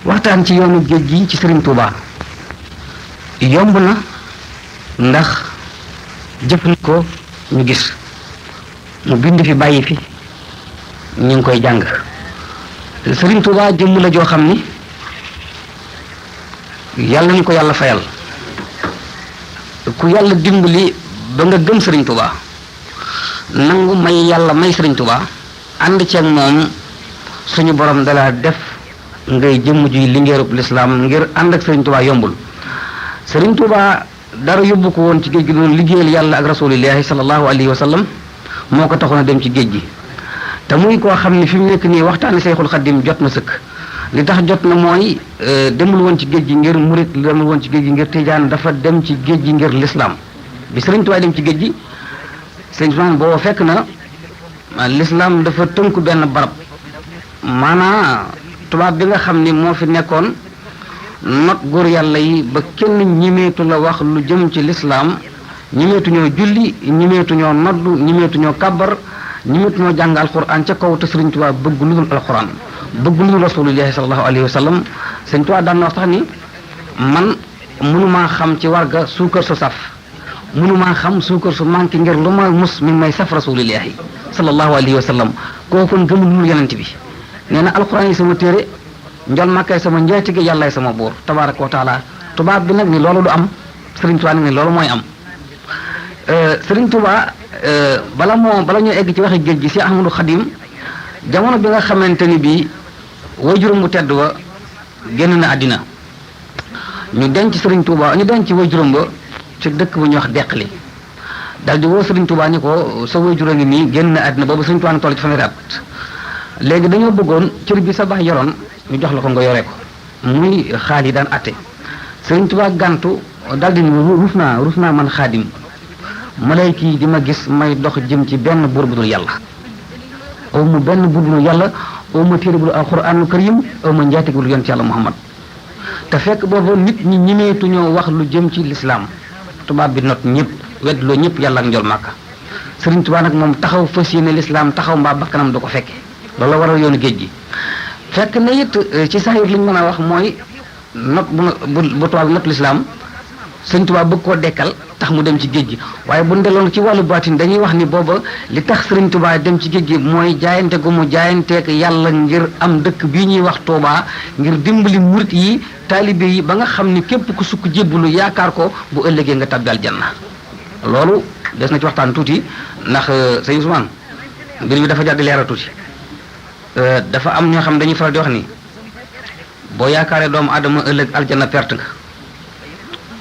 waxtaan ci yoonu géej gi ci Serigne Touba yomb na ndax jëfandikoo ñu gis mu bind fi bàyyi fi ñu ngi koy jàng Serigne Touba jëmm la joo xam ni yàlla ni ko yàlla fayal ku yàlla dimbali ba nga gëm Serigne Touba nangu may yàlla may Serigne Touba ànd ceeg moom suñu borom dala def ngay jëmm juy lingeerub lislaam ngir ànd ak Serigne Touba yombul Serigne Touba dara yóbbu ko woon ci géej gi doon liggéeyal yàlla ak rasulillahi sallallahu alayhi wa sallam moo ko taxoon a dem ci géej gi te muy koo xam ne fi mu nekk nii waxtaani Sayxul Xaddim jot na sëkk li tax jot na mooy demul woon ci géej gi ngir murit demul woon ci géej gi ngir tijaan dafa dem ci géej gi ngir lislaam bi Serigne Touba dem ci géej gi Serigne Touba booba fekk na lislaam dafa tënku benn barab maanaa tubaab bi nga xam ni moo fi nekkoon not góor yàlla yi ba kenn ñimeetu la wax lu jëm ci lislaam ñimeetuñoo julli ñimeetuñoo noddu ñimeetuñoo kàbbar ñimeetuñoo jàng alquran ca kaw te Sëriñ Tuubaa bëgg lu dul alquran bëgg lu dul rasulillahi sallallahu alayhi wa sallam Sëriñ Tuubaa daan na wax sax ni man mënumaa xam ci warga suukar su saf mënumaa xam suukar su manqué ngir lu ma mus mi may saf rasulillahi sallallahu alayhi wa sallam kooku gëmul lu yonent bi nee na alquran yi sama téere njol màkkay sama njaatige yàllaay sama buur tabaraka wa taala tubaab bi nag ni loolu du am Sëriñ Tuubaa nag ni loolu mooy am Sëriñ Tuubaa bala ñoo egg ci waxi géej gi si Ahmadu Xadim jamono bi nga xamante ni bii waajuram bu tedd wa génn na àddina ñu denc Sëriñ Tuubaa ñu denc waajuram ba ci dëkk bu ñuy wax Deqali dal di woo Sëriñ Tuubaa ni ko sa waajur a ngi nii génn na àddina boobu Sëriñ Tuubaa ngi toll ci fanweeri at léegi dañoo bëggoon cër bi sa baay yoroon ñu jox la ko nga yore ko muy xaal yi daan atte Sëriñ Tuubaa gàntu dal di rus naa man xaadim malayka yi di ma gis may dox jëm ci benn buur bu dul yàlla aw ma benn buur bu dul yàlla aw ma téere bu dul alxuraanul karim aw ma njaatig bu dul yonent yàlla Muhammad te fekk boobu nit ñi ñimeetuñoo wax lu jëm ci lislaam tubaab bi not ñëpp weddloo ñëpp yàlla ak njol màkka Sëriñ Tuubaa nag moom taxaw fas yéene lislaam taxaw mbaa bakkanam du ko fekke loolu la waral yoonu géej gi fekk na it ci saayir li ñu mën a wax mooy not bu tubaab bi not lislaam Sëriñ Tuubaa bëgg koo dekkal tax mu dem ci géej gi waaye bu ndeloon ci wàllu baatin dañuy wax ni booba li tax Sëriñ Tuubaa dem ci géej gi mooy jaayante gu mu jaayanteek yàlla ngir am dëkk bii ñuy wax Tuubaa ngir dimbali murit yi taalibe yi ba nga xam ni képp ku sukk jébbalu yaakaar ko bu ëllëgee nga tàbbi aljanna loolu des na ci waxtaan tuuti ndax sëñ Ousmane mbir mi dafa jar di leeral tuuti dafa am ñoo xam dañuy faral di wax ni boo yaakaaree doomu aadama ëllëg aljanna perte nga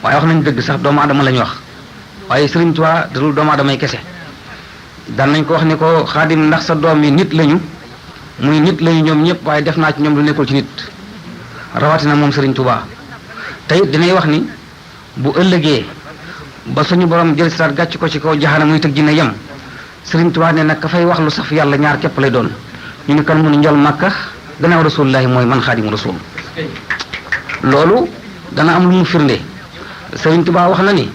waaye wax nañ dëgg sax doomu aadama la ñu wax waaye Sëriñ Tuubaa dalul doomu aadama yi kese daan nañ ko wax ni ko Xaadim ndax sa doom yi nit lañu muy nit lañu ñoom ñëpp waaye def naa ci ñoom lu nekkul ci nit rawatina moom Sëriñ Tuubaa te it dinay wax ni bu ëllëgee ba suñu borom jël siraat gàcc ko ci kaw jaxana muy tëg dina yem Sëriñ Tuubaa ne nag ka fay wax lu saf yàlla ñaar képp lay doon ñu ni kan mu ni njol màkka gannaaw rasulullahi mooy man Xaadimu Rasuul loolu dana am lu mu firnde Sëriñ Tuubaa wax na ni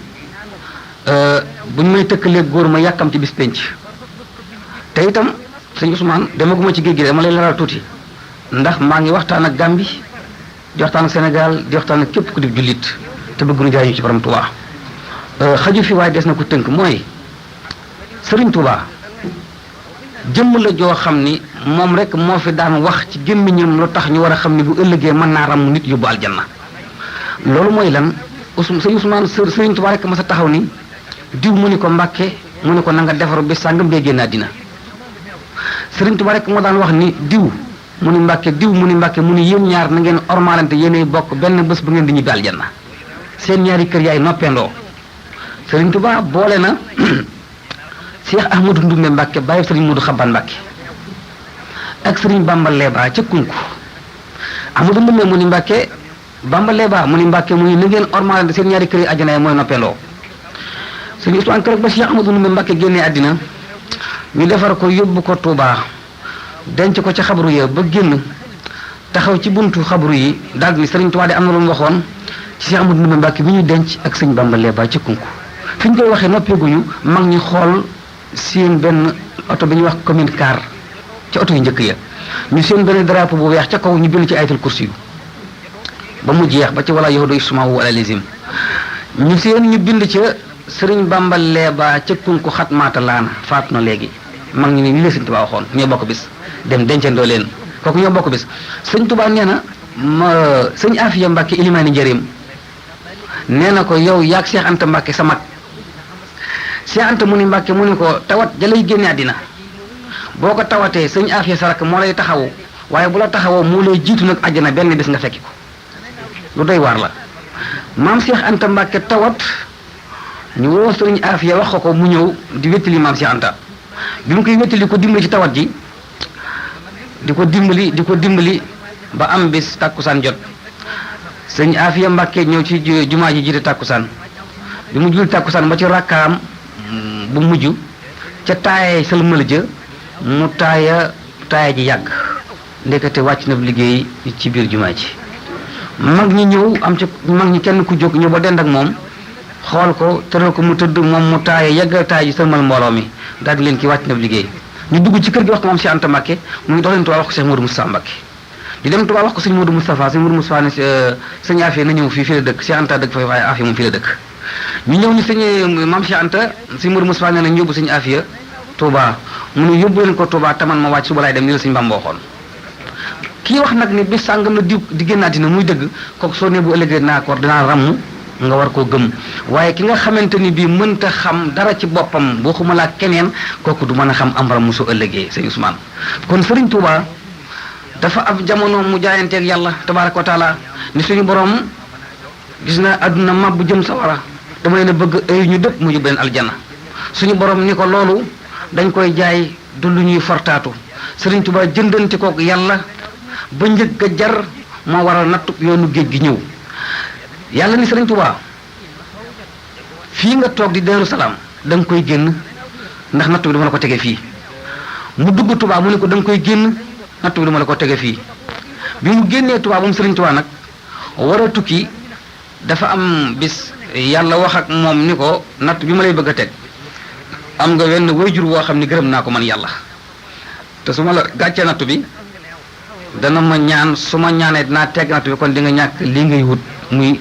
buñ may tëkkalee góor ma yàkkam ci bis penc te itam sëñ Ousmane demaguma ci géej gi dama lay leeral tuuti ndax maa ngi waxtaan ak Gambie di waxtaan ak Sénégal di waxtaan ak képp ku di jullit te bëgg nu jaay ñu ci borom Tuubaa xaju fi waaye des na ko tënk mooy Sëriñ Tuubaa jëmm la joo xam ni moom rek moo fi daan wax ci gémmiñam lu tax ñu war a xam ni bu ëllëgee mën naa ram nit yóbbu aljanna loolu mooy lan sëñ Ousmane Sëriñ Tuubaa rek ma sa taxaw ni diw mu ni ko Mbàkke mu ni ko na nga defaru bis sàngam dee génn àddina Sëriñ Tuubaa rek moo daan wax ni diw mu ni Mbàkke diw mu ni Mbàkke mu ni yéen ñaar na ngeen ormalante yéenay bokk benn bés bu ngeen di ñibbi aljanna seen ñaari kër yaay noppendoo Sëriñ Tuubaa boole na Cheikh Ahmadou Ndumbe Mbàkke bàyyi Sëriñ Moodu Xabbaan Mbàkke ak Sëriñ Bamba Leeba ca Kunku Ahmadou Ndumbe mu ni Mbàkke Bamba Leeba mu ni Mbàkke mu ni na ngeen ormalante seen ñaari kër yi àjjana yi mooy noppendoo Sëriñ Ousmane keroog ba Cheikh Ahmadou Ndumbe Mbàkke génnee àddina ñu defar ko yóbbu ko Touba denc ko ca xabru ya ba génn taxaw ci buntu xabru yi daal ni Sëriñ Tuubaa de am na lu mu waxoon ci Cheikh Ahmadou Ndumbe Mbàkke bi ñu denc ak sëñ Bamba Leeba ca Kunku fi ñu koy waxee noppeeguñu mag ñi xool seen benn oto bi ñuy wax commune car ca oto yu njëkk ya ñu seen benn drapeau bu weex ca kaw ñu bind ci ayatul kursi yu ba mu jeex ba ci wala yahudu ismahu ala lazim ñu seen ñu bind ca sëriñ Bamba leeba ca kunku xatmaata laana faatu na léegi mag ñi ni la sëñ Tuubaa waxoon ñoo bokk bis dem dencandoo leen kooku ñoo bokk bis sëñ Tuubaa nee na sëñ Afiya Mbàkke ilimaani njëriñ nee na ko yow yaag Cheikh Anta Mbàkke sa mag Cheikh Anta mu ni Mbàkke mu ni ko tawat jalay génne àddina boo ko tawatee sëñ Afiya sa rakk moo lay taxawu waaye bu la taxawoo moo lay jiitu nag àjjana benn bis nga fekki ko lu doy waar la maam Cheikh Anta Mbàkke tawat ñu woo sëñ Afiya wax ko mu ñëw di wéttali maam Cheikh Anta bi mu koy wéttali ko dimbali ci tawat ji di ko dimbali ba am bis tàkkusaan jot sëñ Afiya Mbàkke ñëw ci jumaa ji jiite tàkkusaan bi mu jul tàkkusaan ba ci rakkaam bu mujj ca taayee sëlmal ja mu taaya ji yàgg ndekete wàcc na liggéey ci biir jumaa ji mag ñi ñëw am ci mag ñi kenn ku jóg ñëw ba dend ak moom xool ko tëral ko mu tëdd moom mu taaya yàgg taay ji sëlmal mbooloo mi daal di leen ki wàcc na liggéey ñu dugg ci kër gi wax ko moom Cheikh Anta Mbàkke mu ngi dox leen Tuubaa wax ko Cheikh Modou Moustapha Mbàkke di dem Tuubaa wax ko sëñ Modou Moustapha ne sëñ Afiya na ñëw fii la dëkk Cheikh Anta dëkk fa waaye Afiya moom fii la dëkk ñu ñëw ni sëñ maam Cheikh Anta sëñ Modou Moustapha ne nañ yóbbu sëñ Afiya Touba mu ne yóbbu leen ko Touba taman ma wàcc suba laay dem ni la sëñ Bamba waxoon kii wax nag ni bis sàngam la di génn àddina muy dëgg kooku soo ne bu ëllëgee dinaa ramm nga war koo gëm waaye ki nga xamante ni bii mënta xam dara ci boppam boo xuma laa keneen kooku du mën a xam amram mu su ëllëgee sëñ Ousmane kon Sëriñ Touba dafa am jamono mu jaayanteeg yàlla tabaaraka wa taala ni suñu borom gis na àdduna mab bu jëm sawara dama leen a bëgg ay ñu dëpp mu yóbbu leen aljana suñu borom ni ko loolu dañ koy jaay du lu ñuy fortaatu Sëriñ Touba jëndante kook yàlla ba njëkk a jar moo waral nattu yoonu géej gi ñëw yàlla ni Sëriñ Touba fii nga toog di Daaru Salaam da nga koy génn ndax nattu bi dama la ko tege fii mu dugg Touba mu ne ko da nga koy génn nattu bi dama la ko tege fii bi mu génnee Touba moom Sëriñ Touba nag war a tukki dafa am bis yàlla wax ak moom ni ko natt bi ma lay bëgg a teg am nga wenn wayjur woo xam ni gërëm naa ko man yàlla te su ma la gàccee nattu bi dana ma ñaan su ma ñaanee dinaa teg nattu bi kon di nga ñàkk lii ngay wut muy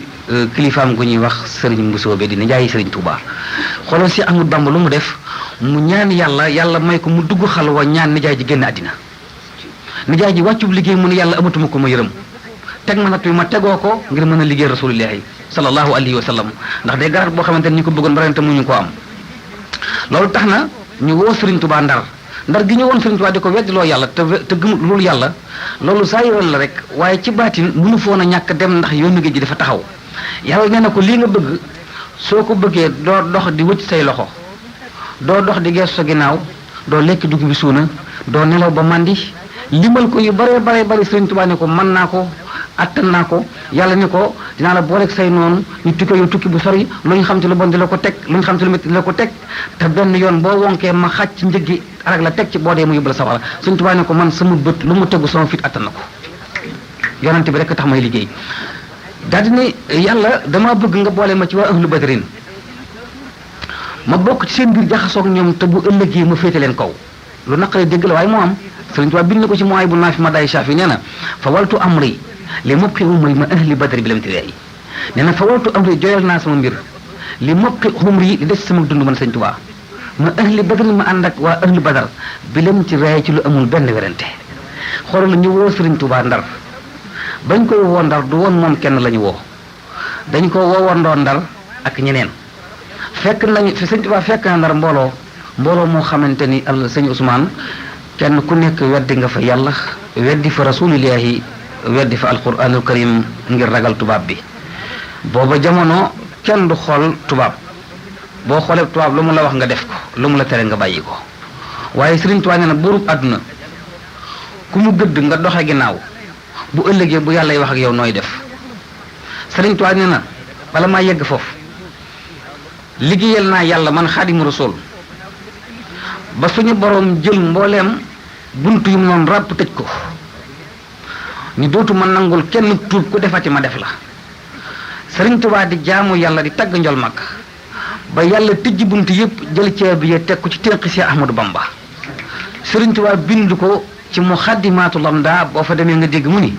kilifaam gu ñuy wax sëriñ Mbusoobe di nijaay Sëriñ Touba xoolal si Ahmadu Bamba lu mu def mu ñaan yàlla may ko mu dugg xalwa ñaan nijaay ji génn àddina nijaay ji wàccub liggéey mu ne yàlla amatuma ko ma yërëm teg ma nattu bi ma tegoo ko ngir mën a liggéey rasulillahi sallallahu alayhi wa sallam ndax day garat boo xamante ni ñu ko bëggoon barante mu ñu ko am loolu tax na ñu woo Sëriñ Touba ndar gi ñu woon Sëriñ Touba di ko weddiloo yàlla te gëmut loolu yàlla loolu saa yoon la rek waaye ci baatin mënu foon a ñàkk dem ndax yoonu géej gi dafa taxaw yàlla nee na ko lii nga bëgg soo ko bëggee doo dox di wëcc say loxo doo dox di geesu sa ginnaaw doo lekk dugub bi suuna doo nelaw ba màndi limal ko yu bare Sëriñ Touba ne ko mën naa ko attan naa ko yàlla ni ko dinaa la booleeg say noonu ñu tukki yow tukki bu sori lu ñu xam ci lu bon di la ko teg lu ñu xam ci lu métti di la ko teg te benn yoon boo wonkee ma xàcc njëggi arak la teg ci boo dee mu yóbbu la sawara Sëriñ Tuubaa ne ko man sama bët lu mu tegu sama fit attan na ko yonante bi rek tax may liggéey daal di ne yàlla dama bëgg nga boole ma ci waa ahlu badrin ma bokk ci seen biir jaxasoog ñoom te bu ëllëgee ma féete leen kaw lu naqaree dégg la waaye moo am Sëriñ Tuubaa bind na ko ci mooy bu naafi ma day saafi nee na fa waltu amri li mopqi umri ma ahli badri bi lam tiweey nee na fa waltu amri joyal naa sama mbir li mopqi umri li des sama dund man Sëriñ Tuubaa ma ahli badri ma ànd ak waa ahli badar bi lam ci reey ci lu amul benn werante xoolal ñu woo Sëriñ Tuubaa ndar bañ koy woo ndar du woon moom kenn la ñu woo dañ ko woowandoo ndar ak ñeneen fekk nañu fi Sëriñ Tuubaa fekk na ndar mbooloo moo xamante ni sëñ Ousmane kenn ku nekk weddi nga fa yàlla weddi fa rasulillahi weddi fa alquranul karim ngir ragal tubaab bi booba jamono kenn du xool tubaab boo xoolee tubaab lu mu la wax nga def ko lu mu la tere nga bàyyi ko waaye Sëriñ Tuubaa nee na buurub àdduna ku mu gëdd nga doxe ginnaaw bu ëllëgee bu yàlla wax ak yow nooy def Sëriñ Tuubaa nee na bala maa yegg foofu liggéeyal naa yàlla man Xaadimu Rasuul ba suñu boroom jël mbooleem bunt yu mu noonu ràpp tëj ko ni dootuma nangul kenn tuub ku defati ma def la Sëriñ Tuubaa di jaamu yàlla di tagg njol mag ba yàlla tijji bunt yépp jël caabi ya teg ko ci tënk si Ahmadu Bamba Sëriñ Tuubaa bind ko ci Muxaddimaatul Amdaa boo fa demee nga dégg mu ni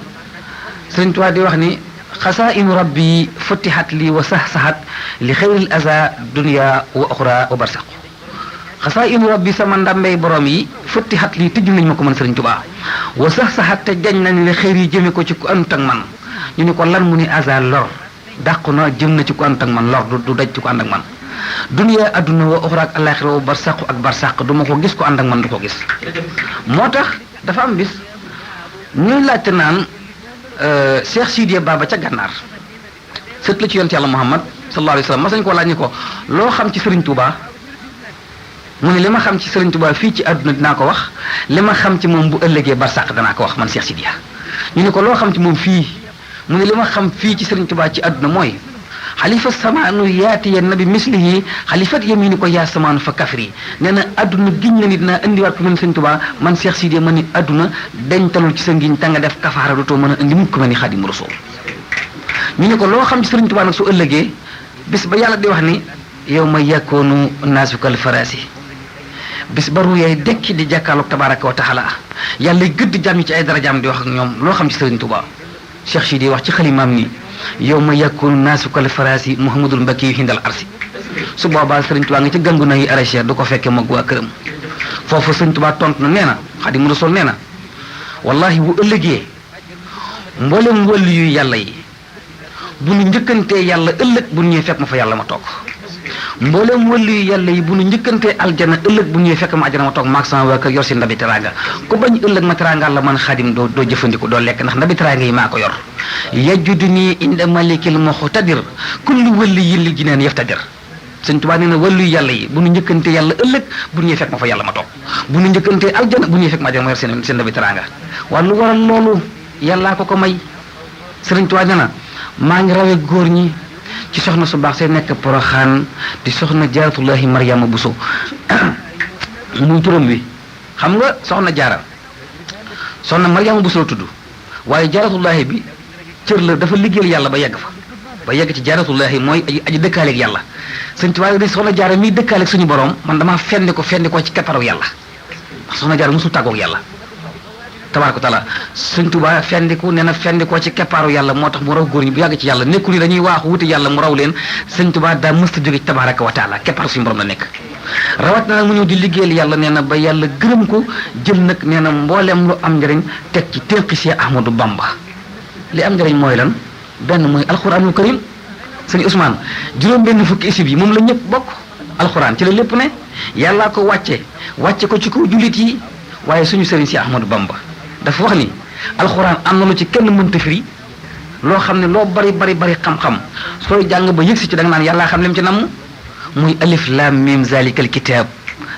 Sëriñ Tuubaa di wax ni xasaa'inu rabbi futihat li wa sahsahat li xayril aza dunya wa oxra wa barsaq xasaa'inu rabbi sama ndambey borom yi futihat li tëj nañ ma ko man Sëriñ Tuubaa wa sahsahat te jañ nañ li xayr yi jëme ko ci ku ànd ak man ñu ni ko lan mu ni aza lor dàqu na jëm na ci ku ànd ak man lor du daj ci ku ànd ak man dunya adduna wa oxra ak alaxira wa barsaq ak barsaq du ma ko gis ko ànd ak man du ko gis moo tax dafa am bis ñuy laajte naan Cheikh Sidiya Baba ca gànnaar sët la ci yonent yàlla Muhammad sallallahu alayhi wa sallam mas nañu koo laaj ni ko loo xam ci Sëriñ Tuubaa mu ne li ma xam ci Sëriñ Tuubaa fii ci àdduna dinaa ko wax li ma xam ci moom bu ëllëgee barsàq danaa ko wax man Cheikh Sidiya ñu ne ko loo xam ci moom fii mu ne li ma xam fii ci Sëriñ Tuubaa ci àdduna mooy xalifa samaanu yaati ya nabi mislihi xalifat yamini ko yaa samaanu fa kafri nee na adduna giñ na ni dinaa indiwaat ko mel ni Sëriñ Tuubaa man Cheikh Sidiya ma ni adduna dentalul ci sa ngiñ ta nga def kafaara dootoo mën a indi mukk mel ni Xaadimu Rasuul ñu ne ko loo xam ci Sëriñ Tuubaa nag su ëllëgee bis ba yàlla di wax ni yow ma yakkoonu naasukal farasi bis ba ruyee dekki di jàkkaarloog tabaraka wa taala yàlla gëdd jàmm ci ay darajaam di wax ak ñoom loo xam ci Sëriñ Tuubaa Cheikh Sidiya wax ci xalimaam ni yow ma yakkoonu naasukal farasi Muhammadul Mbakki yu hindal arsi su boobaa Sëriñ Tuubaa nga ci gangu na yi aracher du ko fekkee moog waa këram foofu Sëriñ Tuubaa tontu na nee na Xaadimu Rasuul nee na wallahi bu ëllëgee mboolem wàllu yu yàlla yi bu nu njëkkantee yàlla ëllëg bu ñëwee fekk ma fa yàlla ma toog mboolem wàllu yu yàlla yi bu nu njëkkantee aljana ëllëg bu ñëwee fekk ma aljana ma toog maag sama waa kër yor si ndabi teraanga ku bañ ëllëg ma teraanga la man Xaadim doo jëfandiku doo lekk ndax ndabi teraanga yi maa ko yor yajudu nii inda malikil muxtadir kullu wàllu yi li jineen yaftadir Sëriñ Tuubaa nee na wàllu yu yàlla yi bu nu njëkkantee yàlla ëllëg bu ñëwee fekk ma fa yàlla ma toog bu nu njëkkantee aljana bu ñëwee fekk ma aljana ma yor seen ndabi teraanga waaye lu waral loolu yàllaa ko may Sëriñ Tuubaa nee na maa ngi rawee góor ñi ci soxna su baax see nekk Poroxaan di soxna Jaaratullaahi Mariama Buso muy turam wi xam nga soxna Jaara soxna Mariama Buso la tudd waaye Jaaratullaahi bi cër la dafa liggéeyal yàlla ba yegg fa ba yegg ci Jaaratullaahi mooy aji dëkkaaleeg yàlla Sëriñ Tuubaa di soxna Jaara miy dëkkaaleeg suñu borom man damaa fendi ko ci kepparu yàlla ndax soxna Jaara mosul tàggoog yàlla tabaaraka taala Sëriñ Tuubaa fendiku nee na fendikoo ci keppaaru yàlla moo tax mu raw góor ñi bu yàgg ci yàlla nekkul ni dañuy waaxu wuti yàlla mu raw leen Sëriñ Tuubaa daa mësta jóge ci tabaaraka wa taala keppaaru suñu borom la nekk rawat na nag mu ñëw di liggéeyal yàlla nee na ba yàlla gërëm ko jël nag nee na mbooleem lu am njëriñ teg ci ténqi si Ahmadu Bamba li am njëriñ mooy lan benn mooy alxuraanul karim sëñ Ousmane juróom benn fukki isib yi moom la ñëpp bokk alxuraan ci la lépp ne yàllaa ko wàcce ko ci kaw jullit yi waaye suñu sëriñ si Ahmadu Bamba dafa wax ni alxuraan am na lu ci kenn mënta firi loo xam ne loo bari xam-xam sooy jàng ba yëg si ci da nga naan yàllaa xam lim ci namm muy alif lam mim zalikal kitab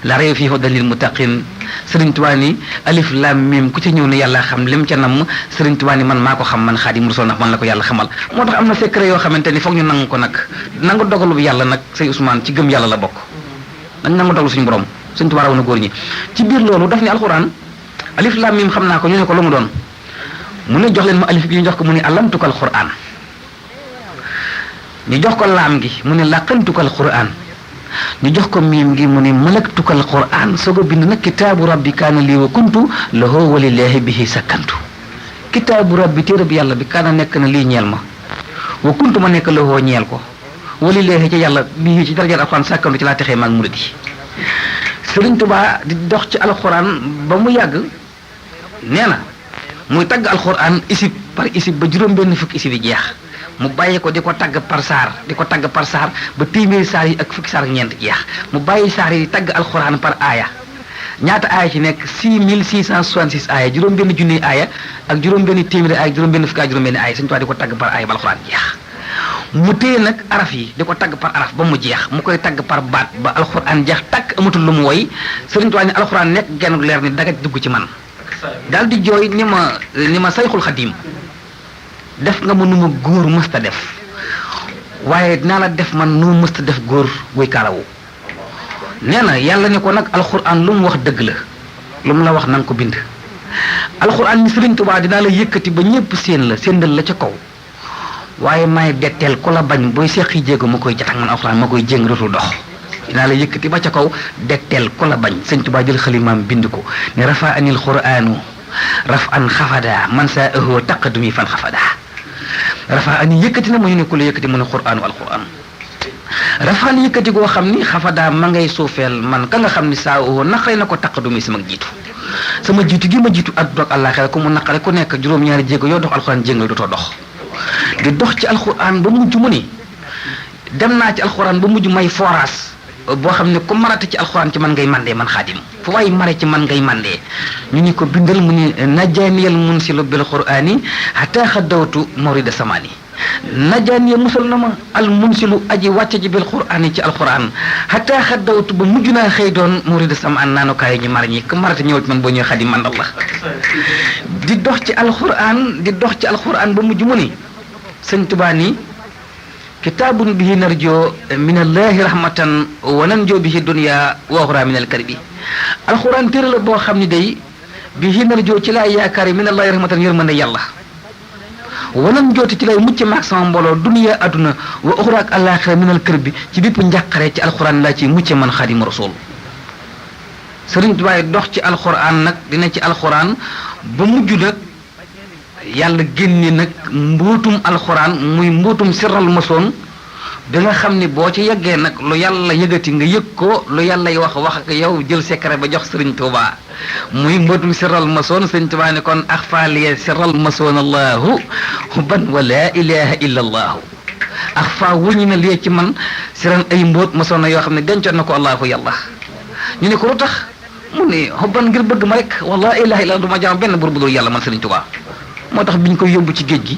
la rayba fihi hudan lil muttaqin Sëriñ Tuubaa ni alif lam mim ku ci ñëw ne yàllaa xam lim ca namm Sëriñ Tuubaa ni man maa ko xam man Xaadimu Rasuul ndax man la ko yàlla xamal moo tax am na secret yoo xamante ni foog ñu nangu ko nag nangu dogalu bi yàlla nag say Ousmane ci gëm yàlla la bokk nañ nangu dogalu suñu borom Sëriñ Tuubaa raw na góor ñi ci biir loolu daf ni alxuraan alif lam mim xam naa ko ñu ne ko lu mu doon mu ne jox leen ma alif gi ñu jox ko mu ne alamtukal qur'an ñu jox ko laam gi mu ne laqantukal qur'an ñu jox ko miim gi mu ne malaktukal qur'an soog a bind nag kitaabu rabbi kaana lii wa kuntu lahu walillaahi bihi sakkantu kitaabu rabbi téere bi yàlla bi kaana nekk na lii ñeel ma wa kuntu ma nekk lahu ñeel ko walillaahi ci yàlla bii ci daraja alxuraan sakkantu ci laa texee maag murid yi Sëriñ Tuubaa di dox ci alxuraan ba mu yàgg nee na muy tagg alxuraan isib par isib ba juróom benn fukki isib yi jeex mu bàyyi ko di ko tagg par saar ba téeméeri saar yi ak fukki saar ak ñeent jeex mu bàyyi saar yi tagg alxuraan par aaya ñaata aaya ci nekk 6666 aaya juróom benn junni aaya ak juróom benn téeméeri aaya juróom benn fukki ak juróom benn aaya Sëriñ Tuubaa di ko tagg par aaya ba alxuraan jeex mu téye nag araf yi di ko tagg par araf ba mu jeex mu koy tagg par baat ba alxuraan jeex takk amatul lu mu woy Sëriñ Tuubaa ni alxuraan nekk genn leer ni daga dugg ci man daal di jooy ni ma sayxul xadim def nga ma nu ma góor mësta def waaye dinaa la def man nu ma mësta def góor buy kaalawu nee na yàlla ne ko nag alxuraan lu mu wax dëgg la lu mu la wax na nga ko bind alxuraan ni Sëriñ Tuubaa dinaa la yëkkati ba ñëpp séendal la ca kaw waaye may detteel ku la bañ booy seqi jéego ma koy jatax man alxuraan ma koy jéng dootul dox dinaa la yëkkati ba ca kaw detteel ku la bañ Sëriñ Tuubaa jël xalimaam bind ko ne rafa anil quraanu raf an xafada man saa ëhoo taqadumi fan xafada rafaani yëkkati na mu ñu ne ku la yëkkati mu ne qur'aanu alquran rafaani yëkkati goo xam ni xafadaa ma ngay suufeel man ka nga xam ni saa oo naqare na ko taqadumi sama jiitu gi ma jiitu àdduna ak àllaaxira ku mu naqare ku nekk juróom-ñaari jéego yoo dox alquran jéngal dootoo dox di dox ci alquran ba mujj mu ni dem naa ci alquran ba mujj may forage boo xam ne ku marate ci alquran ci man ngay mandee man xaadim fu waay mare ci man ngay mandee ñu ni ko bindal mu ni najaaniyal munsilu bil qur'ani hatta xaddawtu mawrida samani najaaniya musal na ma al munsilu aji wàcce ji bil qur'ani ci alquran hatta xaddawtu ba mujj naa xëy doon mawrida samaan naanukaay ñi mar ñi ku marate ñëw ci man boo ñëwee xaadim man Allah di dox ci alquran ba mujj mu ni sëñ Tuubaa ni kitaabun bihi narjo min allahi rahmatan wa nanjo bihi dunya wa uxra min alkarbi alquran téere la boo xam ni day bihi narjo ci laay yaakaar min allahi rahmatan yërmande yàlla wa nanjooti ci lay mucc maag sama mbooloo dunya aduna wa uxra ak alaxira min alkarbi ci bépp njàqare ci alquran laa ci mucc man xaadimu rasul Sëriñ Tuubaa dox ci alquran nag dina ci alquran ba mujj nag yàlla génne nag mbootum alxuraan muy mbootum sirral masoon bi nga xam ni boo ci yeggee nag lu yàlla yëgati nga yëg ko lu yàlla wax ak yow jël secret ba jox Sëriñ Tuubaa muy mbootum sirral masoon Sëriñ Tuubaa ne kon axfaaliya sirral masoon allahu ban wa laa ilaha illa allahu axfa wuñu na lie ci man siran ay mbóot masoon na yoo xam ne dencoon na ko allahu yàlla ñu ne ko lu tax mu ne xubban ngir bëgg ma rek wa laa ilaha illa du ma jaam benn bur bu dul yàlla man Sëriñ Tuubaa moo tax biñ koy yóbbu ci géej gi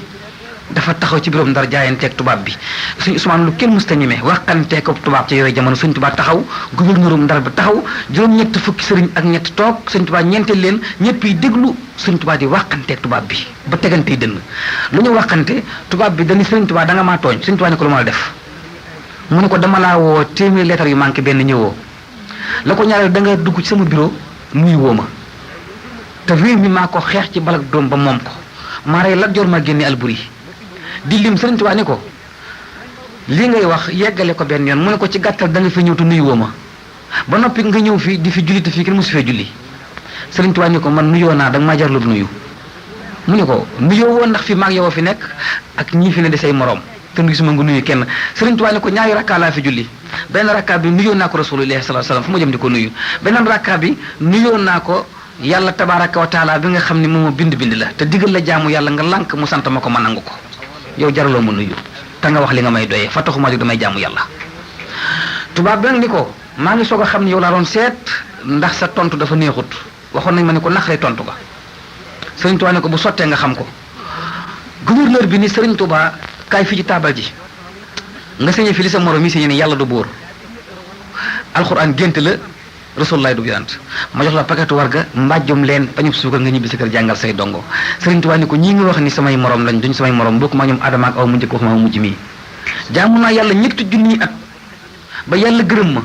dafa taxaw ci biirum Ndar jaayanteeg tubaab bi suñu Usmaan lu kenn musta ñeme waxanteeg ko tubaab ci yooyu jamono suñ tubaab taxaw gouverneuru Ndar bi taxaw juróom-ñett fukki sëriñ ak ñett toog suñ tubaab ñeenteel leen ñëpp yi déglu suñ tubaab di waxanteeg tubaab bi ba tegantey dënn lu ñu waxante tubaab bi dañu sëriñ tubaab da nga maa tooñ suñ tubaab ne ko lu ma la def mu ne ko dama laa woo téeméeri lettre yu manqué benn ñëwoo la ko ñaareel da nga dugg ci sama bureau nuyu woo ma te réew mi maa ko xeex ci balak doom ba moom ko maa rey Lat Joor maa génne Alburi di lim Sëriñ Tuubaa ni ko lii ngay wax yeggale ko benn yoon mu ne ko ci gàttal da nga fi ñëw te nuyu woo ma ba noppi nga ñëw fii di fi julli te fii kenn mosu fee julli Sëriñ Tuubaa ni ko man nuyoo naa da nga maa jar lu nuyu mu ne ko nuyoo woon ndax fi maag yow fi nekk ak ñii fi ne di say morom te gisuma nga nuyu kenn Sëriñ Tuubaa ni ko ñaari rakkaa laa fi julli benn rakkaa bi nuyoo naa ko Rasulullaahi sallallaahu alayhi wa sallam fu ma jëm di ko nuyu beneen rakkaa bi nuyoo naa ko yàlla tabaaraka wa taala bi nga xam ne moom bind la te digal la jaamu yàlla nga lànk mu sant ma ko ma nangu ko yow jaraloo ma nuyu te nga wax li nga may doyee fa taxuma jóg damay jaamu yàlla tubaab bi nag ni ko maa ngi soog a xam ne yow laa doon seet ndax sa tontu dafa neexut waxoon nañ ma ne ko naqaree tontu ga Sëriñ Tuubaa ne ko bu sottee nga xam ko gouverneur bi ni Sëriñ Tuubaa kaay fi ci taabal ji nga sañe fi li sa morom yi sañe ne yàlla du buur alxuraan gént la Rasulullah du yonent ma jox la paquetu warga mbàjjum leen pañub suukar nga ñibbi sa kër jàngal say dongo Sëriñ Tuubaa ni ko ñii nga wax ni samay morom lañ duñ samay morom bokk ma ñoom Adama ak aw mu njëkk wax ma mujj mii jaamu naa yàlla ñetti junniy at ba yàlla gërëm ma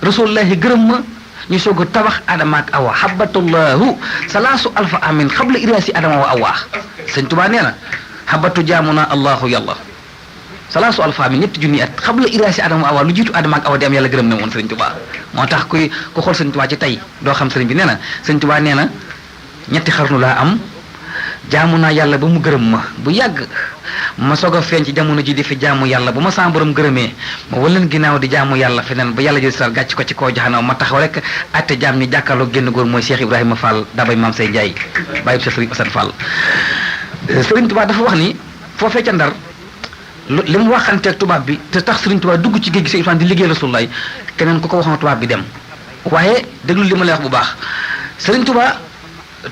Rasulullahi gërëm ma ñu soog a tabax Adama ak Awa habatullahu salaasu alfa amin xabla iraasi Adama wa Awa Sëriñ Tuubaa nee na habatu jaamu naa allahu yàlla salaasu alfa mi ñetti junni at xabla iraasi Adama awa lu jiitu Adama ak Awa di am yàlla gërëm na woon Sëriñ Tuubaa moo tax ku xool Sëriñ Tuubaa ci tey doo xam sëriñ bi nee na Sëriñ Tuubaa nee na ñetti xarnu laa am jaamu naa yàlla ba mu gërëm ma bu yàgg ma soog a feeñ ci jamono ji di fi jaamu yàlla bu ma sama borom gërëmee ma waleen ginnaaw di jaamu yàlla feneen ba yàlla jël sal gàcc ko ci koo jaxanaw ma taxaw rek atte jaam ñi jàkkaarloo génn góor mooy Cheikh Ibrahima Fall dabay maam say Njaay bàyyi Cheikh Sëriñ Asan Fall Sëriñ Tuubaa dafa wax ni foofee ca Ndar li mu waxanteeg tubaab bi te tax Sëriñ Tuubaa dugg ci géej gi Sëriñ di liggéey Rasulullah keneen ku ko waxoon tubaab bi dem waaye déglu li ma lay wax bu baax Sëriñ Tuubaa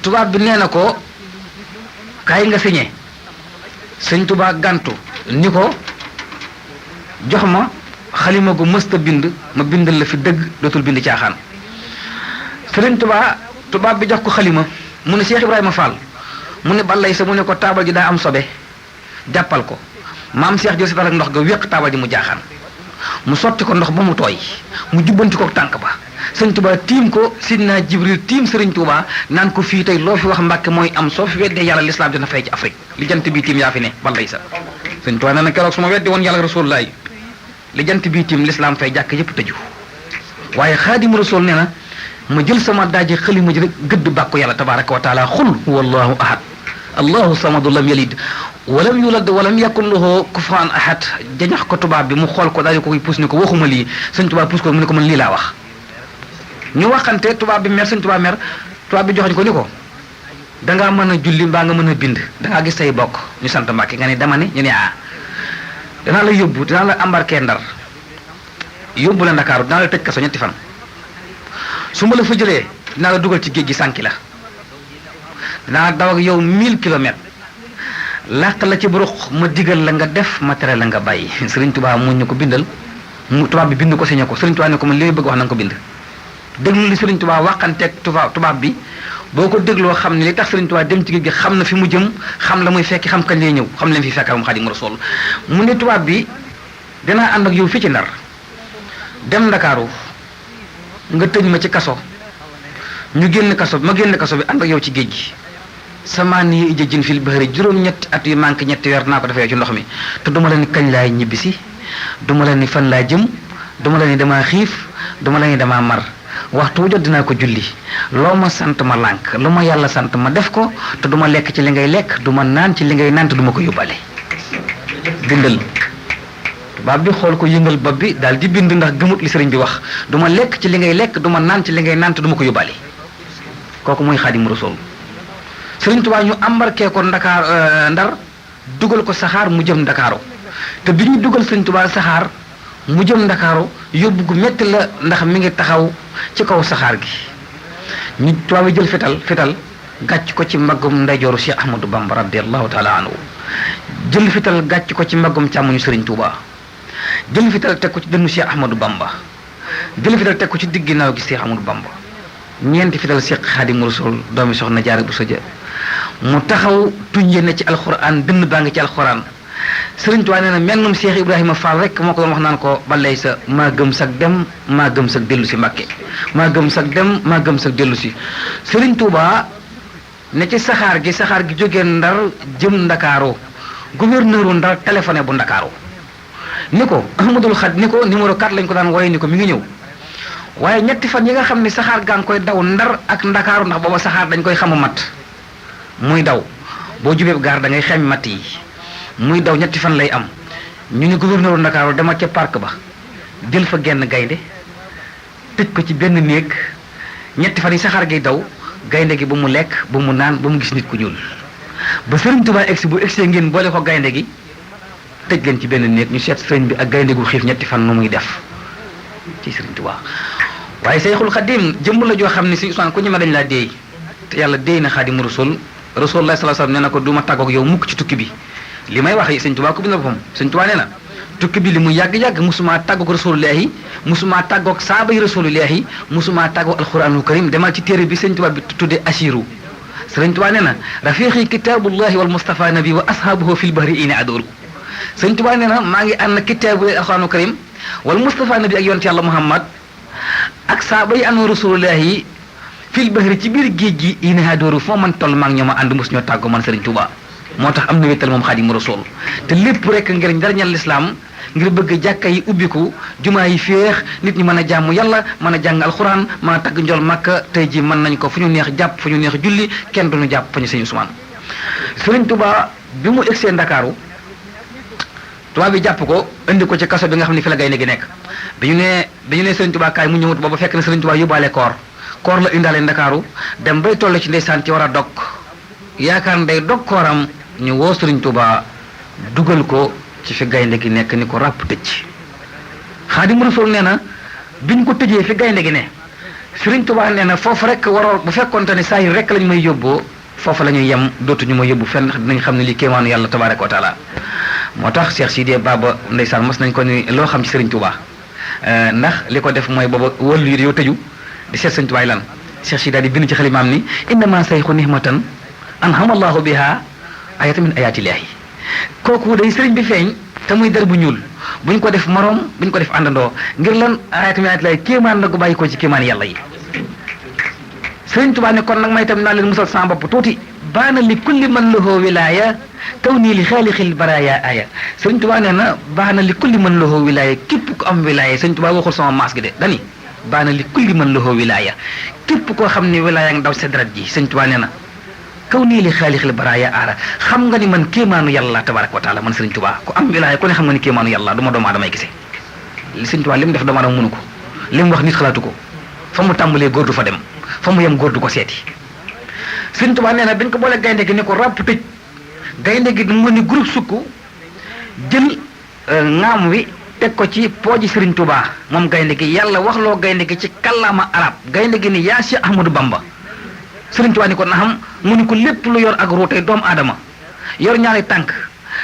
tubaab bi nee na ko kaay nga signé Sëriñ Tuubaa gàntu ni ko jox ma xalima gu mësta bind ma bindal la fi dëgg dootul bind caaxaan Sëriñ Tuubaa tubaab bi jox ko xalima mu ne Cheikh Ibrahima Fall mu ne balay sa mu ne ko taabal ji daa am sobe jàppal ko maam Cheikh jël si ak ndox ga wéq taabal ji mu jaaxaan mu sotti ko ndox ba mu tooy mu jubbanti ko tànk ba Sëriñ Tuubaa tiim ko Sidna Jibril tiim Sëriñ Tuubaa naan ko fii tey loo fi wax Mbàkke mooy am soo fi weddee yàlla lislaam dina fay ci Afrique li jant bii tiim yaa fi ne balay sa Sëriñ Tuubaa nee na keroog su ma weddi woon yàlla Rasulullah li jant bii tiim lislaam fay jàkk yépp tëju waaye Xaadimu Rasuul nee na ma jël sama daaje xalima ji rek gëdd bàkku yàlla tabaaraka wa taala xul wallahu ahad allahu samadu lam yalid walam yulad walam yakun lahu kufuwan ahad jañax ko tubaab bi mu xool ko daal di ko koy puus ni ko waxuma lii sëñ tubaab puus ko mu ne ko man lii laa wax ñu waxante tubaab bi mer sëñ tubaab mer tubaab bi joxoñ ko ni ko dangaa mën a julli mbaa nga mën a bind dangaa gis say bokk ñu sant Mbàkke nga ne dama ne ñu ne danaa la yóbbu dinaa la embarqué Ndar yóbbu la Ndakaaru dinaa la tëj kaso ñetti fan su ma la fa jëlee dinaa la dugal ci géej gi sànki la dinaa daw ak yow 1000 kilomètres làq la ci buruq ma digal la nga def ma tere la nga bàyyi Sëriñ Tuubaa mu ñu ko bindal mu tubaab bi bind ko signé ko Sëriñ Tuubaa ne ko man li bëgg wax na nga ko bind déglu li Sëriñ Tuubaa waxanteeg tubaab bi boo ko dégloo xam ne li tax Sëriñ Tuubaa dem ci géej gi xam na fi mu jëm xam la muy fekki xam kañ lay ñëw xam leen fi fekk moom Xaadimu Rasuul mu ne tubaab bi dinaa ànd ak yow fii ci Ndar dem Ndakaaru nga tëj ma ci kaso ñu génn kaso bi ma génn kaso bi ànd ak yow ci géej gi samaani yi ijjin fil bahri juróom-ñetti at yu manqué ñetti weer naa ko defee ci ndox mi te duma la ni kañ laay ñibbisi duma la ni fan laa jëm duma la ni damaa xiif duma la ni damaa mar waxtu wu jot dinaa ko julli loo ma sant ma lànk lu ma yàlla sant ma def ko te duma lekk ci li ngay lekk duma naan ci li ngay naan te duma ko yóbbale bindal baab bi xool ko yëngal bopp bi daal di bind ndax gëmut li sëriñ bi wax duma lekk ci li ngay lekk duma naan ci li ngay naan te duma ko yóbbale kooku mooy Xaadimu Rasuul Sëriñ Tuubaa ñu embarqué ko Ndar dugal ko saxaar mu jëm Ndakaaru te bi ñu dugal Sëriñ Tuubaa saxaar mu jëm Ndakaaru yóbbu gu métti la ndax mi ngi taxaw ci kaw saxaar gi ñu tubaab yi jël fital gàcc ko ci mbaggum ndeyjooru Cheikh Ahmadou Bamba radiyallahu taala anhu jël fital gàcc ko ci mbaggum càmmoñu Sëriñ Tuubaa jël fital teg ko ci dënnu Cheikh Ahmadou Bamba jël fital teg ko ci digg ginnaaw gi Cheikh Ahmadou Bamba ñeenti fital Cheikh Xaadimu Rasuul doomi soxna Jaara bu Soja mu taxaw tuñjee na ci alxuraan dënn baa ngi ci alxuraan Sëriñ Tuubaa nee na mennum Cheikh Ibrahima Fall rek moo ko doon wax naan ko balay sa maa gëm sag dem maa gëm sag dellu si Mbàkke maa gëm sag dem maa gëm sag dellu si Sëriñ Tuubaa ne ci saxaar gi jógee Ndar jëm Ndakaaru gouverneur Ndar téléphoné bu Ndakaaru ni ko Ahmadul Xad ni ko numéro 4 lañ ko daan wooye ni ko mi ngi ñëw waaye ñetti fan yi nga xam ne saxaar gaa ngi koy daw Ndar ak Ndakaaru ndax booba saxaar dañ koy xamu mat muy daw boo jubee gaar da ngay xem matt yi muy daw ñetti fan lay am ñu ni gouverneur Ndakaaru demal ca parc ba jël fa genn gaynde tëj ko ci benn néeg ñetti fan yi saxaar gi daw gaynde gi ba mu lekk ba mu naan ba mu gis nit ku ñuul ba Sëriñ Tuubaa egsi bu egsee ngeen boole ko gaynde gi tëj leen ci benn néeg ñu seet sëriñ bi ak gaynde gu xiif ñetti fan nu muy def ci Sëriñ Tuubaa waaye Seyxul Xadim jëmm la joo xam ne si Usmaan ku ñeme dañ laa déey te yàlla déey na Xaadimu Rasuul Rasulullah sallallahu alayhi wasallam nee na ko du ma tàggoog yow mukk ci tukki bi li may wax Sëriñ Tuubaa ko bindal boppam Sëriñ Tuubaa nee na tukki bi li mu yàgg-yàgg musuma tàggoog Rasulullahi musuma tàggoog saabay Rasulullahi musuma tàggoog alquranul karim demal ci téere bi Sëriñ Tuubaa bi tuddee Asiru Sëriñ Tuubaa nee na rafiqi kitaabullahi wal Mustafa nabi wa ashabuhu fil bahri ina adoru Sëriñ Tuubaa nee na maa ngi ànd kitaabu alquranul karim wal Mustafa nabi ak yonent yàlla Muhammad ak saabay anu Rasulullahi fil bahri ci biir géej gi ina adoru foo man toll maa ngi ñoo ma ànd mos ñoo tàggoo man Sëriñ Tuubaa moo tax am na wéttal moom Xaadimu Rasuul te lépp rek ngir njariñal lislaam ngir bëgg jàkka yi ubbiku jumaa yi féex nit ñi mën a jàmm yàlla mën a jàng alxuraan mën a tagg njol Makka tey ji mën nañ ko fu ñu neex jàpp fu ñu neex julli kenn duñu jàpp fa ñu Sëriñ Usmaan Sëriñ Tuubaa bi mu egsee Ndakaaru tubaab bi jàpp ko indi ko ci kaso bi nga xam ne fi la gaynde gi nekk bi ñu nee Sëriñ Tuubaa kaay mu ñëwut booba fekk na Sëriñ Tuubaa yóbbaale koor la indaale Ndakaaru dem bay toll ci ndeysaan ci war a dog yaakaar nday dog kooram ñu woo Sëriñ Tuubaa dugal ko ci fi gaynde gi nekk ni ko ràpp tëj Xaadimu Rasuul nee na biñ ko tëjee fi gaynde gi ne Sëriñ Tuubaa nee na foofu rek waroo bu fekkonte ne saa yi rek lañ may yóbboo foofu la ñuy yem dootuñu ma yóbbu fenn dinañ xam ne lii kéemaanu yàlla tabaaraka wa taala moo tax Cheikh Sidiya Baba ndeysaan mas nañ ko ni loo xam ci Sëriñ Tuubaa ndax li ko def mooy booba wëllu yi yow tëju di seet Sëriñ Tuubaa lan Cheikh Sidiya di bind ci xalimaam ni innama sayxu nihmatan anhamallahu biha ayatan min ayatillahi kooku day sëriñ bi feeñ te muy der bu ñuul buñ ko def moroom buñ ko def àndandoo ngir lan ayatan min ayatillahi kéemaan la gu bàyyi ko ci kéemaan yàlla yi Sëriñ Tuubaa ne kon nag may itam naa leen musal sama bopp tuuti baana li kulli man lahu wilaaya kaw nii li xaalixil baraaya aya Sëriñ Tuubaa nee na baana li kulli man lahu wilaaya képp ku am wilaaya Sëriñ Tuubaa waxul sama maas gi de dani baana li kulli man lahu wilaaya képp koo xam ne wilaaya nga daw sa deret ji Sëriñ Tuubaa nee na kaw nii li xaalixil baraaya aara xam nga ni man kéemaanu yàlla tabaraka wa taala man Sëriñ Tuubaa ku am wilaaya ku ne xam nga ni kéemaanu yàlla du ma doomu aadamay gisee li Sëriñ Tuubaa li mu def doomu aadama mënu ko li mu wax nit xalaatu ko fa mu tàmbalee góor du fa dem fa mu yem góor du ko seeti Sëriñ Tuubaa nee na dañ ko boole gaynde gi ne ko ràpp tëj gaynde gi mu ni groupe sukk jël ŋaam wi teg ko ci pooji Sëriñ Tuubaa moom gaynde gi yàlla waxloo gaynde gi ci kàllaama arab gaynde gi ni yaa Cheikh Ahmadou Bamba Sëriñ Tuubaa ni ko naxam mu ni ko lépp lu yor ak ruutey doomu aadama yor ñaari tànk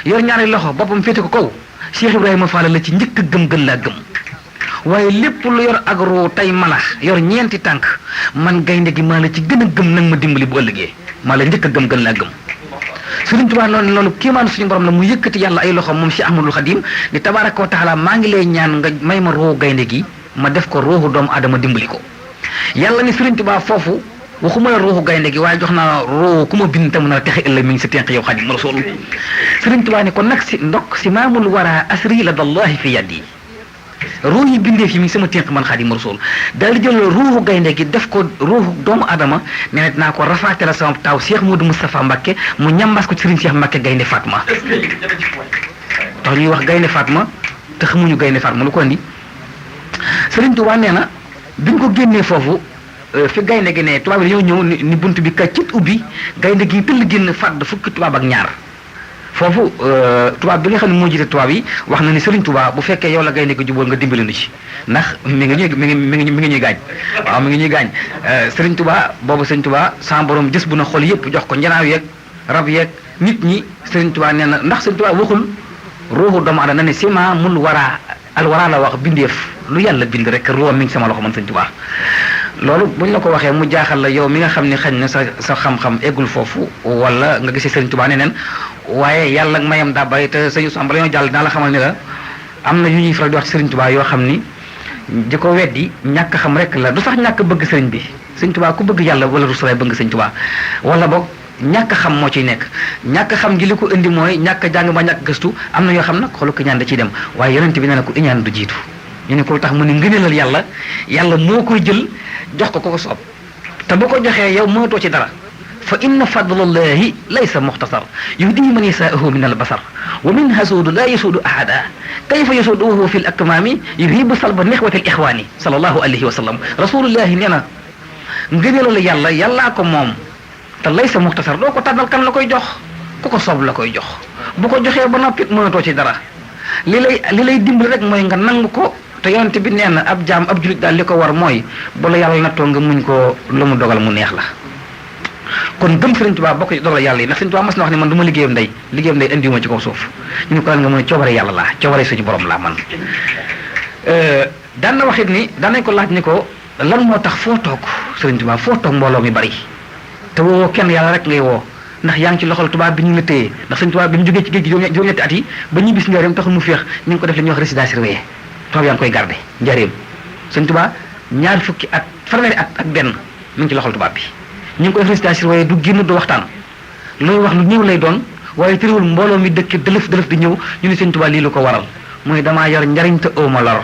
yor ñaari loxo boppam féete ko kaw Cheikh Ibrahima Fall la ci njëkk a gëm gën laa gëm waaye lépp lu yor ak ruutey mala yor ñeenti tànk man gaynde gi maa la ci gën a gëm nag ma dimbali bu ëllëgee maa la njëkk a gëm gën laa gëm Sëriñ Tuubaa loolu kéemaanu suñu borom la mu yëkkati yàlla ay loxo moom Cheikh Ahmadul Xadim ni tabaaraka wa taala maa ngi lay ñaan nga may ma ruu gaynde gi ma def ko ruuxu doomu aadama dimbali ko yàlla ni Sëriñ Tuubaa foofu waxuma la ruuxu gaynde gi waaye jox naa ruuxu ku ma bind te mun a texe ëllëg mi ngi sa tenq yow Xadim Rasul Sëriñ Tuubaa ni ko nag si ndok si maamul wara asri la dallahi fi yaddi ruux yi bindee fi mi ngi sama tenq man Xadim Rasul daal di jël ruuxu gaynde gi def ko ruuxu doomu aadama nee na dinaa ko rafaate la sama taaw Cheikh Modou Moustapha Mbacké mu ñambaas ko ci Sëriñ Cheikh Mbacké gaynde Fatma tax ñuy wax gaynde Fatma te xamuñu gaynde Fatma lu ko andi Sëriñ Tuubaa nee na biñ ko génnee foofu fi gaynde gi ne tubaab yi dañoo ñëw ni bunt bi kaccit ubbi gaynde gi tëll génn fàdd fukki tubaab ak ñaar foofu tubaab bi nga xam ne moo jiite tubaab yi wax na ni Sëriñ Tuubaa bu fekkee yow la gaynde gi jubóol nga dimbali nu ci ndax mi ngi ñuy gaañ waaw mi ngi ñuy gaañ Sëriñ Tuubaa boobu Sëriñ Tuubaa sa borom jës bu na xol yëpp jox ko njanaaw yeeg rab yeeg nit ñi Sëriñ Tuubaa nee na ndax Sëriñ Tuubaa waxul ruuxu doomu aadama na ne sima mul waraa al waraa la wax bindeef lu yàlla bind rek ruuxam mi ngi sama loxo man Sëriñ Tuubaa loolu buñ la ko waxee mu jaaxal la yow mi nga xam ne xañ na sa xam-xam eggul foofu wala nga gisee Sëriñ Tuubaa neneen waaye yàlla mayam daa bari te sëñ Samba la ñoo jàll dinaa la xamal ni la am na yu ñuy faral di wax ci Sëriñ Tuubaa yoo xam ni di ko weddi ñàkk xam rek la du sax ñàkk bëgg sëriñ bi Sëriñ Tuubaa ku bëgg yàlla wala rusulaay bëgg Sëriñ Tuubaa wala boog ñàkk xam moo ciy nekk ñàkk xam gi li ko indi mooy ñàkk jàng ba ñàkk gëstu am na yoo xam nag xoolu ko ñaan da ciy dem waaye yonent bi nee na ko iñaan du jiitu ñu ne ko tax mu ne ngëneelal yàlla moo koy jël jox ko ko soob te bu ko joxee yow mënatoo ci dara fa inna fadlallahi laysa muxtasar yuhdi man yasaahu min albasar wa min hasuudu la yasuudu ahada kayfa yasuudu wa huwa fi l akmaami yuhibu salba nixwati l ixwaani sallallahu alayhi wa sallam rasulullahi nee na ngëneelal yàllaa ko moom te laysa muxtasar doo ko tànnal kan la koy jox ku ko soob la koy jox bu ko joxee ba noppi mënatoo ci dara li lay dimbali rek mooy nga nangu ko te yonent bi nee na ab jaam ab julit daal li ko war mooy bu la yàlla nattoo nga muñ ko lu mu dogal mu neex la kon gëm Sëriñ Tuubaa bokk dogal yàlla yi ndax Sëriñ Tuubaa mas na wax ne man du ma liggéeyam ndey indiwuma ci kaw suuf ñu ne ko lan nga mën a coobare yàlla laa coobare suñu borom laa man daan na waxit ni daan nañ ko laaj ni ko lan moo tax foo toog Sëriñ Tuubaa foo toog mbooloo mi bari te woo kenn yàlla rek ngay woo ndax yaa ngi ci loxol tubaab bi ñu la téye ndax Sëriñ Tuubaa bi mu jógee ci géej gi juróom-ñetti at yi ba ñu bis njaareem taxul mu féex ñu ngi ko def li ñuy wax résidence surveillée tubaab yaa ngi koy garde njaareem Sëriñ Tuubaa ñaar fukki at fanweeri at ak benn mu ngi ci loxol tubaab bi ñu ngi koy def résidence surveillée du génn du waxtaan looy wax lu ñëw lay doon waaye tëriwul mbooloo mi dëkk dëlëf di ñëw ñu ne Sëriñ Tuubaa lii lu ko waral muy damaa yor njariñ te ooma lor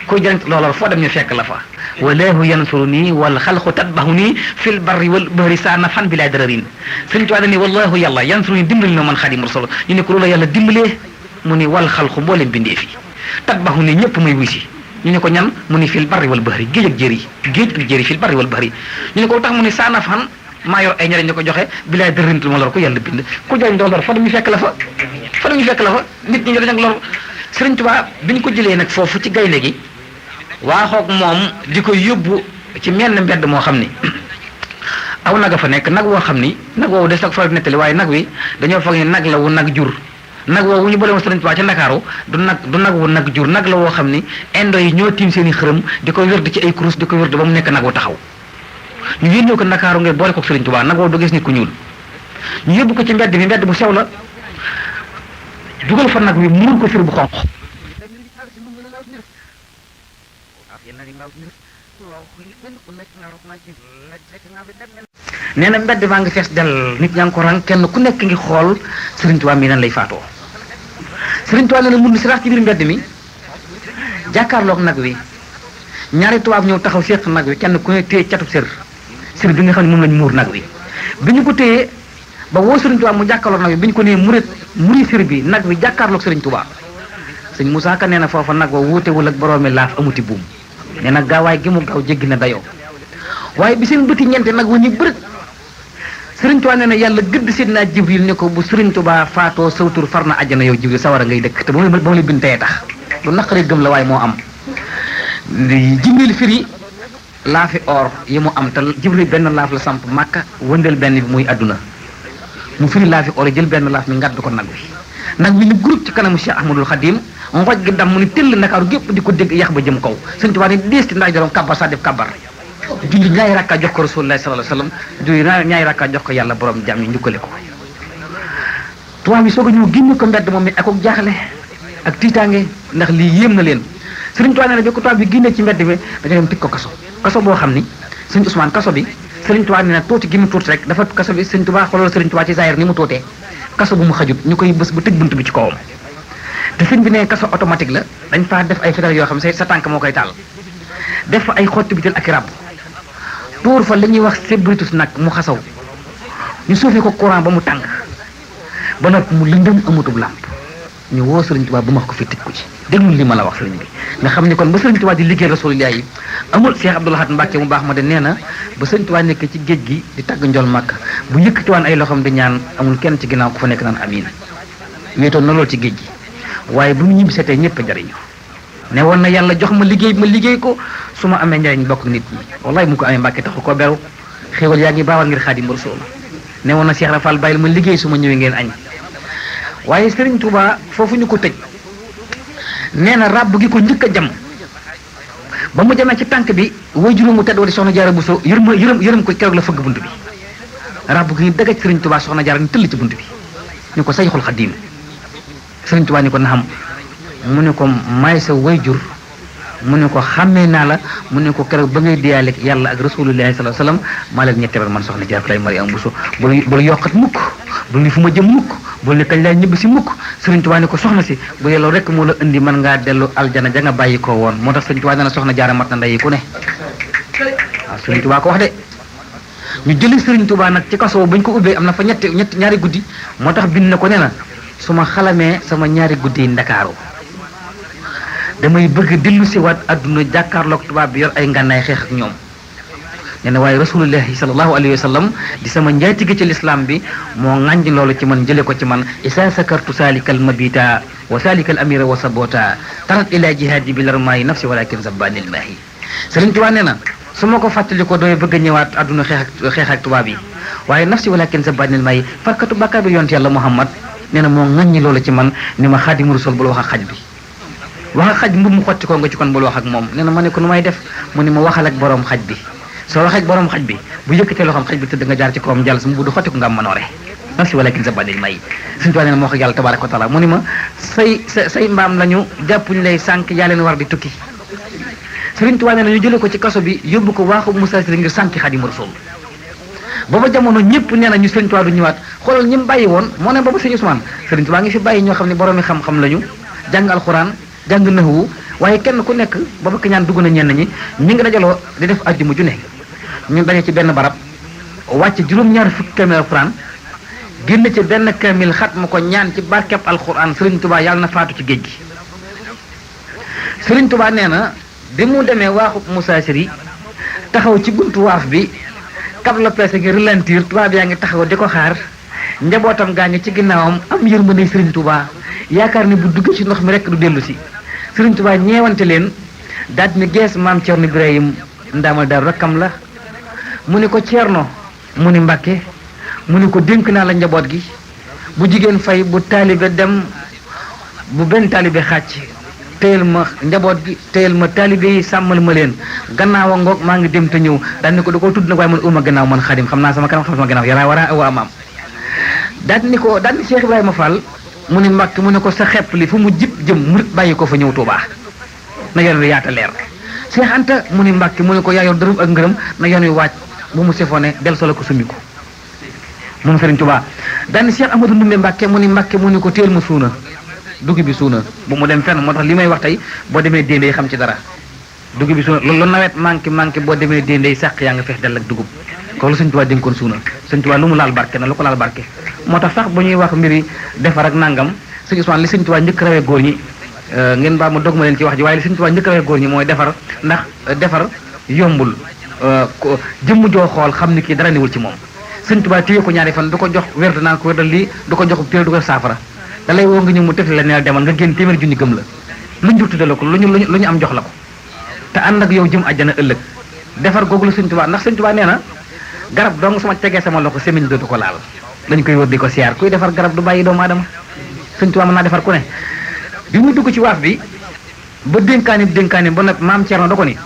kuy jariñ loo lor foo dem ñu fekk la fa walaahu yansuruni wal xalqu tatbahuni fil barri wal bahri saa nafan bi laa dararin Sëriñ Tuubaa dañu wallahu yàlla yansuruni dimbali na man Xaadimu Rasuul ñu ne ko loolu yàlla dimbalee mu ni wal xalqu mbooleem bindee fi tatbahuni ñëpp may wusi ñu ne ko ñan mu ni fil barri wal bahri géej ak jëri fil barri wal bahri ñu ne ko tax mu ni saa nafan maa yor ay njariñ di ko joxe bi laa dararin ma lor ko yàlla bind ku jariñ doo lor fa dañu fekk la fa nit ñi dañ ak lor Sëriñ Tuubaa bi ñu ko jëlee nag foofu ci gaynde gi waaxoog moom di ko yóbbu ci menn mbedd moo xam ni aw nag a fa nekk nag woo xam ni nag woowu des nag faral di nettali waaye nag wi dañoo foog ni nag la wu nag jur nag woowu ñu boole woon Sëriñ Tuubaa ca Ndakaaru du nag wu nag jur nag la woo xam ni indo yi ñoo tiim seen i xërëm di ko wérd ci ay kurus di ko wérd ba mu nekk nag wu taxaw ñu yónnee ko Ndakaaru ngir boole ko Sëriñ Tuubaa nag woowu du gis nit ku ñuul ñu yóbbu ko ci mbedd bu sew la dugal fa nag wi muur ko fir bu xonq nee na mbedd maa ngi fees del nit ñaa ngi ko rang kenn ku nekk ngi xool Sëriñ Tuubaa mi nan lay faatoo Sëriñ Tuubaa nee na mun si rax ci biir mbedd mi jàkkaarloog nag wi ñaari tubaab ñëw taxaw séq nag wi kenn ku ne téye catub sër bi nga xam ne moom lañ muur nag wi bi ñu ko téyee ba woo Serigne Touba mu jàkkaarloog nag bi ñu ko nee muri sir bi nag bi jàkkaarloog Serigne Touba sëñ Moussa Ka nee na foofa nag wa wuutewul ak boroomi laaf amuti buum nee na gaawaay gi mu gaaw jéggi na dayoo waaye bi seen bëti ñeente nag wa ñu bërët Serigne Touba nee na yàlla gëdd Seydina Jibril ne ko bu Serigne Touba faatoo sawtur far na àjjana yow Jibril sawara ngay dëkk te ba mu la bind tey tax lu naqaree gëm la waaye moo am Jibril firi laafi or yi mu am te Jibril benn laaf la samp Makka wëndeel benn bi muy àdduna mu firi laafi or yi jël benn laaf mi ngadd ko nag wi ni groupe ci kanamu Cheikh Ahmadul Khadim ngoj gi dam mu ni tëll Ndakaaru gépp di ko dégg yax ba jëm kaw Serigne Touba ne dees ci ndax jorom kabar sa def kabar julli ñaari rakka jox ko Rasulullah sallallahu alayhi wasallam julli ñaari rakka jox ko yàlla borom jàmm ñu njukkale ko tubaab bi soog a ñëw génne ko mbedd moom mi ak jaaxle ak tiitaange ndax lii yéem na leen Serigne Touba nee na bi ko tubaab bi génne ci mbedd bi dañoo dem tëj ko kaso boo xam ni Serigne Ousmane kaso bi Serigne Touba nee na tuuti gi mu tuuti rek dafa kaso bi Serigne Touba xoolal Serigne Touba ci zahir ni mu tuutee kaso bu mu xajut ñu koy bës bu tëj bunt bi ci kawam te sëñ bi ne kaso automatique la dañ faa def ay fédéral yoo xam sa tànk moo koy taal def fa ay xotti bitel ak i ràbb tuur fa li ñuy wax sébritus nag mu xasaw ñu suufee ko courant ba mu tàng ba nag mu lëndëm amutub làmp ñu woo Serigne Touba bu ma ko fi tëj ko ci déglul li ma la wax Serigne bi nga xam ni kon ba Serigne Touba di liggéey Rasulullah yi amul Cheikh Abdoul Ahad Mbacké mu baax ma de nee na ba Serigne Touba nekk ci géej gi di tagg njol Makka bu yëkkatiwaan ay loxoom di ñaan amul kenn ci ginnaaw ku fa nekk naan amiin wéetoon na lool ci géej gi waaye bu mu ñibbi seetee ñëpp a jariñu ne woon na yàlla jox ma liggéey ko su ma amee njariñ bokk nit ñi wallahi mu ko amee Mbàkke taxu ko beru xéewal yaa ngi baawal ngir Xaadimu Rasuul ne woon na Cheikh Rafal bàyyil ma liggéey su ma ñëwee ngeen añ waaye Serigne Touba foofu ñu ko tëj nee na ràbb gi ko njëkk a jam ba mu jamee ci tànk bi way juróom mu tedd wa di soxna Jaara Buso yërëm ko keroog la fëgg bunt bi ràbb gi dagaj Serigne Touba soxna Jaara ni tëll ci bunt bi ñu ko Sayxul Xadiim Serigne Touba ni ko naxam mu ne ko may sa wayjur mu ne ko xàmmee naa la mu ne ko keroog ba ngay diyaaleeg yàlla ak rasulullahi sallallahu alayhi wasallam maa leen ñetteel man soxna Jaara Mariama Bousso bul yokkat mukk bul ni fu ma jëm mukk bul ni kañ laay ñibbi si mukk Serigne Touba ni ko soxna si bu yelloo rek moo la indi mën ngaa dellu aljana ja nga bàyyi ko woon moo tax Serigne Touba nee na soxna Jaara mat na ndeyi ku ne waaw Serigne Touba ko wax de ñu jëli Serigne Touba nag ci kaso bañ ko ubbee am na fa ñaari guddi moo tax bind na ko nee na su ma xalamee sama ñaari guddi yi Ndakaaru damay bëgg dellu si waat adduna jàkkaarloog tubaab bi yor ay ngànnaay xeex ak ñoom nee na waaye rasulullahi sallallahu alayhi wa sallam di sama njaatige ci lislaam bi moo ŋànj loolu ci man jële ko ci man isa sakartu salikal mabita wa salikal amira wa sabota tarat ila jihaadi bi larmaayi nafsi walakin zabbanil maahi Sëriñ Tuubaa nee na su ma ko fàttali ko dooy bëgg a ñëwaat adduna xeex ak tubaab yi waaye nafsi walakin zabbanil maahi farkatu bàkkaar bi yonte yàlla Muhammad nee na moo ŋàññi loolu ci man ni ma Xaadimu Rasuul bul wax ak xaj bi wax ak xaj mbub mu xotti ko nga ci kon bul wax ak moom nee na ma ne ko nu may def mu ni ma waxal ak borom xaj bi soo waxee ak borom xaj bi bu yëkkatee loxoom xaj bi tëdd nga jaar ci kawam jàll su mu du xotti ko nga am manoore nafsi walakin zabbanil maahi Sëriñ Tuubaa nee na ma wax ak yàlla tabaaraka wa taala mu ni ma say mbaam lañu jàppuñ lay sànq yaa leen war di tukki Sëriñ Tuubaa nee na ñu jëlee ko ci kaso bi yóbbu ko waaxu musaasiri ngir sànqi Xaadimu Rasuul booba jamono ñëpp nee na ñu Sëriñ Tuubaa du ñëwaat xoolal ñi mu bàyyi woon moo ne booba Sëriñ Usmaan Sëriñ Tuubaa ngi fi bàyyi ñoo xam ne boroomi xam-xam lañu jàng alxuraan jàng naxwu waaye kenn ku nekk booba ki ñaan dugg na ñenn ñi ñu ngi dajaloo di def àjjuma ju ne ñu daje ci benn barab wàcc juróom-ñaar fukki kaamil alxuraan génn ci benn kaamil xat ma ko ñaan ci barkeb alxuraan Sëriñ Tuubaa yàlla na faatu ci géej gi Sëriñ Tuubaa nee na bi mu demee waaxu musaasiri taxaw ci buntu waaf bi kab la peese gi ralentir tubaab yaa ngi taxaw di ko xaar njabootam gaa ngi ci ginnaawam am yërmande Sëriñ Tuubaa yaakaar ne bu dugg ci ndox mi rek du dellu si Sëriñ Tuubaa ñeewante leen daal ni gees maam Ceerno Ibrahim ndaamal daal rakkam la mu ni ko Ceerno mu ni Mbàkke mu ni ko dénk naa la njaboot gi bu jigéen fay bu taalibe dem bu benn taalibe xàcc téyel ma njaboot gi téyel ma taalibe yi sàmmal ma leen gannaaw a ngoog maa ngi dem te ñëw daal ni ko da koo tudd nag waaye man uma gannaaw man Xaadim xam naa sama kanam xam sama gannaaw yaraa waraa awa amaam daal ni Cheikh Ibrahima Fall mu ni Mbàkke mu ne ko sa xepp li fu mu jib jëm murit bàyyi ko fa ñëw Tuubaa na yoon wi yaata leer Cheikh Anta mu ni Mbàkke mu ne ko yaa yor dërëm ak ngërëm na yoon wi waaj bu mu sefone del solo ko summi ko moom Sëriñ Tuubaa daal ni Cheikh Amadou Ndumbe Mbàkke mu ni Mbàkke mu ne ko téel ma suuna dugub bi suuna bu mu dem fenn moo tax li may wax tey boo demee déndey xam ci dara dugub bi suuna loolu nawet manqué boo demee déndey sàq yaa nga fees dell ak dugub ko lu Sëriñ Tuubaa dénkoon suuna sëñ Tuubaa lu mu laal barke na lu ko laal barke moo tax sax bu ñuy wax mbiri defar ak nangam sëñ Ousmane li sëñ Tuubaa njëkk rawee góor ñi ngeen baal ma dog ma leen ci wax ji waaye li sëñ Tuubaa njëkk rawee góor ñi mooy defar ndax defar yombul jëmm joo xool xam ni kii dara niwul ci moom sëñ Tuubaa téye ko ñaari fan du ko jox wér naan ko wérdal lii du ko jox téere du ko saafara da lay woo nga ñëw mu tefli la neel demal nga génn téeméeri junni gëm la lu ñu tudde la ko lu ñu am jox la ko te ànd ak yow jëm àjjana ëllëg defar googu la sëñ Tuubaa ndax sëñ Tuubaa nee na garab dong sama tegee sama loxo semiñ dootu ko laal dañ koy wër di ko siyaar kuy defar garab du bàyyi doomu aadama sëñ Tuubaa mën naa defar ku ne bi mu dugg ci waaf bi ba dénkaani ba nag maam Thierno da ko ni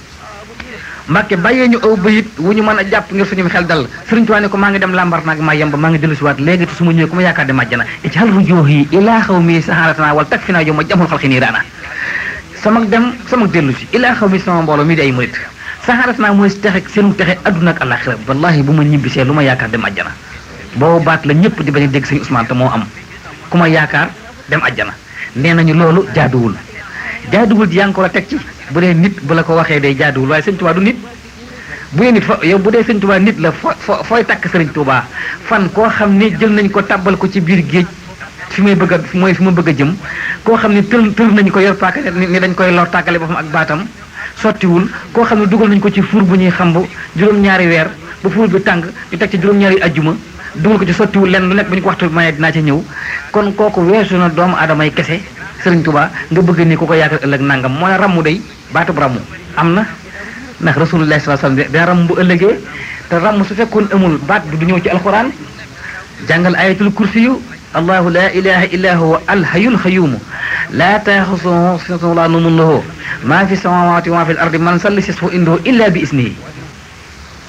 Mbàkke bàyyee ñu aw bayit wu ñu mën a jàpp ngir suñu xel dal sëriñ Tuubaa ne ko maa ngi dem lambar naag maa yemba maa ngi dellu si waat léegi te su ma ñëwee ku ma yaakaar de màjjana ijal rujuhi ilaa xaw mi saharatana wala tag fi naa yow ma jamul xalqi nii raana sama dem sama dellu si ilaa xaw mi sama mbooloo mi di ay murit saharatana mooy texe seenu texe adduna ak àlaxira wallahi bu ma ñibbisee lu ma yaakaar dem àjjana boobu baat la ñëpp di bañ a dégg sëñ Ousmane te moo am ku ma yaakaar dem àjjana nee nañu loolu jaaduwul ji yaa ngi ko la teg ci bu dee nit bu la ko waxee day jaaduwul waaye sëñ Tuubaa du nit bu dee nit yow bu dee sëñ Tuubaa nit la fooy takk sëriñ Tuubaa fan koo xam ni jël nañ ko tàbbal ko ci biir géej fi may bëgg a mooy fi ma bëgg a jëm koo xam ni tël nañ ko yor paaka ni dañ koy lor tàggale boppam ak baatam sottiwul koo xam ne dugal nañ ko ci fuur bu ñuy xamb juróom-ñaari weer ba fuur bi tàng ñu teg ci juróom-ñaari ajjuma dugal ko ci sottiwul lenn lu nekk bu ñu ko waxtu mayee dinaa ca ñëw kon kooku weesu na doomu aadamay kese sëriñ Tuubaa nga bëgg ni ku ko yaakaar ëllëg nangam moo ne rammu day baatub rammu am na ndax rasulullah sallallahu alayhi wasallam dina ramm bu ëllëgee te ramm su fekkoon amul baat bi du ñëw ci alquran jàngal ayatul kursiyu allahu la ilaha illa huwa alhayyul qayyum la ta'khusuhu sinatun wa la nawmun lahu ma fi samawati wa ma fil ardi man salli yasfahu indahu illa bi isnihi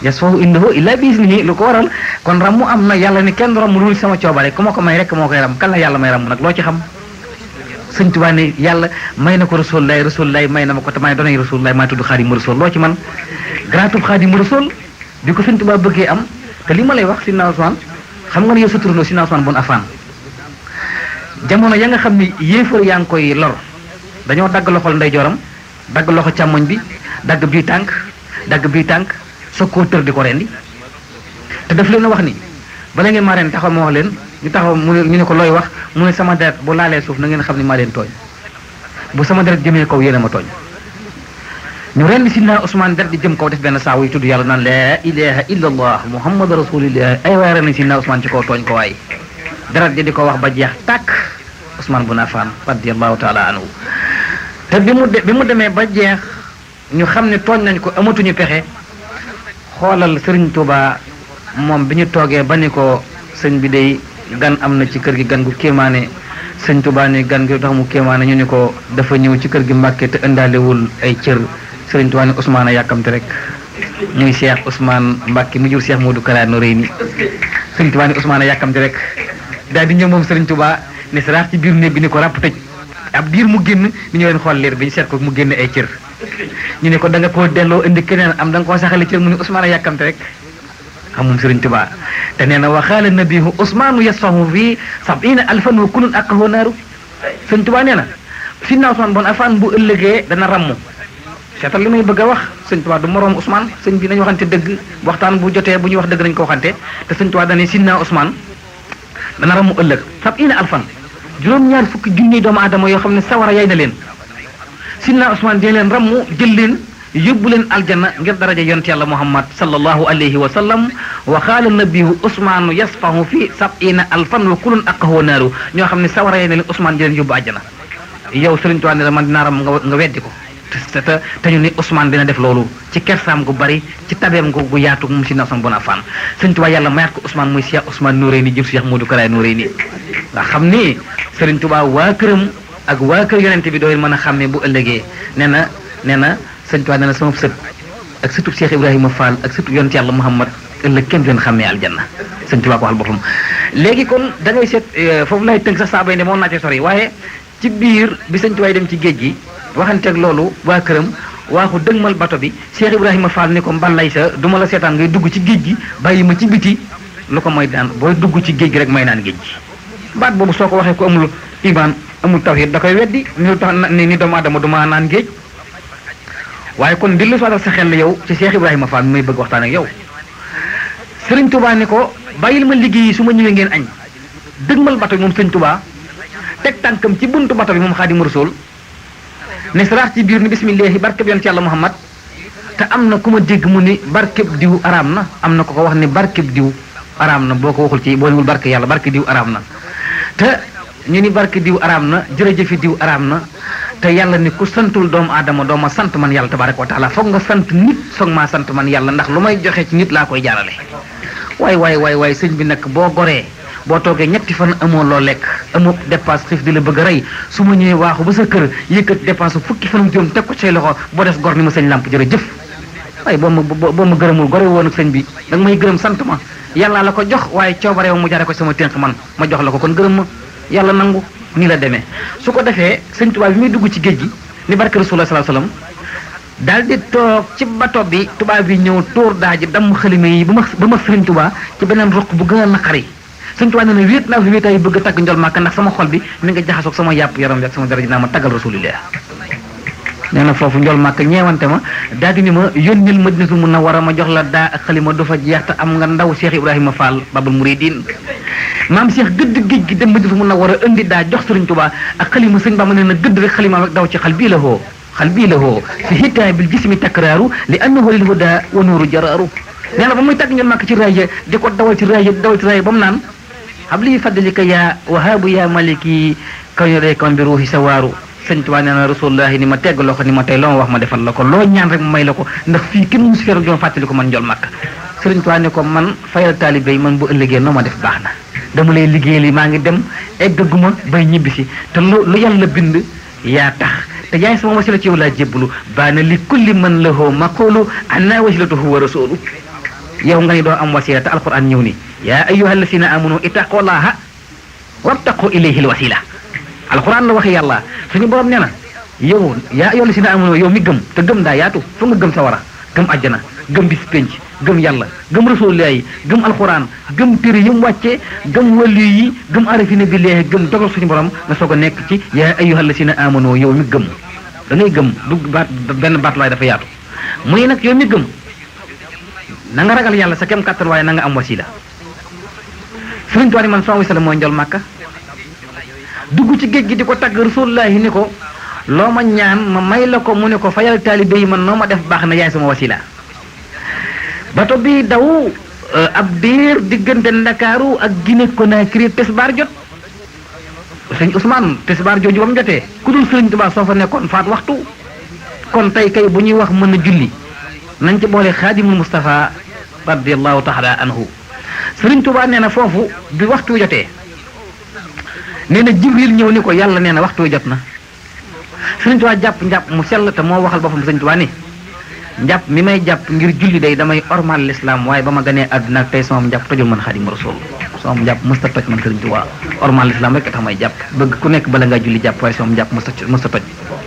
yasfahu indahu illa bi isnihi lu ko waral kon rammu am na yàlla ni kenn ramm lu sama coobare ku ma ko may rek moo koy ram kan la yàlla may ramm nag loo ci xam sëñ Tuubaa ne yàlla may na ko rasulullaay may na ma ko te may doonay rasulullaay maa tudd Xaadimu Rasuul loo ci man garaatub Xaadimu Rasuul bi ko sëñ Tuubaa bëggee am te li ma lay wax Sidna Usmaan xam nga ne yow sa turandoo Sidna Usmaan bun Affaan jamono ya nga xam ni yéefar yaa ngi koy lor dañoo dagg loxol ndeyjooram dagg loxo càmmoñ bi dagg bii tànk soog koo tër di ko rendi te daf leen a wax ni bala ngeen maa ren taxaw ma wax leen ñu taxaw ñu ne ko looy wax mu ne sama deret bu laalee suuf na ngeen xam ne maa leen tooñ bu sama deret jëmee kaw yéen a ma tooñ ñu ren Sidna Usmaan deret di jëm kaw def benn saawu yi tudd yàlla naan laa ilaha illa allah muhammad rasulillah ay waay ren Sidna Usmaan ci kaw tooñ ko waay deret ji di ko wax ba jeex tàkk Usmaan bun Affaan radiyallahu taala anhu te bi mu demee ba jeex ñu xam ne tooñ nañ ko amatuñu pexe xoolal Sëriñ Tuubaa moom bi ñu toogee ba ni ko sëñ bi day gan am na ci kër gi gan gu kéemaane sëñ Tuubaa ni gan gi tax mu kéemaane ñu ni ko dafa ñëw ci kër gi Mbàkke te indaalewul ay cër sëriñ Tuubaa ni Ousmane a yàkkamte rek muy Cheikh Ousmane Mbàkke mu jur Cheikh Modou Kara Noreyni sëriñ Tuubaa ni Ousmane a yàkkamte rek daal di ñëw moom sëriñ Tuubaa ne saraax ci biir néeg bi ni ko ràpp tëj ab diir mu génn ni ñu leen xool leer bi ñu seet ko mu génn ay cër ñu ne ko da nga koo delloo indi keneen am da nga koo saxale cër mu ni Ousmane a yàkkamte rek xamum sëriñ Tuubaa te nee na waxaala nabihu Usmaanu yasfahu fii 70,000 wa kullun aqahu naaru sëriñ Tuubaa nee na Sidna Usmaan bun Affaan bu ëllëgee dana ramm seetal li may bëgg a wax sëriñ Tuubaa du moroom Usmaan sëñ bi nañu waxante dëgg waxtaan bu jotee bu ñuy wax dëgg nañu ko waxante te sëriñ Tuubaa dane Sidna Usmaan dana ramm ëllëg 70,000 juróom-ñaar fukki junni doomu aadama yoo xam ne sawara yay na leen Sidna Usmaan dina leen ramm jël leen yóbbu leen aljanna ngir daraja yonent yàlla Muhammad sallallahu alayhi wa sallam wa qaala nabiyu Usmaanu yasfahu fi 70,000 wa kullun aqahu naaru ñoo xam ne sawara yee na leen Usmaan di leen yóbbu aljanna yow Sëriñ Tuubaa ne la man dinaa ram nga weddi ko te ñu ni Usmaan dina def loolu ci kersaam gu bari ci tabeem gu yaatu mu Sidna Usmaan bun Affaan Sëriñ Tuubaa yàlla mayaat ko Usmaan muy Cheikh Ousmane Noreyni jëf Cheikh Modou Kara Noreyni nga xam ni Sëriñ Tuubaa waa këram ak waa kër yonente bi dooy mën a xàmmee bu ëllëgee nee na Sëriñ Tuubaa nee na sama sët ak sëtub Cheikh Ibrahima Fall ak sëtub yonent yàlla Muhammad ëllëg kenn du leen xàmmee aljanna Sëriñ Tuubaa ko waxal boppam léegi kon da ngay seet foofu lay tënk sax saa bay ne moom naa ci sori waaye ci biir bi Sëriñ Tuubaa dem ci géej gi waxanteeg loolu waa këram waaxu dëgmal bato bi Cheikh Ibrahima Fall ni ko mbalay sa du ma la seetaan ngay dugg ci géej gi bàyyi ma ci biti lu ko mooy daan booy dugg ci géej gi rek may naan géej gi baat boobu soo ko waxee ko amul iman amul tawhid da koy weddi ni tax ni doomu aadama du ma naan géej waaye kon dillu soo sa xel yow ci Cheikh Ibrahima Fall mi may bëgg waxtaan ak yow Sëriñ Tuubaa ne ko bàyyil ma liggéey su ma ñëwee ngeen añ dëgmal bato bi moom Sëriñ Tuubaa teg tànkam ci buntu bato bi moom Xaadimu Rasuul ne saraax ci biir ni bismillahi barkeb yonent Yàlla Muhammad te am na ku ma dégg mu ni barkeb diw araam na am na ko wax ni barkeb diw araam na boo ko waxul ci boolewul barke yàlla barke diw araam na te ñu ni barke diw araam na jërëjëfi diw araam na te yàlla ni ku santul doomu aadama dooma sant man yàlla tabaraka wa taala foog nga sant nit soog maa sant man yàlla ndax lu may joxe ci nit laa koy jaarale waay sëñ bi nag boo goree boo toogee ñetti fan amoo loo lekk amoo dépense xiif di la bëgg a rey su ma ñëwee waaxu ba sa kër yëkkat dépense fukki fanum juróom teg ko ci say loxo boo des gor ni ma sëñ làmp jërëjëf waaye boo ma gërëmul gore woon ak sëñ bi da nga may gërëm sant ma yàlla la ko jox waaye coobareew mu jare ko sama tënk man ma jox la ko kon gërëm ma yàlla nangu nii la demee su ko defee sëñ Tuubaa bi muy dugg ci géej gi ni barke Rasulullah sallallahu alayhi wasallam daal di toog ci bato bi tubaab bi ñëw tóor daa ji damm xalima yi ba ma sëriñ Tuubaa ci beneen roq bu gën a naqari sëñ Tuubaa nee na wéet naa fi wéetaay bëgg a tagg njol Màkka ndax sama xol bi mi nga jaxasoog sama yàpp yaram bi ak sama daraja naa ma taggal Rasulullah nee na foofu njol Màkka ñeewante ma daal di ni ma yónnil Madinatul Munawwara ma jox la daa ak xalima du fa jeex te am nga ndaw Cheikh Ibrahima Fall Babul Mouridine maam Cheikh gëdd géej gi dem Madinatul Munawwara indi daa jox sëriñ Tuubaa ak xalima sëñ Bamba nee na gëdd rek xalima ak daw ci xal bii la hoo fi hitaa bil jismi takraaru li annahu lil huda wa nuuru jaraaru nee na ba muy tagg njol Màkka ci raaya di ko dawal ci raaya ba mu naan habli fadlika ya wahaabu ya maliki kaw ñu day kon bi ruuxi sa waaru sëñ Tuubaa nee na rasulullahi ni ma tegg loxo ni ma tey loo ma wax ma defal la ko loo ñaan rek ma may la ko ndax fii kenn musu feeru joon fàttali ko man njol Màkka sëriñ Tuubaa ne ko man fayal taalibe yi man bu ëllëgee noo ma def baax na dama lay liggéey li maa ngi dem eggaguma bay ñibbisi te lu yàlla bind yaa tax te yaay sama wasila ci yow laa jébbalu baana li kulli man lahu maqulu anna wasilatuhu wa rasulu yow nga ni doo am wasila te alquran ñëw ni yaa ayyuhal lazina amanu ittaqullaha wabtaqu ilayhi alwasila alquran la waxe yàlla suñu borom nee na yow yaa ayyuhal lazina amanu yow mi gëm te gëm daa yaatu fu nga gëm sa wara gëm àjjana gëm bis penc gëm yàlla gëm rasulullah yi gëm alquran gëm téere yi mu wàcce gëm wàllu yi gëm arafina billahi gëm dogal suñu borom nga soog a nekk ci yaa ayyuhal lazina amanu yow mi gëm da ngay gëm du baat benn baat laay dafa yaatu mu ne nag yow mi gëm na nga ragal yàlla sa kem kàttan waaye na nga am wasila sëriñ Tuubaa man sama wasila mooy njol Màkka dugg ci géej gi di ko tagg rasulullahi ni ko loo ma ñaan ma may la ko mu ne ko fayal taalibe yi man noo ma def baax na yaay sama wasila bato bi daw ab diir diggante Ndakaaru ak Guinée Conakry tisbaar jot sëñ Ousmane tisbaar jooju ba mu jotee ku dul sëriñ Tuubaa soo fa nekkoon faat waxtu kon tey kay bu ñuy wax mën a julli nañ ci boole xaadimul Mustafa radiyallahu taala anhu sëriñ Tuubaa nee na foofu bi waxtu jotee nee na Jibril ñëw ni ko yàlla nee na waxtu jot na sëriñ Tuubaa jàpp njàpp mu sell te moo waxal boppam sëriñ Tuubaa ni njàpp mi may jàpp ngir julli day damay ormal l'islam waaye ba ma ganee àdduna ak tey sama njàpp tojul man Xaadimu Rasuul sama njàpp mësta toj man sëriñ Tuubaa ormal l'islam rek tax may jàpp bëgg ku nekk bala ngaa julli jàpp waaye sama njàpp mësta toj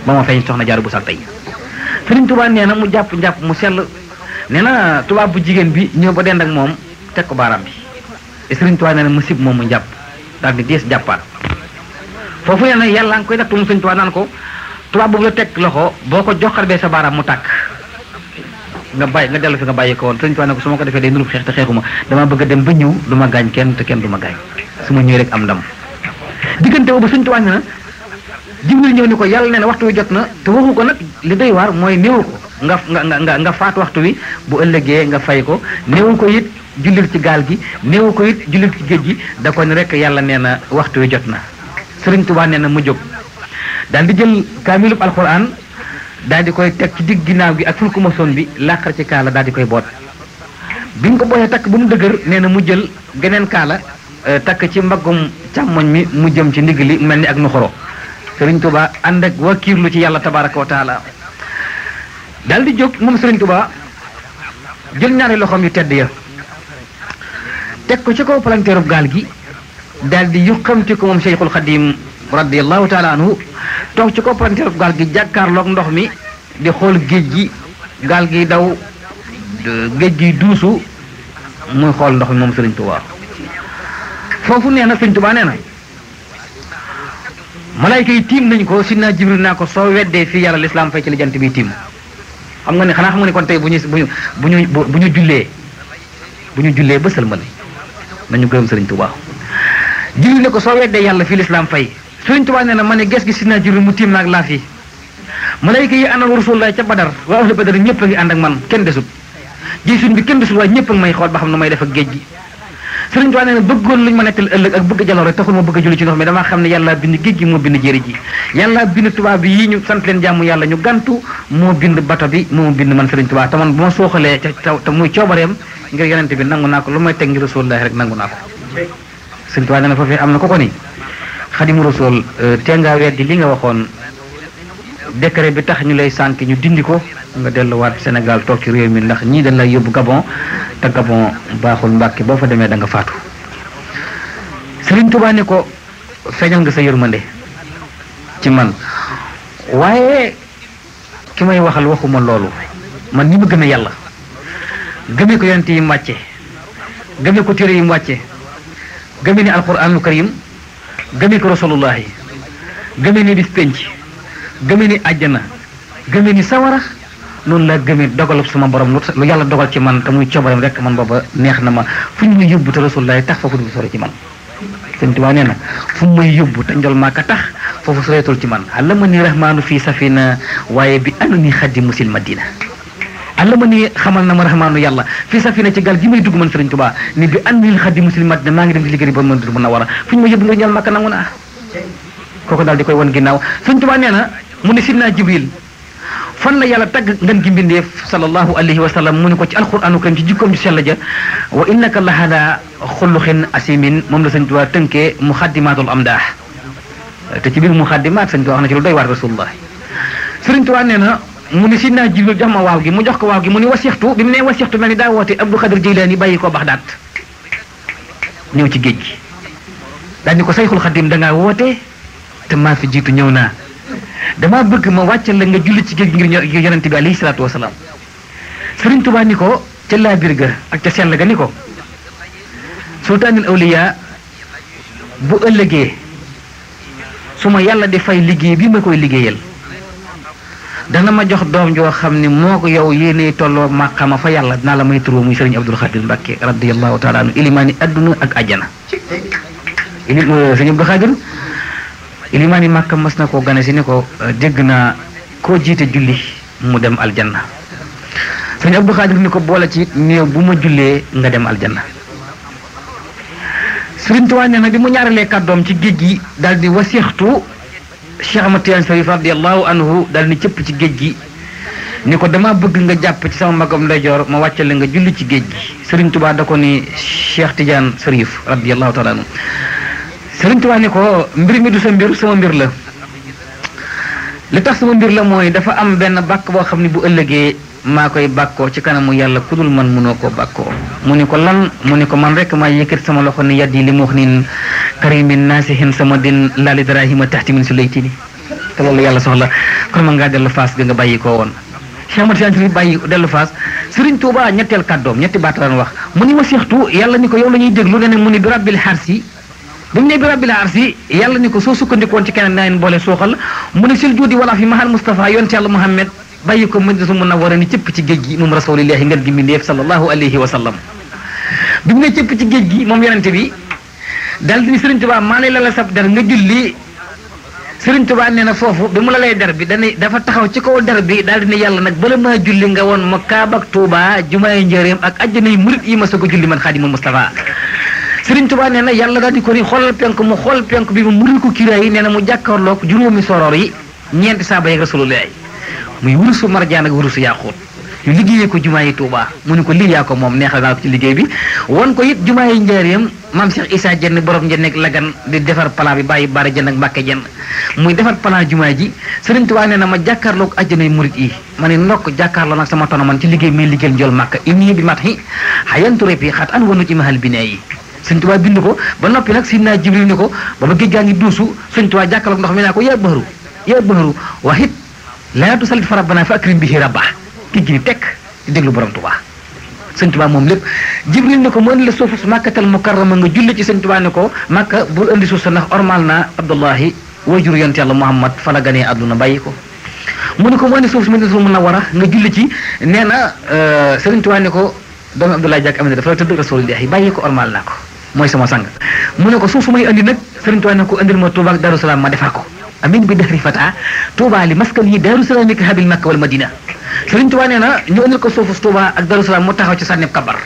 ba ma feeñ soxna Jaara bu sal tey sëriñ Tuubaa nee na mu jàpp njàpp mu sell nee na tubaab bu jigéen bi ñëw ba dend ak moom teg ko baaraam bi te sëriñ Tuubaa nee na mu sib moom mu jàpp daal di dees jàppaat foofu nee na yàlla nga koy nattu mu sëriñ Tuubaa naan ko tubaab boobu la teg loxo boo ko joxar bee sa baaraam mu tàkk nga bàyyi nga dellu fi nga bàyyi ko woon sëriñ Tuubaa ne ko su ma ko defee day nurub xeex te xeexuma dama bëgg a dem ba ñëw du ma gaañ kenn te kenn du ma gaañ su ma ñëwee rek am ndam diggante boobu sëriñ Tuubaa nee na Jibril ñëw ni ko yàlla nee na waxtu wi jot na te waxu ko nag li doy waar mooy néewu ko nga faat waxtu wi bu ëllëgee nga fay ko néewu ko it jullil ci gaal gi néewu ko it jullil ci géej gi da ko ne rek yàlla nee na waxtu wi jot na sëriñ Tuubaa nee na mu jóg daal di jël kaamilub alquran daal di koy teg ci digg ginnaaw gi ak fulku mosoon bi làqar ci kaala daal di koy boot bi ñu ko booyee takk ba mu dëgër nee na mu jël geneen kaala takk ci mbaggum càmmoñ mi mu jëm ci ndigg li mel ni ak nuxoro sëriñ Tuubaa ànd ak wakiirlu ci yàlla tabaraka wa taala daal di jóg moom sëriñ Tuubaa jël ñaari loxoom yu tedd ya teg ko ci kaw palanteerub gaal gi daal di yuqamti ko moom Cheikhul Xadim radiyallahu taala anhu toog ci kaw palanteerub gaal gi jàkkaarloog ndox mi di xool géej gi gaal gi daw géej gi duusu muy xool ndox mi moom sëriñ Tuubaa foofu nee na sëriñ Tuubaa nee na malaayka yi tiim nañ ko sidna Jibril naa ko soo weddee fii yàlla lislaam fay ci la jant bi tiim xam nga ne xanaa xam nga ne kon tey bu ñu jullee bu ñu jullee ba sëlmal nañu gërëm Sëriñ Tuubaa. Jibril ne ko soo weddee yàlla fii lislaam fay. Sëriñ Tuubaa nee na ma ne ges gi Sidna Jibril mu tiim naag laaf yi malayka yi àndoon Rasulullah ca Badar waa ahlu Badar ñëpp a ngi ànd ak man kenn desut ji suñ bi kenn desul waaye ñëpp a ngi may xool ba xam ne may def ak géej gi. Sëriñ Tuubaa nee na bëggoon luñ ma nettal ëllëg ak bëgg jaloore taxul ma bëgg a julli ci ndox mi damaa xam ne yàlla bind géej gi moo bind jéeri ji yàlla bind tubaab bi yii ñu sant leen jàmm yàlla ñu gantu moo bind bato bi moo bind man Sëriñ Tuubaa te man bu ma sooxalee te muy coobareem ngir yonente bi nangu naa ko lu may teg ngir Rasulullah rek nangu naa ko. Sëriñ Tuubaa nee na foofee am na ko ko ni Xadimu Rasul te ngaa weddi li nga waxoon décret bi tax ñu lay sànk ñu dindi ko nga delluwaat Sénégal toog ci réew mi ndax ñii dañ lay yóbbu Gabon te Gabon baaxul Mbàkke boo fa demee da nga faatu. Sëriñ Tuubaa ne ko feeñal nga sa yërmande ci man waaye ki may waxal waxuma loolu man ni ma gëmee yàlla gëmee ko yonent yi mu wàcce gëmee ko téere yi mu wàcce gëmee ni alquraanul karim gëmee ko rasulullahi gëmee ni bis penc gëmee ni àjjana gëmee ni sawara noonu laa gëmee dogalub sama borom lu yàlla dogal ci man te muy coobareem rek man booba neex na ma fu ñu may yóbbu te rasulullahi tax foofu du sori ci man. Sëriñ Tuubaa nee na fu mu may yóbbu te njol maaka tax foofu soreetul ci man allama ni rahmaanu fii safina waaye bi anu ni xaddi musil madina allama ni xamal na ma rahmaanu yàlla fii safina ci gal gi may dugg man Sëriñ Tuubaa ni bi anu ni xaddi musil madina maa ngi dem ci liggéey ba mën a war a fu ñu may yóbbu nga njol maaka nangu naa kooku daal di koy won ginnaaw. Sëriñ Tuubaa nee na mu ne Sidna Jibril fan la yàlla tagg ngeen gi mbindeef sallallahu alayhi wa sallam mu ne ko ci alquranu karim ci jikkoom ci sell ja wa innaka la ala xuluqin asimin moom la Sëriñ Tuubaa tënkee muxaddimatul amdaax te ci biir muxaddimaat Sëriñ Tuubaa wax na ci lu doy waar rasulullah. Sëriñ Tuubaa nee na mu ne Sidna Jibril jox ma waaw gi mu jox ko waaw gi mu ne wasixtu bi mu ne wasixtu mel ni daa woote Abdou Xadir Jeylaani bàyyi ko Baxdaat ñëw ci géej gi daal ni ko Sayxul Xadim dangaa woote te maa fi jiitu ñëw naa damaa bëgg ma wàccal la nga julli ci géej gi ngir yonent bi alayhi salaatu wasalaam. Sëriñ Tuubaa ni ko ca laabir ga ak ca sell ga ni ko sultaanul awliya bu ëllëgee su ma yàlla di fay liggéey bi ma koy liggéeyal dana ma jox doom joo xam ne moo ko yow yéene tolloo maqama fa yàlla dinaa la may turoo muy Sëriñ Abdul Xaadir Mbàkke radiyallahu taala anhu ilimaani adduna ak ajjana. Sëriñ Abdul Xaadir ilimaani Màkka mas na koo gane si ni ko dégg naa koo jiite julli mu dem aljanna. Sëriñ Abdul Xaadir ni ko boole ci néew bu ma jullee nga dem aljanna. Sëriñ Tuubaa nee na bi mu ñaaralee kàddoom ci géej gi daal di wasixtu Cheikh Ahmad Tijaan Sarif radiyallahu anhu daal ni cëpp ci géej gi ni ko dama bëgg nga jàpp ci sama magam ndeyjoor ma wàccale nga julli ci géej gi. Sëriñ Tuubaa da ko ni Cheikh Tijaan Sarif radiyallahu taala anhu. Sëriñ Tuubaa ni ko mbir mi du sa mbir sama mbir la li tax sama mbir la mooy dafa am benn bàkk boo xam ne bu ëllëgee maa koy bàkkoo ci kanamu yàlla ku dul man mënoo koo bàkkoo. mu ni ko lan mu ni ko man rek maa yëkkati sama loxo ni yaddi li mu wax niin karimin naasihin sama din laali darahima taxti min su laytini te loolu yàlla soxla kon ma ngaa dellu faas ga nga bàyyi koo woon. Cheikh Ahmad Tijaan Sarif bàyyi dellu faas. Sëriñ Tuubaa ñetteel kàddoom ñetti baat la wax mu ni ma seextu yàlla ni ko yow la ñuy déglu ne mu ni bi rabbil harsi bi mu ne bi rabbil arsi yàlla ni ko soo sukkandikoon ci keneen naa leen boole suuxal mu ne sil juudi wala fi mahal Mustafa yonent yàlla Muhammad bàyyi ko Madinatu Munawwara ni cëpp ci géej gi moom rasulillahi ngeen gi mbindeef sallallahu alayhi wa sallam. bi mu ne cëpp ci géej gi moom yonent bi daal di ni Sëriñ Tuubaa maa lay lala sab der nga julli. Sëriñ Tuubaa nee na foofu bi mu la lay der bi dafa taxaw ci kaw der bi daal di ne yàlla nag bala maa julli nga woon ma Kaaba ak Tuubaa jumaay njëreem ak àjjana yi murit yi ma soog a julli man Xaadimul Mustafa. Sëriñ Tuubaa nee na yàlla daal di ko ni xoolal penk mu xool penk bi mu muril ko kiraay yi nee na mu jàkkaarloog juróomi soroor yi ñeenti saaba yeeg rasulullah muy wurusu marjaan ak wurusu yaaxuut ñu liggéeyee ko jumaa yi Tuubaa mu ni ko lii yaa ko moom neexal naa ko ci liggéey bi won ko it jumaa yi njaareem maam Cheikh Issa Dieng borom Dieng ak Lagan di defar plan bi bàyyi Baara Dieng ak Mbàkke Dieng muy defar plan jumaa ji. Sëriñ Tuubaa nee na ma jàkkaarloog àjjanay murit yi ma ne ndokk jàkkaarloo nag sama tono man ci liggéey may liggéeyal njool Màkka inni bi mat hi xayantu repi xat an wanu ci mahal binaa yi. Sëriñ Tuubaa bind ko ba noppi nag Sidna Jibril ni ko ba ba géej gaa ngi duusu Sëriñ Tuubaa jàkkaarloog ndox mi naa ko yaa bahru wahit laa tusallit fa rabbana fa akrim bihi rabba ki gi ni tekk di déglu borom Tuubaa. Sëriñ Tuubaa moom lépp Jibril ni ko mu indi la suufu Makkatal Mukarrama nga julli ci Sëriñ Tuubaa ni ko Makka bul indi suuf sa ndax ormal naa Abdullahi wajur yonent yàlla Muhammad fa la ganee àdduna bàyyi ko. mu ni ko mu indi suuf si Madinatul Munawwara nga julli ci nee na Sëriñ Tuubaa ni ko doomu Abdoulaye Diak Amina dafa la tëdd Rasulullah bàyyi ko ormal naa ko mooy sama sang mu ne ko suuf su may andi nag Sëriñ Tuubaa ne ko andil ma Touba ak Darou Salaam ma defar ko amin bi dexri fata Touba li maskan yi Darou Salaam ka habil Makka wal Madina Sëriñ Tuubaa nee na ñu andil ko suufu Touba ak Darou Salaam mu taxaw ci sànni kabar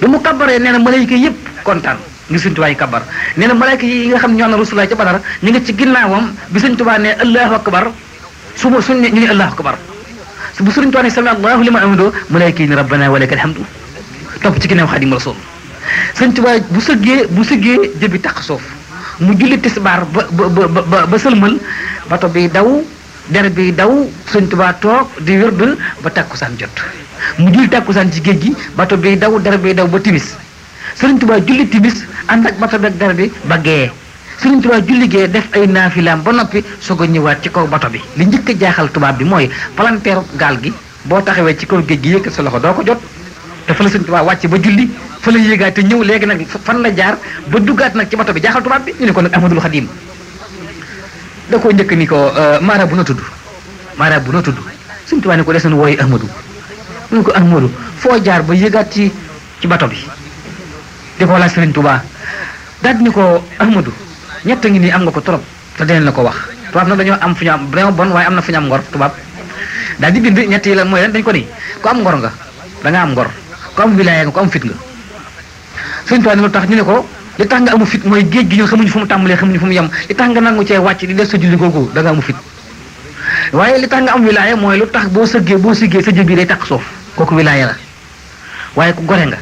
bi mu kabaree nee na malayka yëpp kontaan ngir Sëriñ Tuubaa yi kabar nee na malayka yi nga xam ne ñoo na Rasulullah ca Badar ñu ngi ci ginnaawam bi Sëriñ Tuubaa ne Allahu akbar suñ ñu ne Allahu akbar bu Sëriñ Tuubaa ne sami Allahu liman hamidahu malayka yi ni rabbana wa lakal hamdu topp ci ginnaaw Xaadimu Rasuul Sëriñ Tuubaa bu sëggee jëbi tax suuf mu julli tisbaar ba sëlmal bato bi daw der bi daw Sëriñ Tuubaa toog di wérd ba takkusaan jot mu julli takkusaan ci géej gi bato bi daw der bi daw ba timis Sëriñ Tuubaa julli timis ànd ak bato bi ak der bi ba gee Sëriñ Tuubaa julli gee def ay naafilaam ba noppi soog a ñëwaat ci kaw bato bi li njëkk a jaaxal tubaab bi mooy palanteeru gaal gi boo taxawee ci kaw géej gi yëkkat sa loxo doo ko jot te fa la Sëriñ Tuubaa wàcc ba julli fa la yéegaat te ñëw léegi nag fan la jaar ba duggaat nag ci bato bi jaaxal tubaab bi ñu ne ko nag Ahmadul Xadim da koo njëkk ni ko maara bu na tudd Sëriñ Tuubaa ne ko des na wooyu Ahmadu mu ne ko Ahmadu foo jaar ba yéegaat ci bato bi di ko laaj Sëriñ Tuubaa daal ni ko Ahmadu ñett ngi nii am nga ko trop te dinañ la ko wax tubaab nag dañoo am fu ñu am dañoo bon waaye am na fu ñu am ngor tubaab daal di bind ñett yi la mooy lan dañ ko ni ku am ngor nga da nga am ngor ku am wilaaya nga ku am fit nga Sëriñ Tuubaa ne lu tax ñu ne ko li tax nga amu fit mooy géej gi ñun xamuñu fu mu tàmbalee xamuñu fu mu yem li tax nga nangu cee wàcc di def sa julli googu da nga amu fit waaye li tax nga am wilaaya mooy lu tax boo siggee sa jëb bi day takk suuf kooku wilaaya la waaye ku gore nga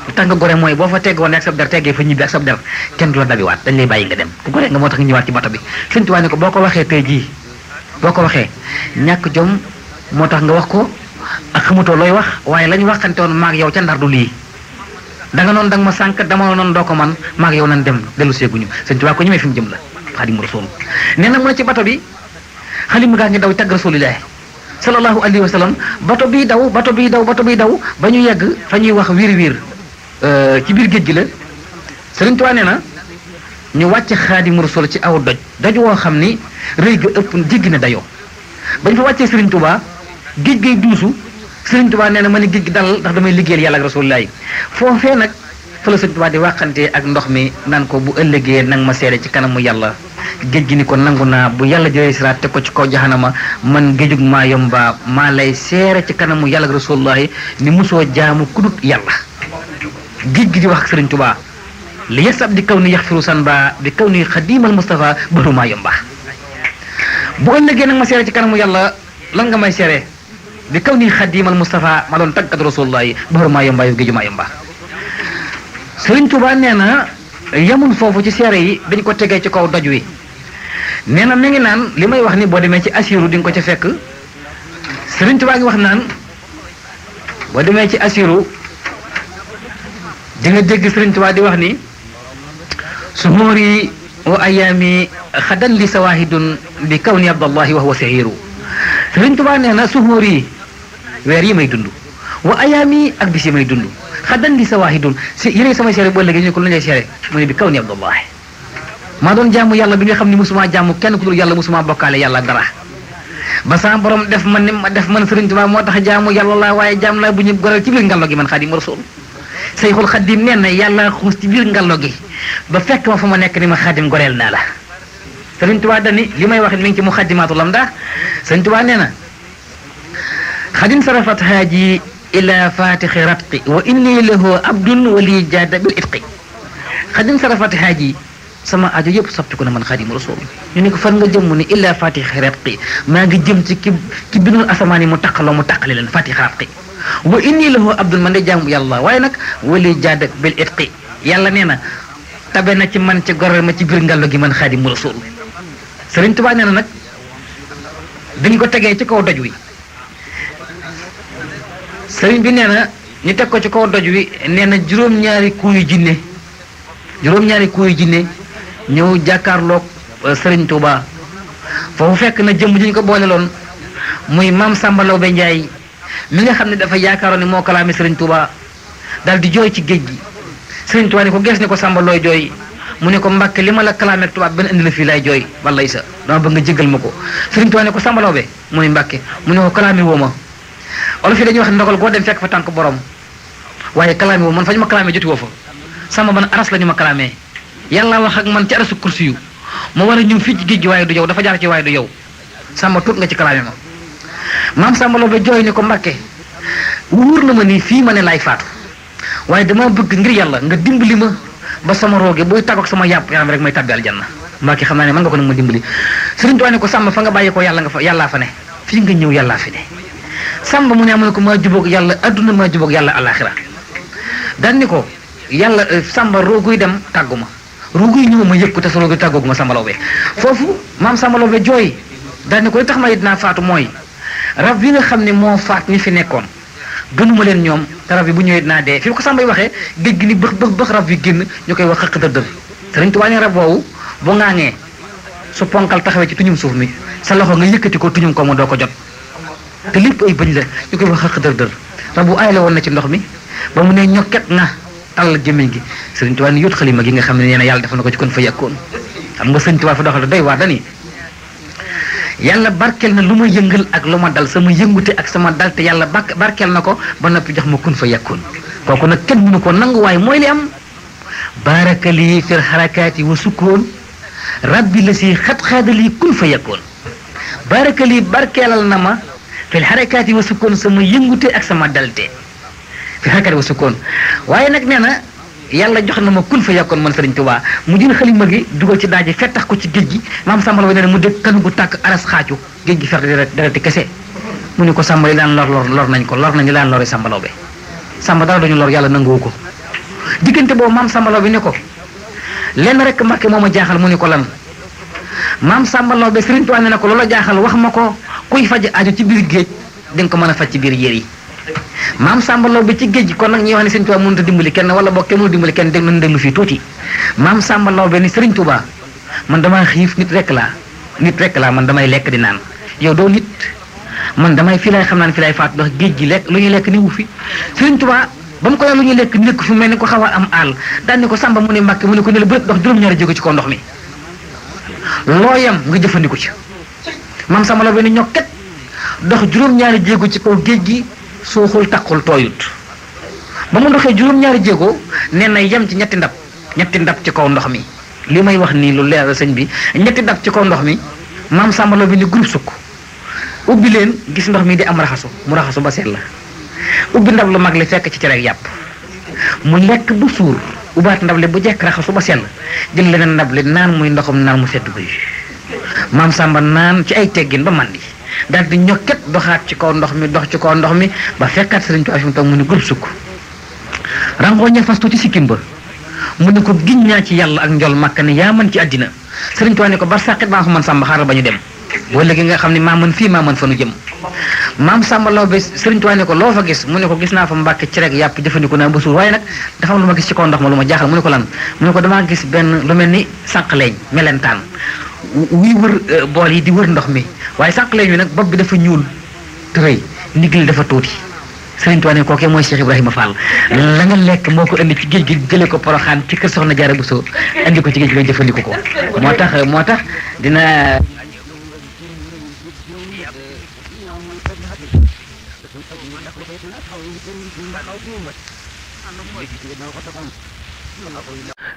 lu tax nga gore mooy boo fa teggoon ak sab der teggee fa ñibbi ak sab der kenn du la dabiwaat dañ lay bàyyi nga dem ku gore nga moo tax nga ñëwaat ci bato bi Sëriñ Tuubaa ne ko boo ko waxee tey jii boo ko waxee ñàkk jom moo tax nga wax ko ak xamutoo looy wax waaye lañu waxante woon maag yow ca Ndar du lii da nga noonu da nga ma sànq dama noonu doo ko man maag yow nan dem dellu seeguñu Sëriñ Tuubaa ko ñemee fi mu jëm la Xaadimu Rasuul nee na mu ne ci bato bi xalima gaa ngi daw tagg Rasuulillaahi sallallahu alayhi wa sallam bato bi daw ba ñu yegg fa ñuy wax wiir ci biir géej gi la Sëriñ Tuubaa nee na ñu wàcc Xaadimu Rasuul ci aw doj woo xam ni rëy ga ëpp jéggi na dayoo bañ fa wàccee Sëriñ Tuubaa géej gay duusu Sëriñ Tuubaa nee na ma ne géej gi dalal ndax damay liggéeyal yàlla ak Rasuulullaahi foofee nag fa la Sëriñ Tuubaa di waxante ak ndox mi naan ko bu ëllëgee nang ma seede ci kanamu yàlla géej gi ni ko nangu naa bu yàlla jëlee siraat teg ko ci kaw jahanama man géejug maa yomba maa lay seere ci kanamu yàlla ak Rasuulullaahi ni mosoo jaamu kudut yàlla géej gi di wax ak Sëriñ Tuubaa li yasab di kaw ni yaxfiru san ba bi kaw ni xadimal Mustafa bëru maa yomba bu ëllëgee nag ma seere ci kanamu yàlla lan nga may seere bi kaw ni xadimal Mustafa ma doon tàggat Rasulullahi bëru maa yomba yow géeju maa yomba Sëriñ Tuubaa nee na yemul foofu ci seere yi dañ ko tegee ci kaw doj wi nee na mi ngi naan li may wax ni boo demee ci Asiru di nga ko ca fekk Sëriñ Tuubaa ngi wax naan boo demee ci Asiru di nga dégg Sëriñ Tuubaa di wax ni suhuuri wa ayaami xadan li sawaahidun bi kaw ni abdallahi wa huwa sahiru Sëriñ Tuubaa nee na suhuuri weer yi may dund wa ayaami ak bis yi may dund xadan li sawaahidun si yéen samay seere boo léegi ñu ko lu lay seere mu ne bi kaw ni abdallahi maa doon jaamu yàlla bi nga xam ni musuma jaamu kenn ku dul yàlla musuma bokkaale yàlla dara ba sama borom def man ni ma def man Sëriñ Tuubaa moo tax jaamu yàlla laa waaye jaam laa bu ñu goral ci biir ngallo gi man Xaadimu Rasuul Sayxul Xadim nee na yàlla xuus ci biir ngallo gi ba fekk ma fa ma nekk ni ma Xaadim goreel naa la Sëriñ Tuubaa dani li may wax mi ngi ci Muxaddimaatul Amdah Sëriñ Tuubaa nee na xadim sarafat haaji ila fatixi ratqi wa inni lahu abdun wali jaada bil itqi xadim sarafat haaji sama aajo yëpp soppi ko na man Xaadimu Rasuul ñu ne ko fan nga jëm mu ne illa fatixi ratqi maa ngi jëm ci ki bindul asamaan yi mu taqali leen fatixi ratqi wa inni lahu abdun man de jaamu yàlla waaye nag wali jaada bil itqi yàlla nee na tabe na ci man ci goreel ma ci biir ngallo gi man Xaadimu Rasuul Sëriñ Tuubaa nee na nag dañ ko tegee ci kaw doj wi sëriñ bi nee na ñu teg ko ci kaw doj wi nee na juróom-ñaari kuuyu jinne ñëw jàkkaarloog Sëriñ Tuubaa foofu fekk na jëmm ji ñu ko boole loon muy maam Samba Lawbe Njaay mi nga xam ne dafa yaakaaroon ni moo kalaame Sëriñ Tuubaa daal di jooy ci géej gi Sëriñ Tuubaa ni ko gees ne ko Samba looy jooy mu ne ko Mbàkke li ma la kalaame tubaab benn indi la fii lay jooy wallay sa dama bëgg nga jéggal ma ko Sëriñ Tuubaa ne ko Samba Lawbe mu ne Mbàkke mu ne ko kalaame woo ma olof yi dañuy wax ndogal goo dem fekk fa tànk borom waaye kalaame woo man fa ñu ma kalaame joti woo fa sama ban aras la ñu ma kalaame yàlla wax ak man ci arasu kursi yu ma war a ñëw fii ci géej gi waaye du yow dafa jaar ci waaye du yow sàmba tuut nga ci kalaame ma maam Samba Laobé jooy ni ko Mbàkke wóor na ma ni fii ma ne laay faatu waaye dama bëgg ngir yàlla nga dimbali ma ba sama rooge buy tàggoog sama yàpp yaram rek may tàbbi aljanna Mbàkke xam naa ne mën nga ko nag ma dimbali Sëriñ Tuubaa ne ko Samba fa nga bàyyi ko yàlla nga fa yàllaa fa ne fii nga ñëw yàllaa fi ne Samba mu ne amu ne ko maa jubóog yàlla adduna maa jubóog yàlla alaxira daan ni ko yàlla Samba rooguy dem tàggu ma rooguy ñëw ma yëg ko te sa rooguy tàggoogu ma Samba Laobé foofu maam Samba Laobé jooy daan ni ko li tax ma dinaa faatu mooy rab bi nga xam ne moo faat ñi fi nekkoon gënuma leen ñoom te rab bi bu ñëwee dinaa dee fi ko Samba yi waxee géej gi ni bëx rab bi génn ñu koy wax xëq dër Sëriñ Tuubaa ne rab woowu bu ŋaaŋee su ponkal taxawee ci tuñum suuf mi sa loxo nga yëkkati ko tuñum ko mu doo ko jot te lépp ay bëñ la ñu koy wax xëq dër rab bu aay la woon na ci ndox mi ba mu ne ñokket na tàll jëmmiñ gi Sëriñ Tuubaa ni yóot xalima gi nga xam ne nee na yàlla def na ko ci kon fa yàkkoon xam nga Sëriñ Tuubaa fa doxal doy waar dani yàlla barkeel na lu ma yëngal ak lu ma dal sama yëngute ak sama dal te yàlla barkeel na ko ba noppi jox ma kun fa yàkkoon kooku nag kenn mënu ko nangu waaye mooy li am baarakali fil xarakaati wa sukkoon rabbi la si xat-xaadali kun fa yàkkoon baarakali barkeelal na ma fil xarakaati wa sukkoon sama yëngute ak sama dalte fil xarakaati wa sukkoon waaye nag nee na yàlla jox na ma kun fa yàkkoon man Sëriñ Tuubaa mu jël xalima gi dugal ci daaje fettax ko ci géej gi maam Samba Laobé nee na mu dégg kanu gu tàkk aras xaacu géej gi ferte dereti kese mu ne ko Samba li daan lor nañ ko lor nañu daan lori Samba Laobé Samba dara duñu lor yàlla nanguwu ko diggante boobu maam Samba Laobé ne ko lenn rek Mbàkke moo ma jaaxal mu ne ko lan maam Samba Laobé Sëriñ Tuubaa ne na ko loola jaaxal wax ma ko kuy faj aajo ci biir géej di nga ko mën a faj ci biir yéer yi maam Samba Laobé ci géej gi kon nag ñuy wax ne Sëriñ Tuubaa mënut a dimbali kenn wala boog kenn mënul dimbali kenn dégg nañu déglu fii tuuti maam Samba Laobé ni Sëriñ Tuubaa man damaa xiif nit rek laa man damay lekk di naan yow doo nit man damay fii lay xam naa ne fii lay faatu ndax géej gi lekk lu ñuy lekk ni wu fi Sëriñ Tuubaa ba mu ko lu ñuy lekk nekk fi mel ni ko xaw a am àll daan ni ko Samba mu ne Mbàkke mu ne ko ne la bëri dox juróom-ñaari jéego ci kaw ndox mi loo yem nga jëfandiku ci maam Samba Laobé ni ñokket dox juróom-ñaari jéego ci kaw géej gi suuxul taqul tooyut ba mu doxee juróom-ñaari jéego nee na yem ci ñetti ndab ci kaw ndox mi li may wax nii lu leer sëñ bi ñetti ndab ci kaw ndox mi maam Samba Laobé ni groupe sukk ubbi leen gis ndox mi di am raxasu mu raxasu ba seet la ubbi ndab lu mag li fekk ci cere ak yàpp mu lekk bu suur ubbaat ndab li bu jekk raxasu ba sell jël leneen ndab li naan muy ndoxum naan mu sedd guy maam Samba naan ci ay teggin ba mandi daal di ñokket doxaat ci kaw ndox mi dox ci kaw ndox mi ba fekkaat Sëriñ Tuubaa fi mu toog mu ne groupe sukk rangoo ña fas tuuti sikkim ba mu ne ko giñ naa ci yàlla ak njol màkk ne yaa mën ci àddina Sëriñ Tuubaa ne ko bar sàqit baa fa man Samba xaaral ba ñu dem boo léegi nga xam ne maa mën fii maa mën fa nu jëm maam Samba Laobé Sëriñ Tuubaa ne ko loo fa gis mu ne ko gis naa fa Mbàkke ci rek yàpp jëfandikoo naa ba suur waaye nag dafa am lu ma gis ci kaw ndox ma lu ma jaaxal mu ne ko lan mu ne ko damaa gis benn lu mel ni sànqleeñ melentaan wuy wër bool yi di wër ndox mi waaye sànqleeñ wi nag bopp bi dafa ñuul te rëy ndigg li dafa tuuti Sëriñ Tuubaa ne kookee mooy Cheikh Ibrahima Fall la nga lekk moo ko indi ci géej gi jëlee ko Poroxaan ci kër Soxna Jaara Buso indi ko ci géej gi nga jëfandikoo ko moo tax dina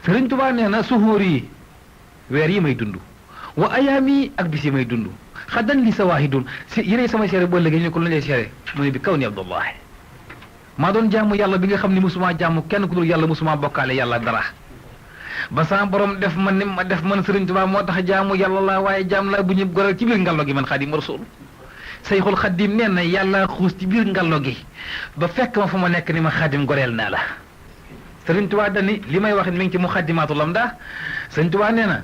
Sëriñ Tuubaa nee na suxóor yi weer yi may dund wa ayaam yi ak bis yi may dund xaddan li sa waahidun si yéene samay seere boo léegi ñu ne ko lu lay seere mu ne bi kaw ni Abdullahi maa doon jaamu yàlla bi nga xam ne musuma jaamu kenn ku dul yàlla musuma bokkaale yàlla dara ba sama borom def man ni ma def man Sëriñ Tuubaa moo tax jaamu yàlla la waaye jaam la bu ñu goral ci biir ngallo gi man Xaadimu Rasuul Sayxul Xaadim nee na yàlla xuus ci biir ngallo gi ba fekk ma fa ma nekk ni ma Xaadim goreel naa la Sëriñ Tuubaa dani li may wax mi ngi ci Muxaddimaatul Amdah Sëriñ Tuubaa nee na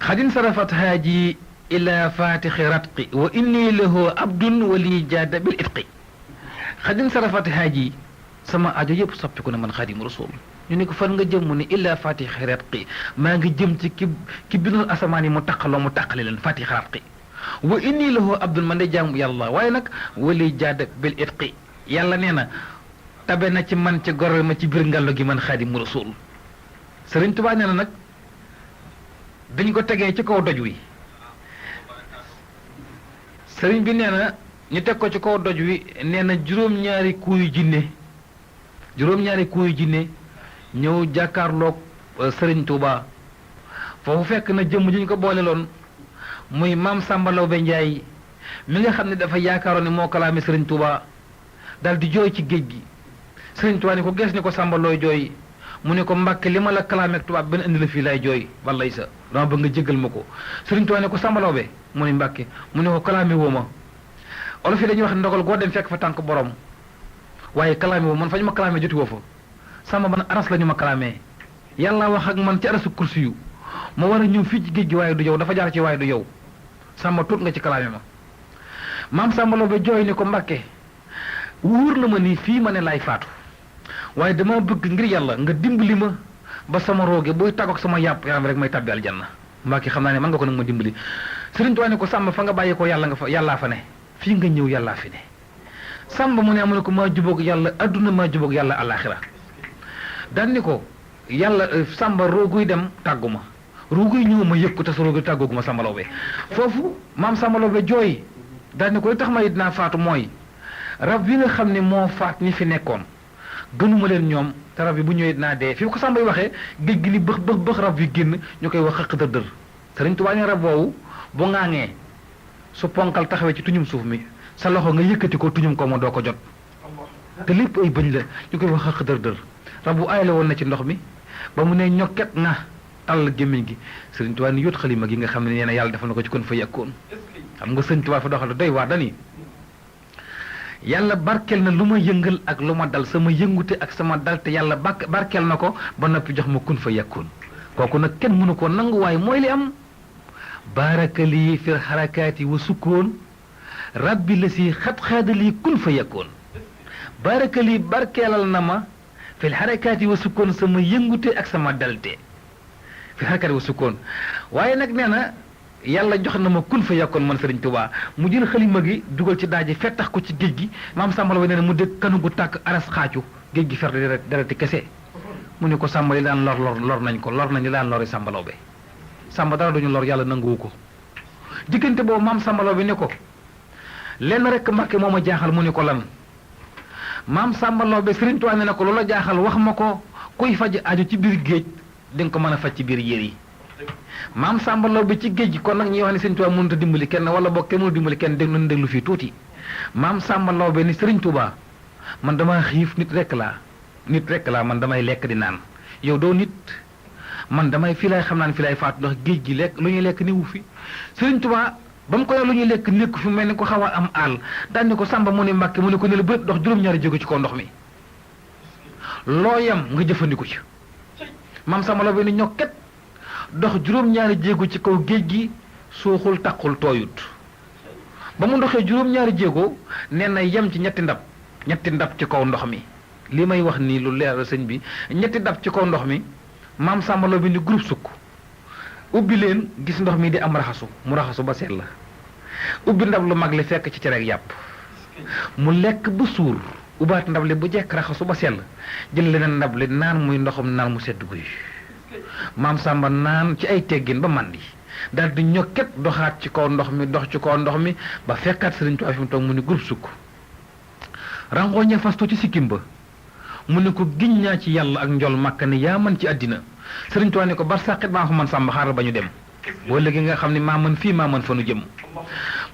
xadin sarafat haaji ila fatixi ratqi wa inni lahu abdun wali jaada bil itqi xadin sarafat haaji sama ajo yëpp soppiku na man Xaadimu Rasuul ñu ne ko fan nga jëm mu ne illa fatixi ratqi maa ngi jëm ci ki bindoon asamaan yi mu taqale leen fatixi ratqi wa inni lahu abdun man de jaamu yàlla waaye nag wali jaada bil itqi yàlla nee na tabe na ci man ci goreel ma ci biir ngallo gi man Xaadimu Rasuul Sëriñ Tuubaa nee na nag dañ ko tegee ci kaw doj wi sëriñ bi nee na ñu teg ko ci kaw doj wi nee na juróom-ñaari kuuyu jinne juróom-ñaari kuy jinne ñëw jàkkaarloog Sëriñ Tuuba foofu fekk na jëmm ji ñu ko boole loon muy maam Samba Lawbe Njaay mi nga xam ne dafa yaakaaroon ne moo kalaame Sëriñ Tuuba dal di jooy ci géej gi Sëriñ Tuuba ni ko gees ni ko Samba looy jooy mu ne ko Mbàkke li ma la kalaame ak tubaab benn indi la fii lay jooy wallay sa dama bëgg nga jéggal ma ko Sëriñ Tuuba ne ko Samba Lawbe mu ne Mbàkke mu ne ko kalaame woo ma olof yi dañuy wax ndogal goo dem fekk fa tànk borom waaye kalaame woo man fa ñu ma kalaame joti woo fa Samba man aras la ñu ma kalaamee yàlla wax ak man ci arasu kursi yu ma war a ñëw fii ci géej gi waaye du yow dafa jaar ci waaye du yow Samba tuut nga ci kalaame ma maam Samba Lawbe jooy ni ko Mbàkke wóor na ma ni fii ma ne laay faatu waaye dama bëgg ngir yàlla nga dimbali ma ba sama rooge buy tàggoog sama yàpp yaram rek may tàbbi aljanna Mbàkke xam naa ne mën nga ko nag ma dimbali Sëriñ Tuubaa ne ko Samba fa nga bàyyi ko yàlla nga fa yàllaa fa ne fii nga ñëw yàllaa fi ne Samba mu ne amu ne ko maa jubóog yàlla adduna maa jubóog yàlla alaxira daan ni ko yàlla Samba rooguy dem tàggu ma rooguy ñëw ma yëg ko te sa rooguy tàggoogu ma Samba Lawbe foofu maam Samba Lawbe jooy daan ni ko li tax ma dinaa faatu mooy rab yi nga xam ne moo faat ñi fi nekkoon gënuma leen ñoom te rab yi bu ñëwee dinaa dee fi ko Samba yi waxee géej gi ni bëx bëx bëx rab yi génn ñu koy wax xëq dër Sëriñ Tuubaa ne rab woowu bu ŋaaŋee su ponkal taxawee ci tuñum suuf mi sa loxo nga yëkkati ko tuñum ko ma doo ko jot te lépp ay bëñ la ñu koy wax xëq dër rab bu aayale woon na ci ndox mi ba mu ne ñokket na tàll gémmiñ gi Sëriñ Tuubaa ni yóot xalima gi nga xam ne nee na yàlla defal na ko ci kon fa yàkkoon xam nga Sëriñ Tuubaa fa doxal doy waar dani yàlla barkeel na lu ma yëngal ak lu ma dal sama yëngute ak sama dal te yàlla barkeel na ko ba noppi jox ma kun fa yàkkoon kooku nag kenn mënu ko nangu waaye mooy li am baarakali fil xarakaati wa sukkoon rabbi la si xat-xaadali kun fa yàkkoon baarakali barkeelal na ma fil xarakaati wa sukkoon sama yëngute ak sama dalte fil xarakaati wa sukkoon waaye nag nee na yàlla jox na ma kun fa yàkkoon man Sëriñ Tuubaa mu jël xalima gi dugal ci daaji fettax ko ci géej gi maam Samba Lawbe nee na mu dégg kanu gu tàkk aras xaacu géej gi fer dereti kese mu ne ko Samba li daan lor nañ ko lor nañ li daan lori Samba Lawbe Samba dara duñu lor yàlla nanguwu ko diggante boobu maam Samba Lawbe ne ko lenn rek Mbàkke moo ma jaaxal mu ne ko lan maam Samba Lawbe Sëriñ Tuubaa ne na ko loola jaaxal wax ma ko kuy faj aju ci biir géej di nga ko mën a faj ci biir yére yi maam Samba Lawbe ci géej gi kon nag ñuy wax ne Sëriñ Tuubaa mënut a dimbali kenn wala boog kenn mënut a dimbali kenn nañu déglu fii tuuti maam Samba Lawbe ni Sëriñ Tuubaa man dama xiif nit rek laa man damay lekk di naan yow doo nit man damay fii lay xam naan fii lay faatu ndax géej gi lekk lu ñuy lekk ni wu fi Sëriñ Tuubaa ba mu ko lu ñuy lekk nekk fi mel ni ko xaw a am àll daan ni ko Samba mu ne Mbàkke mu ne ko ne la bëri dox juróom-ñaari jóge ci kaw ndox mi loo yem nga jëfandiku ci maam Samba Lawbe ni ñokket dox juróom-ñaari jéego ci kaw géej gi suuxul taqul tooyut ba mu doxee juróom-ñaari jéego nee na yem ci ñetti ndab ci kaw ndox mi li may wax nii lu leer sëñ bi ñetti ndab ci kaw ndox mi maam Samba Lawbe ni groupe sukk ubbi leen gis ndox mi di am raxasu mu raxasu ba sell la ubbi ndab lu mag li fekk ci cereeg yàpp mu lekk ba suur ubbaat ndab li bu jekk raxasu ba sell jël leneen ndab li naan muy ndoxum naan mu sedd guy maam Samba naan ci ay teggin ba màndi daal di ñokket doxaat ci kaw ndox mi dox ci kaw ndox mi ba fekkaat Sëriñ Tuubaa fi mu toog mu ni groupe sukk rangooñe fasto ci sikkim ba mu ne ko giñ ñaa ci yàlla ak njol màkk ne yaa man ci àddina Sëriñ Tuubaa ne ko bar sàqit maa ko man Samba xaaral ba ñu dem boo léegi nga xam ne maa mën fii maa mën fa nu jëm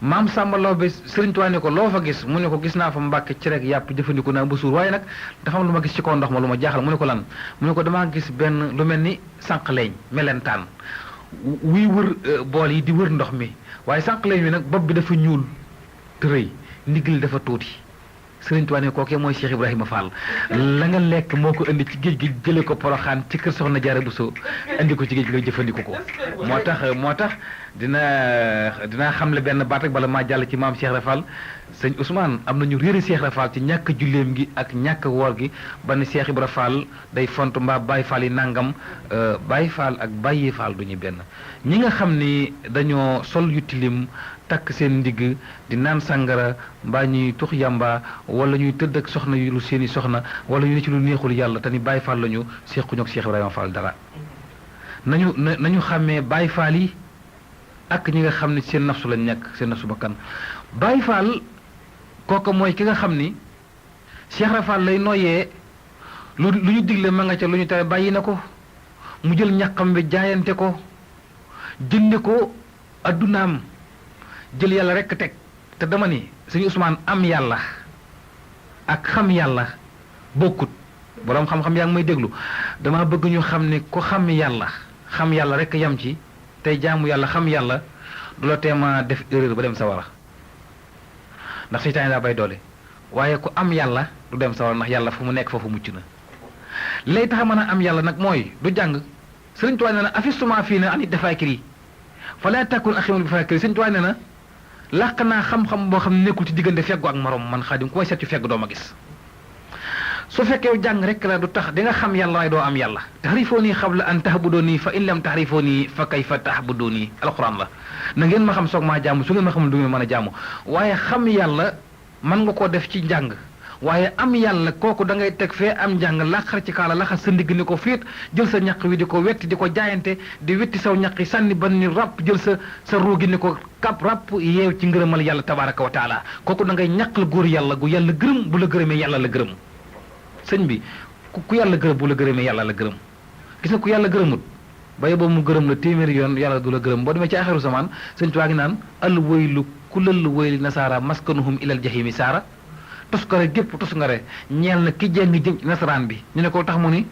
maam Samba Lawbe Sëriñ Tuubaa ne ko loo fa gis mu ne ko gis naa fa Mbàkke ci rek yàpp jëfandiku naa ba suur waaye nag dafa am lu ma gis ci kaw ndox ma lu ma jaaxal mu ne ko lan mu ne ko damaa gis benn lu mel ni sànq leeñ melentaan wuy wër bool yi di wër ndox mi waaye sànq leeñ wi nag bopp bi dafa ñuul te rëy ndigli dafa tuuti Sëriñ Tuubaa ne kookee mooy Cheikh Ibrahima Fall la nga lekk moo ko indi ci géej gi jële ko Poroxaan ci kër Soxna Jaara Buso indi ko ci géej gi nga jëfandiku ko moo tax dinaa xamle benn baat rek bala maa jàll ci maam Cheikh Ibra Fall sëñ Ousmane am nañu réeri Cheikh Ibra Fall ci ñàkk julleem gi ak ñàkk woor gi ba ne Cheikh Ibra Fall day font mbaa Baye Fall yi nangam Baye Fall ak Baye Fall du ñu benn ñi nga xam ni dañoo sol yu tilim takk seen ndigg di naan sàngara mbaa ñuy tux yamba wala ñuy tëdd ak soxna yu lu seeni soxna wala ñu ne ci lu neexul yàlla te ni Baye Fall lañu sequñu ak Cheikh Ibrahima Fall dara nañu xàmmee Baye Fall yi ak ñi nga xam ni seen nafsu lañ nekk seen nafsu bakkan Baye Fall kooku mooy ki nga xam ni Cheikh Ibra Fall lay noyyee lu ñu digle ma nga ca lu ñu tere bàyyi na ko mu jël ñaqam bi jaayante ko jënde ko addunaam jël yàlla rekk teg te dama ni sëñ Ousmane am yàlla ak xam yàlla bokkut boroom xam-xam yaa ngi may déglu dama bëgg ñu xam ne ko xam yàlla rekk yam ci tey jaamu yàlla xam yàlla du la teema def erreur ba dem sawara ndax seytaane daa bay doole waaye ku am yàlla du dem sawara ndax yàlla fu mu nekk foofu mucc na lay tax mën a am yàlla nag mooy du jàng Sëriñ Tuubaa nee na afistuma fii na anit dafaakiri fala takun aximul bi faakiri Sëriñ Tuubaa nee na làq naa xam-xam boo xam ne nekkul ci diggante feggu ak morom man Xaadim ku may seet ci feggu doo ma gis su fekkee jàng rek la du tax di nga xam yàlla waaye doo am yàlla taxrifooni qabla an tahbuduni fa in lam taxrifooni fa kayfa tahbuduni alquran la na ngeen ma xam soog maa jaamu su ngeen ma xamul du ngeen mën a jaamu waaye xam yàlla mën nga koo def ci njàng waaye am yàlla kooku da ngay teg fee am njàng laqar ci kaala laxas sa ndigg ni ko fiit jël sa ñaq wi di ko wetti di ko jaayante di wetti saw ñaq yi sànni ba ni ràpp jël sa ruugi ni ko kap ràpp yeew ci ngërëmal yàlla tabaraka wa taala kooku da ngay ñaqal góor yàlla gu yàlla gërëm bu la gërëmee yàlla la gërëm sëñ bi ku yàlla gërëm bu la gërëmee yàlla la gërëm gis nga ku yàlla gërëmut ba yeboo mu gërëm la téeméeri yoon yàlla du la gërëm boo demee ci axiru samaan sëñ Tuubaa ngi naan al waylu kulal wayli nasaara maskanuhum ilal jahimi saara toskare gépp toskare ñeel na ki jeng jëm nasaraan bi ñu ne ko tax mu ni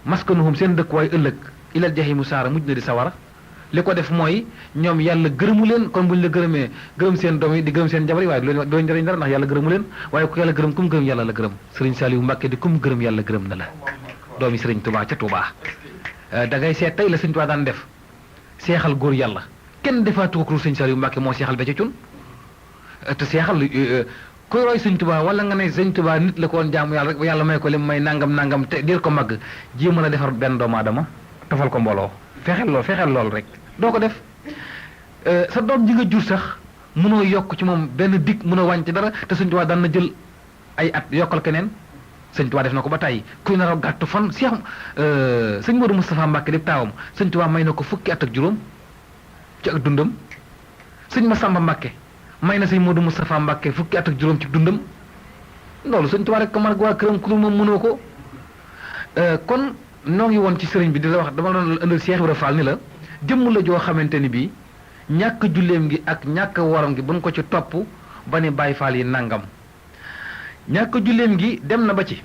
maskanuhum seen dëkkuwaay ëllëg ilal jahimu saara mujj na di sawara li ko def mooy ñoom yàlla gërëmu leen kon buñ la gërëmee gërëm seen doom yi di gërëm seen jabar yi waaye du leen jëriñ dara ndax yàlla gërëmu leen waaye ku yàlla gërëm kum gërëm yàlla la gërëm sëriñ Saliou Mbàkke di kum gërëm yàlla gërëm na la doomi sëriñ Tuubaa ca Tuubaa da ngay seet tey la sëriñ Tuubaa daan def seexal góor yàlla kenn defaatu ko sëriñ Saliou Mbàkke moo seexal ba ca cun te seexal kuy roy sëñ Tuubaa wala nga ne sëñ Tuubaa nit la ko woon jaamu yàlla rek ba yàlla may ko lim may nangam te dir ko màgg jéem a defar benn doomu aadama tafal ko mbooloo fexeel lool rek doo ko def sa doom ji nga jur sax mënoo yokk ci moom benn dig mënoo wàññi ci dara te sëñ Tuubaa daan na jël ay at yokkal keneen sëñ Tuubaa def na ko ba tàyyi kuy nar a gàttu fan Seex sëñ Modou Moustapha Mbacke di taawam sëñ Tuubaa may na ko fukki at ak juróom ci ak dundam sëñ Massamba Mbacke may na sëñ Modou Moustapha Mbacke fukki at ak juróom ci dundam loolu sëñ Tuubaa rek ko man waa këram ku moom mënoo ko kon noo ngi woon ci sëriñ bi di la wax dama doon indil Cheikh Ibra Fall ni la jëmm la joo xamante ni bii ñàkk julleem gi ak ñàkk waram gi buñ ko ci topp ba ni Baay Faal yi nangam ñàkk julleem gi dem na ba ci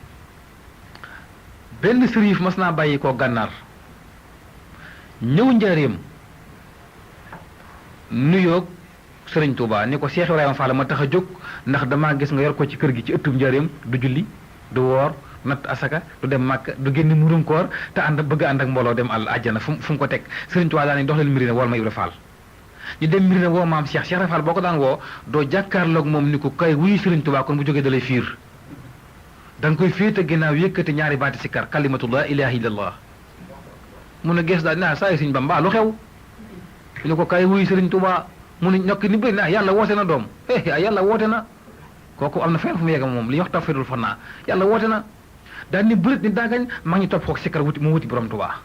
benn sërif mas naa bàyyi koo gànnaar ñëw njaareem nuyoog sëriñ Touba ni ko Cheikh Ibrahima Fall ma tax a jóg ndax damaa gis nga yor ko ci kër gi ci ëttub njaareem du julli du woor natt asaka du dem màkk du génn murum koor te bëgg ànd ak mbooloo dem àjjana fu mu ko teg sëriñ Touba daa ne dox leen Mirina wool ma Ibra Fall ñu dem Mirina woo maam Cheikh Ibra Fall boo ko daan woo doo jàkkaarloog moom ni ko kay wuyu sëriñ Touba kon bu jógee dalay fiir da nga koy féete ginnaaw yëkkati ñaari baati sikkar kalimatu la ilaha illallah mun a gees daal naa saa yu sëriñ Bamba lu xew ñu ko kay wuyu sëriñ Touba mu ne ñokk ni bëri na yàlla woote na doom yàlla woote na kooku am na fenn fu mu yegg moom li ñuy wax tawfiidul fannaa yàlla woote na daal ni bërit ni daagañ maa ngi topp xoog sikkar wuti mu wuti borom Tuubaa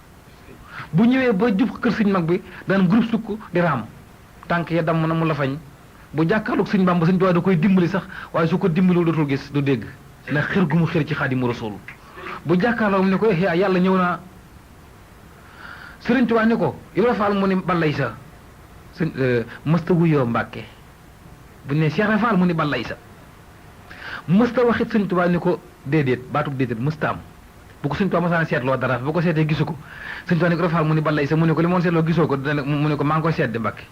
bu ñëwee ba jub kër sëñ mag bi daan groupe sukk di raam tànk ya damm na mu la fañ bu jàkkaarloog sëñ Bamba sëñ Tuubaa da koy dimbali sax waaye su ko dimbalul dootul gis du dégg ndax xër gu mu xër ci Xaadimu Rasuul bu jàkkaarloog ni ko yàlla ñëw naa sëriñ Tuubaa ni ko Ibra Fall mu ni balay sa sëñ mësta wuyoo Mbàkke bu ne Cheikh Fall mu ni balay sa mësta waxit sëñ Tuubaa ni ko déedéet baatub déedéet mësta am bu ko sëñ Tuubaa masaan seetloo dara bu ko seetee gisu ko sëñ Tuubaa ni ko Ibra Fall mu ni balay sa mu ne ko li moon seetloo gisoo ko mu ne ko maa ngi koy seet de Mbàkke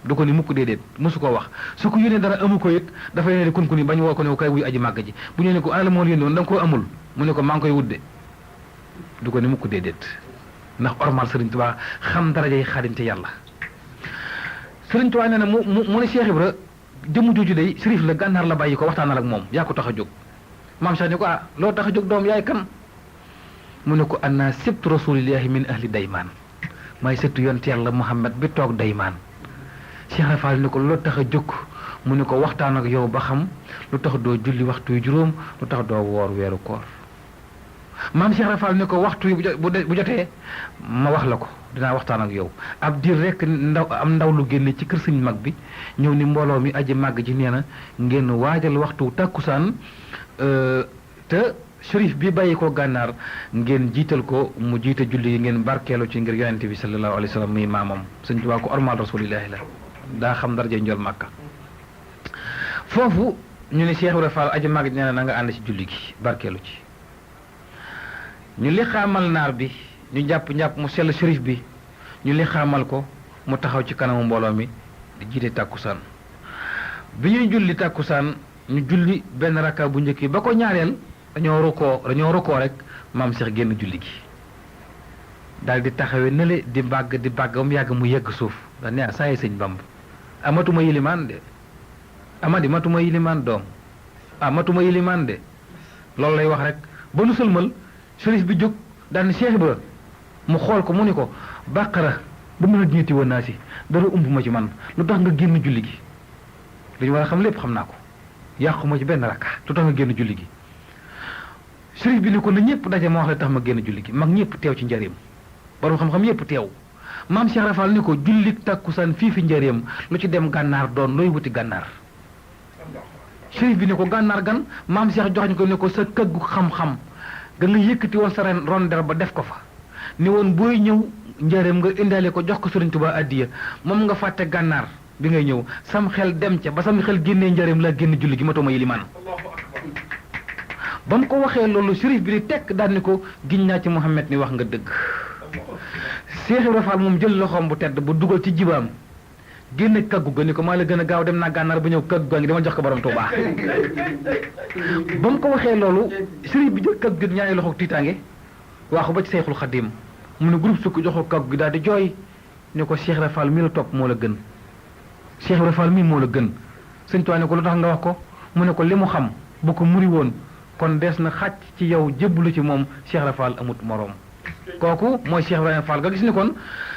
du ko ni mukk déedéet mësu koo wax su ko yónnee dara amu ko it dafay ne di kun ni bañ woo ko ne ko kay wuyu aji màgg ji bu ñëwee ne ko ana la moo yónnee woon da nga koo amul mu ne ko maa ngi koy wudde du ko ni mukk déedéet ndax ormal sëriñ Tuubaa xam darajay Xaadim te yàlla sëriñ Tuubaa nee na mu ne Cheikh Ibra jëmm jooju day sërif la gànnaar la bàyyi ko waxtaanal ak moom yaa ko tax a jóg maam Cheikh ni ko loo tax a jóg doom yaay kan mu ne ko anna sibtu rasulillahi min ahli daymaan may sëttu yonent yàlla Muhammad bi toog daymaan Cheikh Rafal ni ko loo tax a jóg mu ne ko waxtaan ak yow ba xam lu tax doo julli waxtu yu juróom lu tax doo woor weeru koor maam Cheikh Rafal ni ko waxtu yi bu jotee ma wax la ko dinaa waxtaan ak yow ab diir rek ndaw lu génne ci kër sëñ mag bi ñëw ni mbooloo mi aji màgg ji nee na ngeen waajal waxtu tàkkusaan te shérif bi bàyyi ko gànnaar ngeen jiital ko mu jiite julli yi ngeen barkeelu ci ngir yonente bi sallallahu alayhi wa sallam muy maamam sëñ Tuubaa ko ormal rasulillahi la daa xam daraja njol màkka foofu ñu ne Cheikh Ibrahima Fall aji mag nee na nga ànd ci julli gi barkeelu ci ñu li xaamal naar bi ñu jàpp mu sell shérif bi ñu li xaamal ko mu taxaw ci kanamu mbooloo mi di jiite tàkkusaan bi ñuy julli tàkkusaan ñu julli benn rakka bu njëkk ba ko ñaareel dañoo rukkoo rek maam Cheikh génn julli gi daal di taxawee nële di bàgg ba mu yàgg mu yegg suuf da ne saa yi sëñ Bamb amatuma yilimaan de amadi matuma yilimaan doom matuma yilimaan de loolu lay wax rek ba nu sëlmal shérif bi jóg daal ni Cheikh Ibra mu xool ko mu ni ko bàqara ba mën a ñetti woon naa si dara ump ma ci man lu tax nga génn julli gi li ñu war a xam lépp xam naa ko yàquma ci benn rakka lu tax nga génn julli gi shérif bi ni ko na ñëpp daje ma wax la tax ma génn julli gi mag ñëpp teew ci njëriñam borom xam-xam yëpp teew maam Cheikh Rafal ni ko jullik tàkkusaan fii fi njëriñam lu ci dem gànnaar doon looy wuti gànnaar shérif bi ni ko gànnaar gan maam Cheikh jox ñu ko ni ko sa këggu xam-xam ga nga yëkkati woon sa ren rondel ba def ko fa ni woon booy ñëw njëriñam nga indaale ko jox ko Sëriñ Tuubaa addiya moom nga fàtte gànnaar bi ngay ñëw sam xel dem ca ba sam xel génnee njëriñam la génn julli gi matuma yilimaan ba mu ko waxee loolu shérif bi di tekk daal ni ko giñ naa ci Muhammad ni wax nga dëgg Cheikh Ibrahima Fall moom jël loxoom bu tedd bu dugal ci jibaam génne kaggu ga ni ko maa la gën a gaaw dem naa gànnaar ba ñëw kaggu gaa ngi dama jox ko borom Tuubaa ba mu ko waxee loolu shérif bi jël kaggu gi ñaari loxo tiitaange waaxu ba ci Seexul Xadiim mu ne groupe sukk joxo kaggu gi daal di jooy ni ko Cheikh Ibrahima Fall mi la topp moo la gën Cheikh Ibrahima Fall mii moo la gën sëñ Tuubaa ne ko lu tax nga wax ko mu ne ko li mu xam bu ko muri woon kon des na xàcc ci yow jébbalu ci moom Cheikh Ibrahima Fall amut moroom kooku mooy Cheikh Ibrahima Fall nga gis ni kon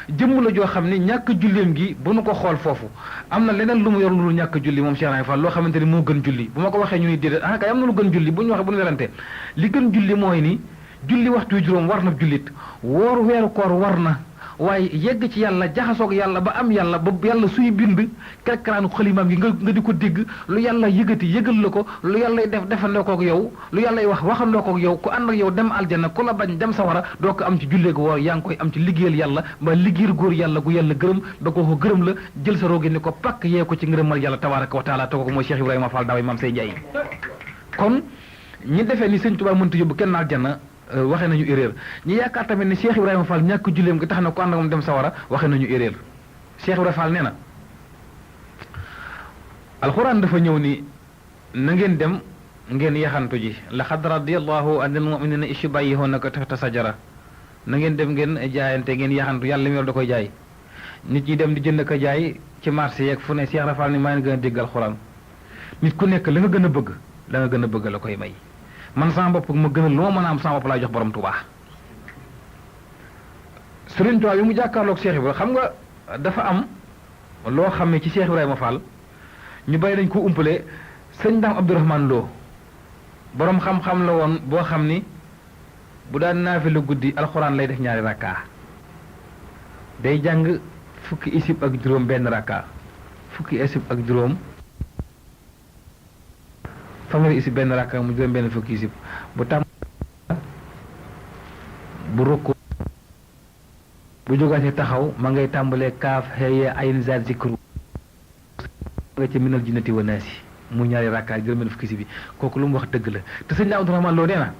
jëmm la joo xam ni ñàkk julleem gi bu nu ko xool foofu am na leneen lu mu yor lu ñàkk julli moom Cheikh Ibrahima Fall loo xamante ni moo gën julli bu ma ko waxee ñu ni déedéet kay am na lu gën julli bu ñu waxee bu ñu werante li gën julli mooy ni julli waxtu juróom war na jullit woor weeru koor war na waaye yegg ci yàlla jaxasoog yàlla ba am yàlla ba yàlla suy bind kerkaraanu xalimaam gi nga di ko dégg lu yàlla yëgati yëgal la ko lu yàlla def defandoo koog yow lu yàlla wax waxandoo koog yow ku ànd ak yow dem aljana ku la bañ dem sawara doo ko am ci jullee gu woor yaa ngi koy am ci liggéeyal yàlla ba liggéeyal góor yàlla gu yàlla gërëm ba ko gërëm la jël sa roogi ni ko pakk yee ko ci ngërëmal yàlla tabaraka wa taala te ko mooy Cheikh Ibrahima Fall daaw maam say Njaay kon ñi defee ni sëñ Tuubaa mënta yóbbu kenn aljana waxee nañu erreur ñi yaakaar tamit ni Cheikh Ibrahima Fall ñàkk julleem gi tax na ko ànd ak moom dem sawara waxee nañu erreur Cheikh Ibrahima Fall nee na alxuraan dafa ñëw ni na ngeen dem ngeen yaxantu ji laqad radiyallahu anil mu'minina is yubayyi'unaka tahta sajara na ngeen dem ngeen jaayante ngeen yaxantu yàlla mi da koy jaay nit ñi dem di jënd ko jaay ci marché yeeg fu ne Cheikh Ibrahima Fall ni maa ngi gën a dégg alxuraan nit ku nekk la nga gën a bëgg la nga gën a bëgg la koy may man sama bopp ma gënal lu ma mën a am sama bopp laa jox borom Tuubaa Sëriñ Tuubaa bi mu jàkkaarloog Cheikh Ibrahima xam nga dafa am loo xam ne ci Cheikh Ibrahima Fall ñu bàyyi dañ ko umpale sëñ Daam Abdourahmane Lo borom xam-xam la woon boo xam ni bu daan naafila guddi alxuraan lay def ñaari rakka day jàng fukki isib ak juróom benn rakka fukki isib ak juróom fanweeri isib benn rakka mu juróom benn fukki isib bu tàmm bu rukku bu jógaatee taxaw ma ngay tàmbalee kaaf xëye ayn zaat zikru nga ci minal jinnati wa naasi mu ñaari rakka juróom benn fukki isib bi kooku lu mu wax dëgg la te sëñ Abdourahmane Lo nee na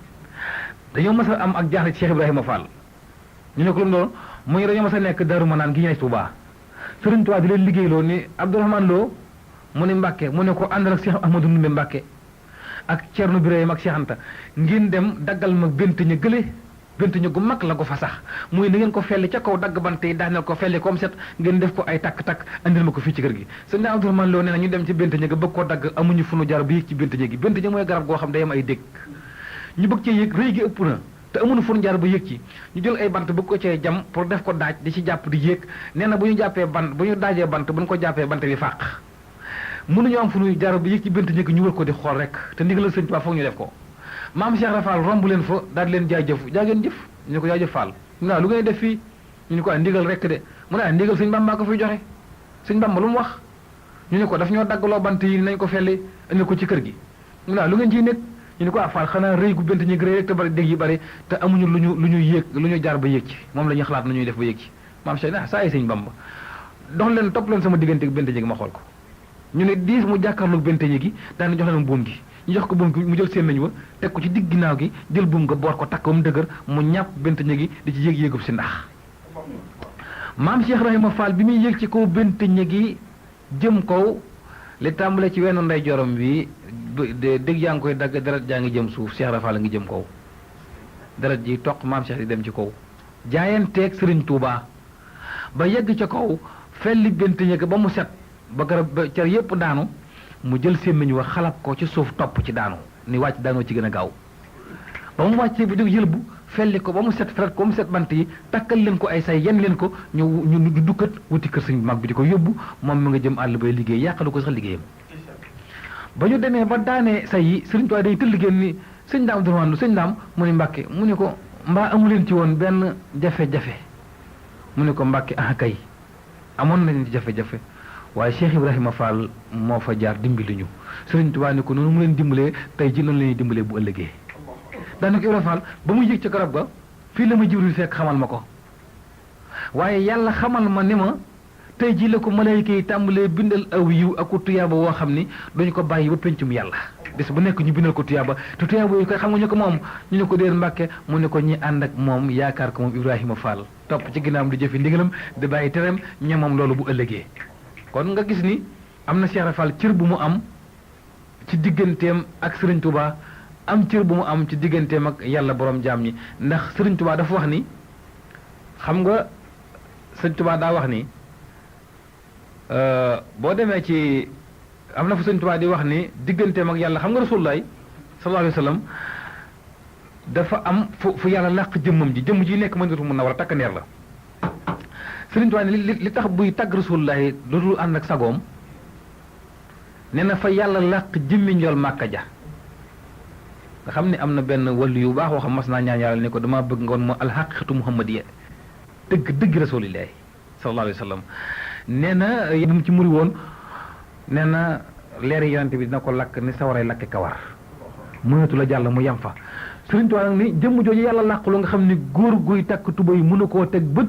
dañoo mas a am ak jaaxle ci Cheikh Ibrahima Fall ñu ne ko lu mu doon muy dañoo mas a nekk Daaru Manaan gi ñu ne Tuubaa Sëriñ Tuubaa di leen liggéeyloo ni Abdourahmane Lo mu ne Mbàkke mu ne ko àndal ak Cheikh Ahmadou Ndumbe Mbàkke ak Ceerno Birahim ak Cheikh Anta ngeen dem daggal ma bént ña gële bént ña gu mag la ko fa sax muy na ngeen ko felli ca kaw dagg bante yi daaneel ko felli comme set ngeen def ko ay takk-takk andil ma ko fii ci kër gi sëñ Abdourahmane Lo nee na ñu dem ci bént ña ga bëgg koo dagg amuñu fu nu jaar ba yëg ci bént ña gi bént ña mooy garab goo xam day am ay dégg ñu bëgg cee yëg rëy gi ëpp na te amuñu fu nu jaar ba yëg ci ñu jël ay bant bëgg ko cee jam pour def ko daaj di ci jàpp di yéeg nee na bu ñu jàppee bant bu ñu daajee bant bu ñu ko jàppee bant bi fàq mënuñu am fu ñuy jaar ba yëg ci bént ña gi ñu wër ko di xool rek te ndigalal sëñ Tuubaa foog ñu def ko maam Cheikh Rafal romb leen fa daal di leen jaajëf jaageen jëf ñu ne ko jaajëf Fall ñu ne lu ngay def fii ñu ne ko ndigal rek de mu ne ndigal sëñ Bamba ko fiy joxe sëñ Bamba lu mu wax ñu ne ko daf ñoo daggaloo bant yi nañ ko felli indi ko ci kër gi mu ne lu ngeen ciy nekk ñu ne ko Fall xanaa rëy gu bent ñi rëy rek te bari dégg yi bari te amuñu lu ñu yéeg lu ñu jaar ba yéeg ci moom la ñuy xalaat nu ñuy def ba yéeg ci maam Cheikh saa yi sëñ Bamba dox leen topp leen sama diggante ak bent ñi gi ma xool ko ñu ne diis mu jàkkaarloog bent ñi gi daana jox leen buum gi ñu jox ko buum gi mu jël seen nañu wa teg ko ci digg ginnaaw gi jël buum nga boor ko takk ba mu dëgër mu ñàpp bent ñi gi di ci yéeg-yéegub si ndax maam Cheikh Ibrahima Fall bi muy yéeg ci kaw bent ñi gi jëm kaw li tàmbale ci wenn ndey jorom bi dégg yaa ngi koy dagg deret jaa ngi jëm suuf Cheikh Ibrahima Fall ngi jëm kaw deret ji toq maam Cheikh di dem ci kaw jaayanteeg Serigne Touba ba yegg ca kaw felli bent ñi gi ba mu set ba garab ba car yépp daanu mu jël sémmiñ wa xalab ko ci suuf topp ci daanu ni wàcc daanoo ci gën a gaaw ba mu wàccee bu jóg yëlbu felli ko ba mu set feret ko ba mu set bant yi takkal leen ko ay say yen leen ko ñu dukkat wuti kër sëñ mag bi di ko yóbbu moom mi nga jëm àll bay liggéey yàqalu ko sax liggéeyam ba ñu demee ba daanee say yi sëriñ Tuubaa day tëll génn ni sëñ daam durwandu sëñ daam mu ni Mbàkke mu ni ko mbaa amuleen ci woon benn jafe-jafe mu ni ko Mbàkke ah kay amoon nañ jafe-jafe waaye Cheikh Ibrahima Fall moo fa jaar dimbali ñu Sëriñ Tuubaa ni ko noonu mu leen dimbalee tey ji noonu la ñuy dimbalee bu ëllëgee daanaka Ibrahima Fall ba muy yëg ca garab ga fii la ma Jibril fekk xamal ma ko waaye yàlla xamal ma ni ma tey ji la ko malayka yi tàmbalee bindal aw yiw ak tuyaaba woo xam ni duñu ko bàyyi ba pencum yàlla bis bu nekk ñu bindal ko tuyaaba te tuyaaba yi koy xam nga ñu ko moom ñu ne ko déer Mbàkke mu ne ko ñi ànd ak moom yaakaar ko moom Ibrahima Fall topp ci ginnaawam di jëfi ndigalam di bàyyi tereem ñemam loolu bu ëllëgee kon nga gis ni am na Cheikh Fall cër bu mu am ci digganteem ak Serigne Touba am cër bu mu am ci digganteem ak yàlla borom jaam ñi ndax Serigne Touba dafa wax ni xam nga Serigne Touba daa wax ni boo demee ci am na fa Serigne Touba di wax ni digganteem ak yàlla xam nga Rasulullah sallallahu alayhi wa sallam dafa am fu yàlla làq jëmmam ji jëmm ji nekk Madinatu Munawwara takkandeer la Sëriñ Tuubaa li tax buy tagg Rasulullaahi dootul ànd ak sagoom nee na fa yàlla làq jëmmi njool màkka ja nga xam ne am na benn wàllu yu baax waxam mas naa ñaan yàlla ne ko dama bëgg nga woon moo alxaqiqatu muhammadiya dëgg Rasulullaahi sallallaahu alayhi wa sallam nee na bi mu ci muri woon nee na leeri yonente bi dina ko lakk ni sawaray lakke kawar mënatu la jàll mu yem fa Sëriñ Tuubaa nag ni jëmm jooju yàlla làqulu nga xam ne góor guy takk tuba yi mënu koo teg bët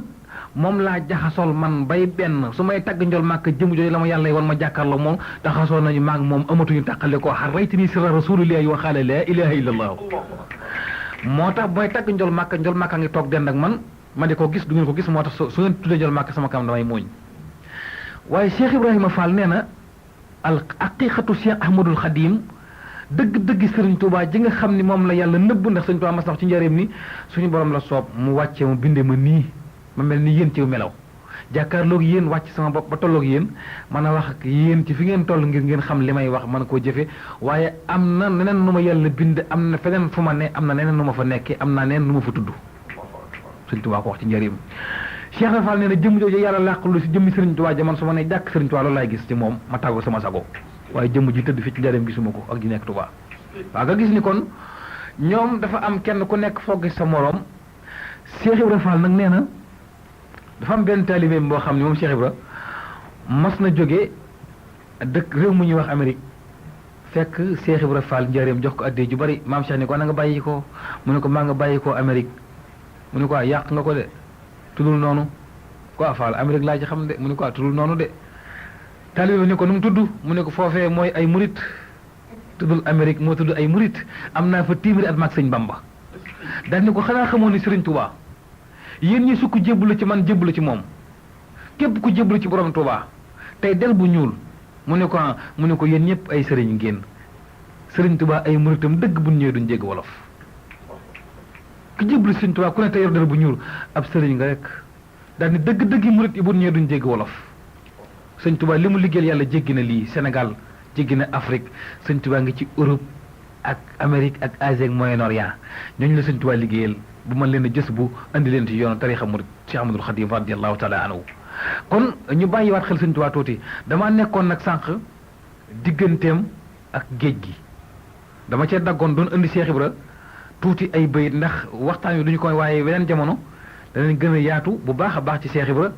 moom laa jaxasool man bay benn su may tagg njol màkk jëm jooju la ma yàlla wan ma jàkkaarloo moom jaxasoo nañu maag moom amatuñu tàqale ko xar rayta nii sirra rasulillahi wa xaala laa ilaha illa allah moo tax bu may tagg njol màkk a ngi toog dend ak man ma di ko gis du ngeen ko gis moo tax su ngeen tuddee njol màkk sama kam damay muuñ waaye Cheikh Ibrahima Fall nee na al aqiqatu Cheikh Ahmadul Xadim dëgg Sëriñ Tuubaa ji nga xam ni moom la yàlla nëbb ndax Sëriñ Tuubaa mas nax ci njëriñ ni suñu borom la soob mu wàccee mu bindee ma nii ma mel ni yéen ci melaw jàkkaarloog yéen wàcc sama bopp ba tolloog yéen mën a wax ak yéen ci fi ngeen toll ngir ngeen xam li may wax mën koo jëfe waaye am na neneen nu ma yàlla bind am na feneen fu ma ne am na neneen nu ma fa nekkee am naa neneen nu ma fa tudd Sëriñ Tuubaa ko wax ci njëriñ Cheikh Rafal nee na jëmm jooju yàlla làqulu si jëmmi Sëriñ Tuubaa jaman su ma ne jàkk Sëriñ Tuubaa loolu laay gis ci moom ma tàggoo sama sago waaye jëmm ji tëdd fi ci njëriñ gisuma ko ak ji nekk Tuubaa waaw nga gis ni kon ñoom dafa am kenn ku nekk foog sa moroom Cheikh Ibrahima Fall nag nee na dafa am benn taalibeem boo xam ne moom Cheikh Ibra mas na jóge dëkk réew mu ñuy wax Amérique fekk Cheikh Ibra Fall njaareem jox ko addee ju bari maam Cheikh ni ko na nga bàyyi ko mu ne ko maa nga bàyyi ko Amérique mu ne ko yàq nga ko de tuddul noonu quoi Fall Amérique laa ci xam de mu ne ko tuddul noonu de taalibe ni ko nu mu tudd mu ne ko foofee mooy ay murit tuddul Amérique moo tudd ay murit am naa fa téeméeri at maag sëñ Bamba daal ni ko xanaa xamoon ni Sëriñ Tuubaa yéen ñi sukk jébbalu ci man jébbalu ci moom képp ku jébbalu ci borom Tuubaa tey del bu ñuul mu ne ko yéen ñëpp ay sëriñ ngeen Sëriñ Tuubaa ay muritam dëgg bu ñëwee duñ jégg wolof ku jébbalu Sëriñ Tuubaa ku ne tey yor del bu ñuul ab sëriñ nga rek daal ni dëgg-dëgg yi murit yi bu ñëwee duñ jégg wolof Sëriñ Tuubaa li mu liggéeyal yàlla jéggi na lii Sénégal jéggi na Afrique Sëriñ Tuubaa ngi ci Europe ak Amérique ak Asie ak Moyen-Orient ñooñu la Sëriñ Tuubaa liggéeyal bu mën leen a jës bu andi leen ci yoonu tarixa murid Cheikh Ahmadul Xadim radiyallahu taala anhu kon ñu bàyyiwaat xel Sëriñ Tuubaa tuuti damaa nekkoon nag sànq digganteem ak géej gi dama cee daggoon doon indi Cheikh Ibra tuuti ay bayit ndax waxtaan wi duñu ko waaye weneen jamono danañ gën a yaatu bu baax a baax ci Cheikh Ibra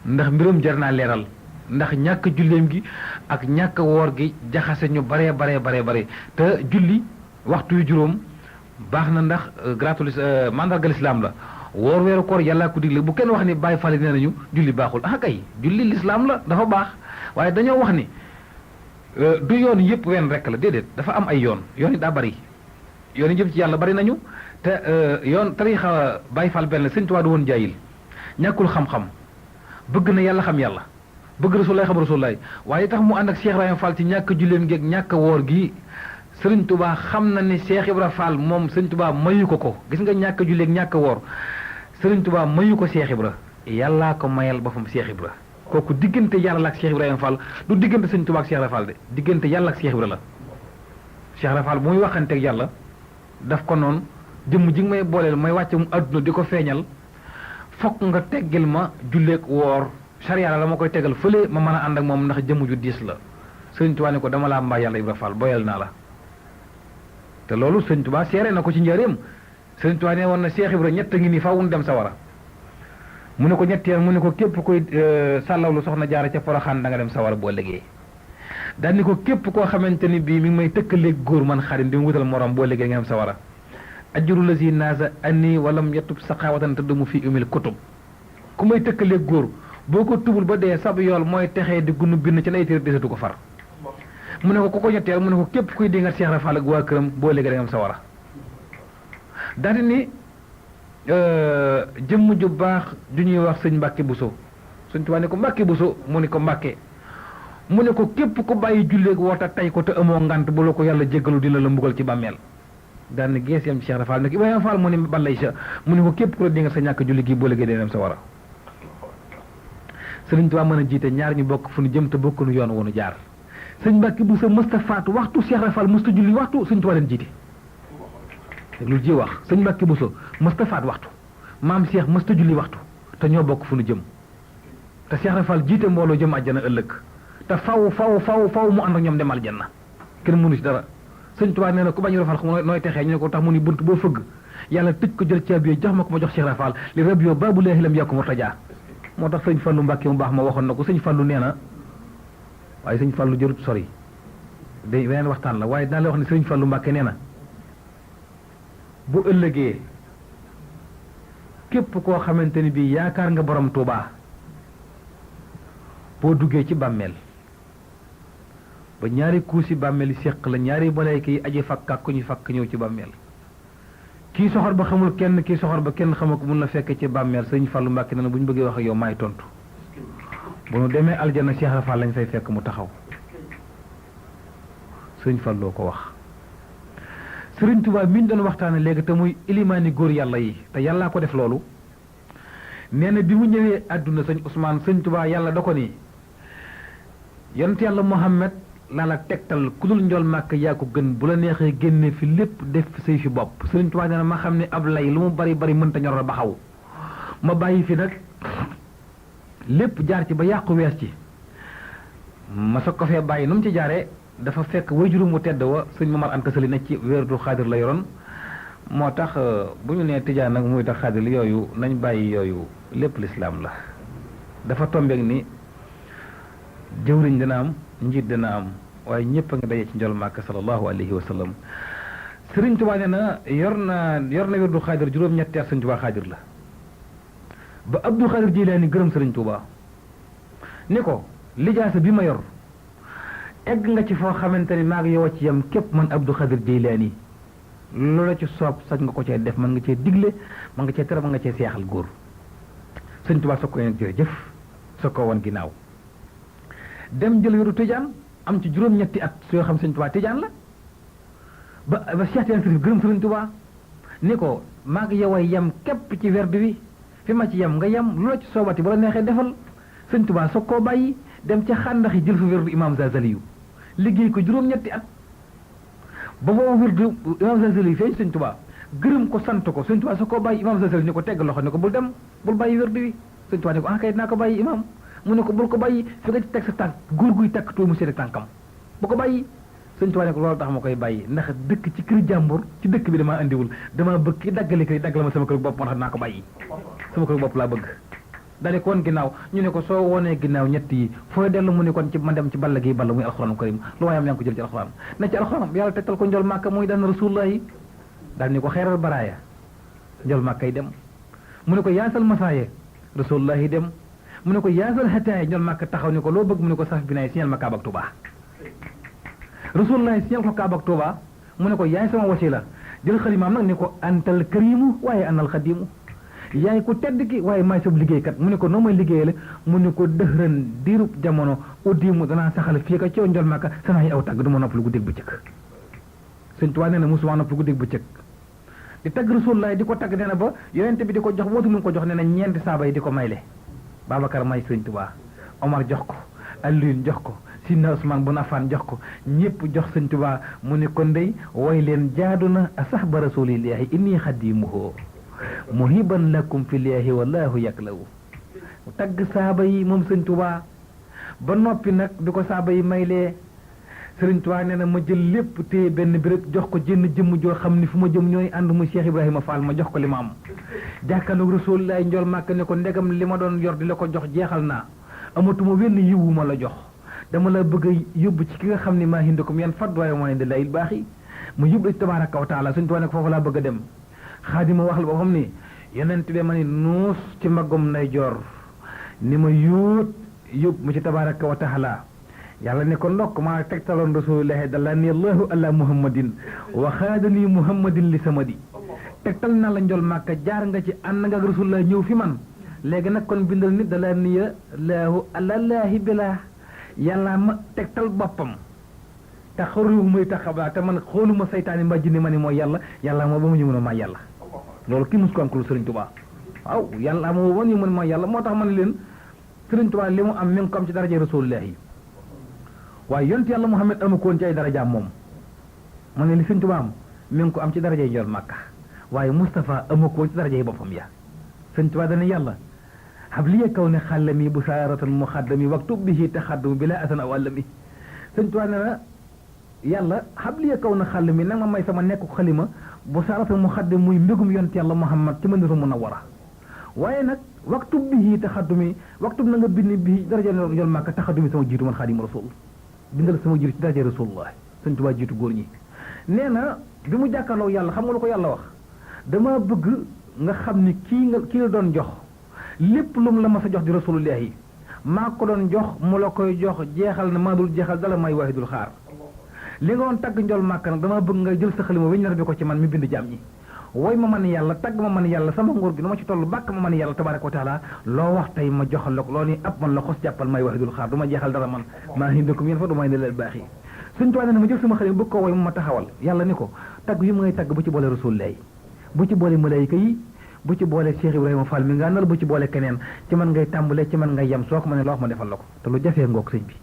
ndax mbiram jar naa leeral ndax ñàkk julleem gi ak ñàkk woor gi jaxase ñu bare te julli waxtu yu juróom baax na ndax gratul mandargal islam la woor weeru koor yàllaa ko digle bu kenn wax ni bàyyi fale nee nañu julli baaxul ah kay julli l'islam la dafa baax waaye dañoo wax ni du yoon yëpp wenn rek la déedéet dafa am ay yoon yoon yi daa bari yoon yi jëm ci yàlla bari nañu te yoon tariixa bàyyi fal benn sëñ Tuubaa du woon jaayil ñàkkul xam-xam bëgg na yàlla xam yàlla bëgg rasulaay xam rasulaay waaye tax mu ànd ak Cheikh Ibrahima Fall ci ñàkk julleen geeg ñàkk woor gi sëriñ Tuubaa xam na ni Cheikh Ibrahima Fall moom sëriñ Tuubaa mayu ko gis nga ñàkk julleeg ñàkk woor sëriñ Tuubaa mayu ko Cheikh Ibra yàllaa ko mayal boppam Cheikh Ibra kooku diggante yàlla ak Cheikh Ibrahima Fall du diggante sëriñ Tuubaa ak Cheikh Ibrahima Fall de diggante yàlla ak Cheikh Ibra la Cheikh Ibrahima Fall bu muy waxanteeg yàlla daf ko noonu jëmm ji nga may booleel may wàcce mu àdduna di ko feeñal fokk nga teggil ma julleeg woor sariya la ma koy tegal fële ma mën a ànd ak moom ndax jëmm ju diis la sëriñ Tuubaa ne ko dama laa mbaa yàlla Ibra Fall boyal naa la te loolu sëriñ Tuubaa seere na ko ci njëriñam sëriñ Tuubaa ne woon na Cheikh Ibra ñett ngi nii faaw dem sawara mu ne ko ñetteel mu ne ko képp koy sàllawlu soxna jaara ca Poroxaan da nga dem sawara boo liggéey daal ni ko képp koo xamante ni bii mi ngi may tëkkaleeg góor man xarim di mu wutal morom boo liggéey nga dem sawara ajuru la si naasa anni walam yatub saqaawatan te mu fi umil kutub ku may tëkkaleeg góor boo ko tubul ba dee sab yool mooy texee di gunu bind ci lay téer desatu ko far mu ne ko ku ko ñetteel mu ne ko képp kuy dingat Cheikh Rafal ak waa këram boo liggéey da nga dem sawara daal di ni jëmm ju baax ju ñuy wax sëñ Mbàkke Buso sëñ Tuubaa ne ko Mbàkke Buso mu ne ko Mbàkke mu ne ko képp ku bàyyi julleeg woota tay ko te amoo ngant bu la ko yàlla jéggalu dina la mbugal ci bàmmeel daan ni gees yam ci Cheikh Rafal ne ko Ibrahima Fall mu ne balay sa mu ne ko képp ku la dinga sa ñàkk julli gi boo liggéey dee dem sawara sëriñ Tuubaa mën a jiite ñaar ñu bokk fu nu jëm te bokkunu yoon wonu jaar sëñ Mbàkke Buso mësta faatu waxtu Cheikh Rafal mësta julli waxtu sëñ Tuubaa leen jiite lu ji wax sëñ Mbàkke Buso mësta faat waxtu maam Cheikh mësta julli waxtu te ñoo bokk fu nu jëm te Cheikh Rafal jiite mbooloo jëm àjjana ëllëg te faw mu ànd ak ñoom dem aljanna kenn mënu ci dara sëñ Tuubaa nee na ku bañ Rafal xam nooy texee ñu ne ko tax mu ni bunt boo fëgg yàlla tëj ko jël caabi jox ma ko ma jox Cheikh Rafal li rab yoo baabu leexi lam yàkku murtajaa moo tax sëñ Fallu Mbàkke mu baax ma waxoon na ko sëñ Fallu nee na waaye sëñ Fallu jërut sori day beneen waxtaan la waaye dinaa la wax ne sëñ Fallu Mbàkke nee na bu ëllëgee képp koo xamante ni bii yaakaar nga borom Tuubaa boo duggee ci bàmmeel ba ñaari kuusi bàmmeel yi séq la ñaari malayka yi aji fakk ak ku ñu fakk ñëw ci bàmmeel kii soxor ba xamul kenn kii soxor ba kenn xamul ko mun la fekk ci bàmmeel sëñ Fallu Mbàkke nee na bu ñu bëggee wax ak yow maay tontu bu nu demee aljana Cheikh Rafal lañ fay fekk mu taxaw sëñ Falloo ko wax sëriñ Tuubaa mi ñu doon waxtaane léegi te muy ilimaani góor yàlla yi te yàllaa ko def loolu nee na bi mu ñëwee àdduna sëñ Ousmane sëñ Tuubaa yàlla da ko ni yonent yàlla Muhammad laa la tegtal ku dul njool màkk yaa ko gën bu la neexee génne fi lépp def say fi bopp sëriñ Tuubaa nee na ma xam ne ab lay lu mu bari bari mënta ñor ba xaw ma bàyyi fi nag lépp jaar ci ba yàqu wees ci ma soog ko fee bàyyi nu mu ci jaaree dafa fekk wajurum mu tedd wa sëñ Mamar Anta Sali nekk ci wérdu xaadir la yoroon moo tax bu ñu nee tijaan nag muy tax xaadir yooyu nañ bàyyi yooyu lépp lislaam la dafa tombeek ni jëwriñ dana am njiit dana am waaye ñëpp a nga daje ci njol màkk sallallahu alayhi wa sallam sëriñ Tuubaa nee na yor na wérdu xaadir juróom-ñetti at sëriñ Tuubaa xaadir la ba Abdul Xaadir Jilaani gërëm sëriñ Tuubaa ni ko lijaasa bi ma yor egg nga ci foo xamante ni maa ngi yow ci yam képp man Abdul Xaadir Jilaani loola ci soob sañ nga ko cee def man nga cee digle man nga cee tere man nga cee seexal góor sëriñ Tuubaa soog ko ne jërëjëf soog ko woon ginnaaw dem jël wéru tijaan am ci juróom-ñetti at soo xam sëriñ Tuubaa tijaan la ba Cheikh Tijaan Sërif gërëm sëriñ Tuubaa ni ko maa ngi yow yam képp ci werd wi fi ma ci yem nga yem lu la ci soobati ba la neexee defal sëñ Tuubaa soog koo bàyyi dem ca xàndax yi jël fa wérdu imaam Zazaliyu liggéey ko juróom-ñetti at ba boobu wérdu imaam Zazaliyu feeñ sëñ Tuubaa gërëm ko sant ko sëñ Tuubaa soog koo bàyyi imaam Zazaliyu ni ko tegg loxo ni ko bul dem bul bàyyi wérdu wi sëñ Tuubaa ni ko kay dinaa ko bàyyi imaam mu ne ko bul ko bàyyi fi nga ci teg sa tànk góor guy takk too mu seeti tànkam bu ko bàyyi sëñ Tuubaa ne ko loolu tax ma koy bàyyi ndax dëkk ci kër jàmbur ci dëkk bi damaa andiwul damaa bëgg ki daggale kër daggal ma sama kër bopp moo tax naa ko bàyyi sama kër bopp laa bëgg dale ko woon ginnaaw ñu ne ko soo wonee ginnaaw ñett yi fooy dellu mu ne kon ci ma dem ci balla gi balla muy alxuraanu karim lu waayam yaa ngi ko jël ci alxuraan ne ci alxuraan yàlla tegtal ko njol màkka muy daan rasulullah yi daal ni ko xeeral baraaya njol màkka yi dem mu ne ko yaasal masaaye rasulullah yi dem mu ne ko yaasal xataay njol màkka taxaw ni ko loo bëgg mu ne ko saf bi naay signal ma kaaba ak Tuuba rasulullah yi signal ko kaaba ak Tuuba mu ne ko yaay sama wasila jël xalimaam nag ni ko antal karimu waaye anal xadimu yaay ko tedd ki waaye maay sab liggéeykat mu ne ko noo may liggéeyale mu ne ko dëxëran diirub jamono uddimu danaa saxal fii ka coow njol màkka sanaa yi aw tàgg du ma nopp lu guddeeg bëccëg sëñ Tuubaa nee na musuma nopp lu guddeeg bëccëg di tagg rasulullah di ko tagg nee na ba yonente bi di ko jox wootu lu ko jox nee na ñeenti saaba yi di ko mayle Babacar may sëñ Tuubaa Omar jox ko Alioune jox ko Sidna Usmaan bun Affaan jox ko ñépp jox sëñ Tuubaa mu ne ko ndey way leen jaadu na asahba rasulillahi inni xadimuhu muhiban lakum fillahi wallahu yaklawu tagg saaba yi moom sëñ Tuubaa ba noppi nag bi ko saaba yi maylee sëriñ Tuubaa nee na ma jël lépp téye benn bi rek jox ko jënn jëmm joo xam ni fu ma jëm ñooy ànd mu Cheikh Ibrahima Fall ma jox ko li ma am jàkkaarloog Rasulullah njol màkk ne ko ndegam li ma doon yor di la ko jox jeexal naa amatuma wenn yiwu ma la jox dama la bëgg a yóbbu ci ki nga xam ne maa hindakum yan fad waaye moo indi layil baax yi mu yóbbu la ci tabaaraka wa taala sëriñ Tuubaa ne ko foofu laa bëgg a dem xaadima wax la boo xam ni yonent bi ma ni nuus ci maggum nday joor ni ma yuut yóbbu mu ci tabaaraka wa taala yàlla ne ko ndokk maa tegtaloon rasulullahi dalla ni allahu ala muhammadin wa xaadani muhammadin li samadi tegtal na la njol màkka jaar nga ci ànd nga ak rasulullah ñëw fi man léegi nag kon bindal nit dalla niya laahu alalaahi bilaa yàlla ma tegtal boppam te xaru muy taxabaa te man xooluma saytaani mbaa jinne ma ni mooy yàlla moo ba mu ñu mën a maa yàlla loolu kii mus ko am ko Sëriñ Tuubaa waaw yàlla moo ba ñu mën mooy yàlla moo tax ma ne leen Sëriñ Tuubaa li mu am mi ngi ko am ci daraja rasulullahi waaye yont yàlla Muhammad amu ko woon ci ay darajaam moom ma ne li Sëriñ Tuubaa am mi ngi ko am ci darajay njol Màkka waaye Moustapha amu ko woon ci darajay boppam ya Sëriñ Tuubaa dana yàlla habliya kaw ne xàllami bu saaratan muxaddami waktub bihi taxaddum bila asan aw àllami Sëriñ Tuubaa ne na yàlla habliya kaw na xàllami nag ma may sama nekku xalima bu saaratan muxaddam muy mbégum yont yàlla Muhammad ci Madinatu Munawwara waaye nag waktub bihi taxaddumi waktub na nga bind bihi daraja njol Màkka taxaddumi sama jiitu man Xaadimu Rasuul bindal sama jiitu ci daraja Rasulullah Sëriñ Tuubaa jiitu góor ñi nee na bi mu jàkkaarloo yàlla xam nga lu ko yàlla wax dama bëgg nga xam ni kii la doon jox lépp lu mu la mas a jox di Rasulullah yi maa ko doon jox mu la koy jox jeexal na maa dul jeexal dala may waahidul xaar li nga doon tagg njol Màkka nag dama bëgg nga jël sa xalima weñ nar bi ko ci man mi bind jaam ñi woy ma man yàlla tagg ma man yàlla sama nguur gi nu ma ci toll bàkk ma man yàlla tabaraka wa taala loo wax tey ma joxal la ko loolu ni ab man la xos jàppal may waahidul xaar du ma jeexal dara man maa hindakum yéen fa du may ne leen baax yi Sëriñ Tuubaa ne ma jël sama xalima bëgg ko woy ma taxawal yàlla ni ko tagg yi ma ngay tagg bu ci boole Rasulullah bu ci boole malaayika yi bu ci boole Cheikh Ibrahima Fall mi nga nal bu ci boole keneen ci man ngay tàmbalee ci man ngay yem soo ko ma ne loo wax ma defal la ko te lu jafee ngoog sëñ bi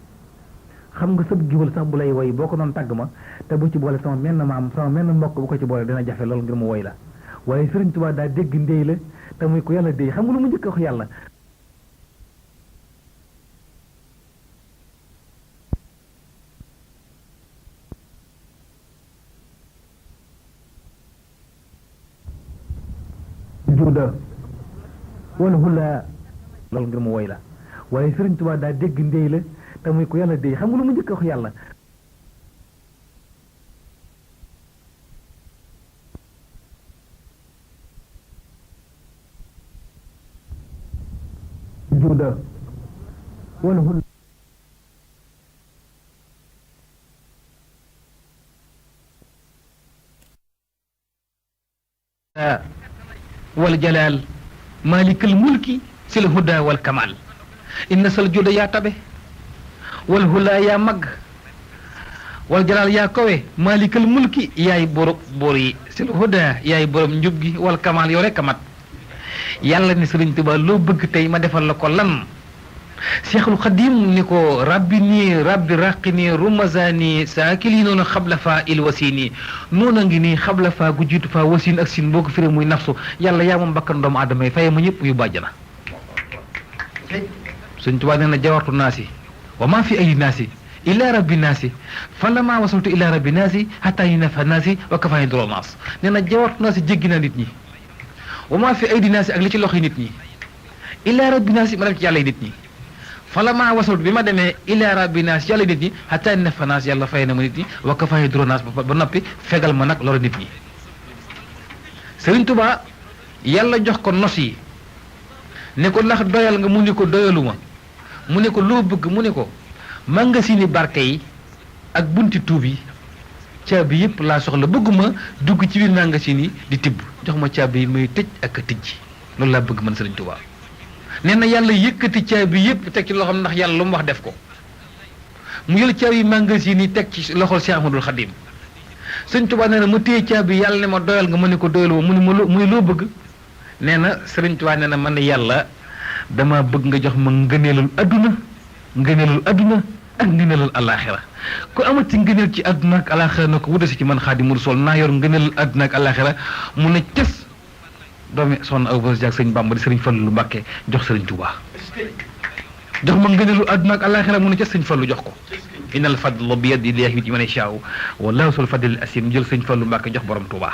xam nga sëb giwal sax bu lay woy boo ko doon tagg ma te bu ci boole sama menn maam sama menn mbokk bu ko ci boole dina jafe loolu ngir mu woy la waaye Sëriñ Tuubaa daa dégg ndéy la te muy ko yàlla déy xam nga lu mu njëkk wax yàlla juuda wala hula loolu ngir mu woy la waaye Sëriñ Tuubaa daa dégg ndéy la te muy ko yàlla déy xam nga lu mu njëkk wax yàlla juuda wala hula wal jalaal maalikal mulki sil huda wal kamal inna sal juda yaa tabe wal hula yaa mag wal jalaal yaa kowe maalikal mulki yaay borom boor yi sil huda yaay borom njub gi wal kamal yow rek a mat yàlla ni Sëriñ Tuubaa loo bëgg tey ma defal la ko lan Seexul Xadiim ni ko rabbi nii rabbi raqi nii rumazani saakili noonu xabla faa il wasini noonu a ngi nii xabla faa gu jiitu faa wasin ak sin boo ko firee muy nafsu yàlla yaa moom bakkan doomu aadama yi faye ma ñëpp yu bàjjana Sëriñ Tuubaa nee na jawartu naasi wa maa fi ay naasi ila rabbi naasi fa lama wasaltu ila rabbi naasi xataa yi nafa naasi wa kafaani dromaas nee na jawartu naasi jéggi naa nit ñi wa maa fi ay naasi ak li ci loxo nit ñi ila rabbinaas ma dem ci yàlla nit ñi fala maa wasal bi ma demee ila rabbinaas yàlla nit ñi hatta nafanaas yàlla fay na ma nit ñi wa kafaani dronaas ba noppi fegal ma nag loolu nit ñi Sëriñ Tuubaa yàlla jox ko nos yi ne ko ndax doyal nga mu ne ko doyaluma mu ne ko loo bëgg mu ne ko mangasini barke yi ak bunti tuub yi caabi yëpp laa soxla bëgguma dugg ci biir magasin yi di tibb jox ma caabi yi may tëj ak a tijji loolu laa bëgg man Sëriñ Tuubaa nee na yàlla yëkkati caabi yëpp teg ci loxoom ndax yàlla lu mu wax def ko mu jël caabi magasin yi teg ci loxol Cheikh Ahmadul Xadim Sëriñ Tuubaa nee na mu téye caabi yàlla ne ma doyal nga ma ne ko doyaluma mu ne loo bëgg nee na Sëriñ Tuubaa nee na man ne yàlla dama bëgg nga jox ma ngëneelul adduna ak ngëneelul alaxira ku amati ngëneel ci adduna ak alaxira na ko wutasi ci man Xaadimu Rasuul naa yor ngëneelul adduna ak alaxira mu ne ces doomi soxna Awa Bousso Diack sëriñ Bamba di sëriñ Fallu Mbàkke jox Sëriñ Tuubaa jox ma ngëneelul adduna ak alaxira mu ne ces sëriñ Fallu jox ko innal fadla bi yadillahi yu'tiihi man yashaa'u wallaahu zul fadlil asiim jël Sëriñ Fallu Mbàkke jox borom Tuubaa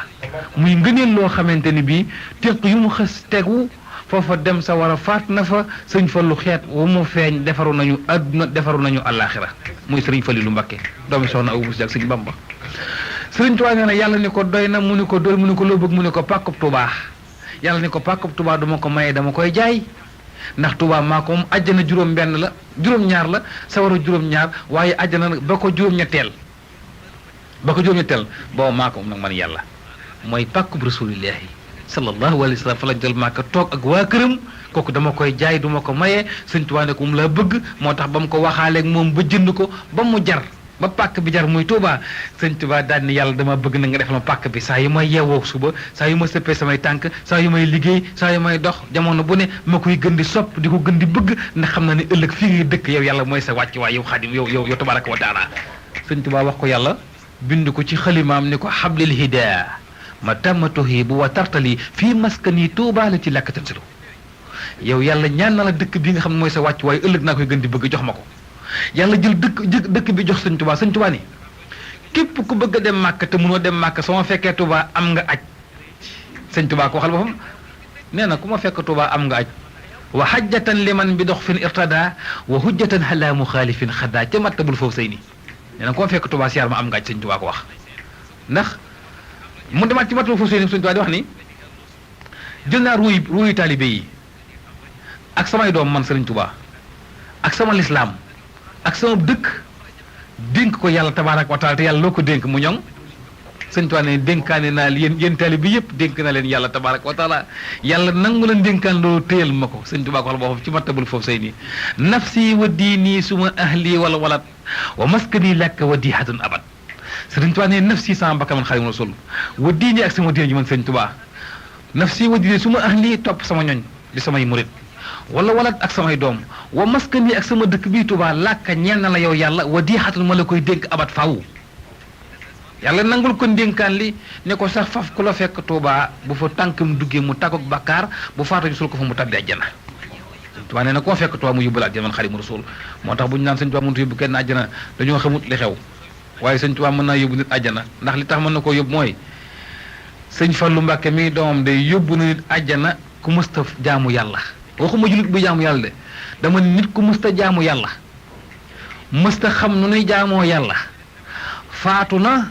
muy ngëneel loo xamante ni bii teq yu mu xës tegu foofa dem sa war a faat na fa Sëriñ Fallu xeet wu mu feeñ defaru nañu adduna defaru nañu alaxira muy Sëriñ Fallu Mbàkke doomi soxna Awa Bousso Diack sëriñ Bamba Sëriñ Tuubaa nee na yàlla ni ko doy na mu ni ko doy mu ni ko loo bëgg mu ni ko pàkkub Tuubaa yàlla ni ko pàkkub Tuubaa duma ko maye dama koy jaay ndax Tuubaa maa ko moom àjjana juróom-benn la juróom-ñaar la sawara juróom-ñaar waaye àjjana ba ko juróom-ñetteel booba maa ko moom nag man yàlla mooy pàkkub rasulillahi sallallahu alayhi wa sallam fa la jël maaka toog ak waa këram kooku dama koy jaay duma ko maye Sëriñ Tuubaa ne ko mu laa bëgg moo tax ba mu ko waxaaleeg moom ba jënd ko ba mu jar ba pàkk bi jar muy Tuubaa Sëriñ Tuubaa daal ni yàlla dama bëgg na nga defal ma pàkk bi saa yu may yeewoo suba saa yu ma sëppee samay tànk saa yu may liggéey saa yu may dox jamono bu ne ma koy gën di sopp di ko gën di bëgg ndax xam na ne ëllëg fii ngay dëkk yow yàlla mooy sa wàcc waay yow Xaadim yow tabaraka wa taala Sëriñ Tuubaa wax ko yàlla bind ko ci xalimaam ni ko hablil hidaa ma tàmmatuhi bu wa tartali fii maskani Tuubaa la ci làkk tansilu yow yàlla ñaan na la dëkk bi nga xam ne mooy sa wàcc waaye ëllëg naa koy gën di bëgg jox ma ko yàlla jël dëkk bi jox Sëriñ Tuubaa ni képp ku bëgg a dem Màkka te mënoo dem Màkka soo ma fekkee Tuubaa am nga aj Sëriñ Tuubaa ko waxal boppam nee na ku ma fekk Tuubaa am nga aj wa hajjatan liman bi dox fin irtada wa hujjatan ala muxaalifin xaddaa ca mattabul foofu say ni nee na ku ma fekk Tuubaa siyaar ma am nga aj Sëriñ Tuubaa ko wax ndax mu demaat ci mattabul foofu say ni Sëriñ Tuubaa di wax ni jël naa ruuyu taalibe yi ak samay doom man Sëriñ Tuubaa ak sama lislaam ak sama dëkk dénk ko yàlla tabaaraka wa taala te yàlla loo ko dénk mu ñoŋ Sëriñ Tuubaa ne dénkaane naa yéen taalibe bi yëpp dénk na leen yàlla tabaaraka wa taala yàlla nangu leen dénkaan loolu téyal ma ko Sëriñ Tuubaa ko wax boppam ci mattabul foofu say nii nafsi wa diini suma ahli wala walat wa maskani làkk wa dihatun abad Sëriñ Tuubaa ne nafsi sama bakkan man Xaadimu Rasuul wa diini ak sama diine ji man Sëriñ Tuubaa nafsi wa diini suma ahli topp sama ñoñ di samay murit wala walat ak samay doom wa maskani ak sama dëkk bii Tuubaa làkka ñeel na la yow yàlla wa diixatul ma la koy dénk abat faaw yàlla nangul ko ndénkaan li ne ko sax faf ku la fekk Tuubaa bu fa tànkam duggee mu tàggoog bakkaar bu faatu ñu sul ko fa mu tabbi àjjana Tuubaa nee na koo fekk Tuubaa mu yóbbu la àjjana man Xaadimu Rasuul moo tax bu ñu naan Sëriñ Tuubaa mënut yóbbu kenn àjjana dañoo xamut li xew waaye Sëriñ Tuubaa mën naa yóbbu nit àjjana ndax li tax mën na koo yóbbu mooy Sëriñ Fallu Mbàkke mi doomam day yóbbu na nit àjjana ku mësta jaamu yàlla waxuma julit bu jaamu yàlla de dama nit ku mësta jaamu yàlla mësta xam nu nuy jaamoo yàlla faatu na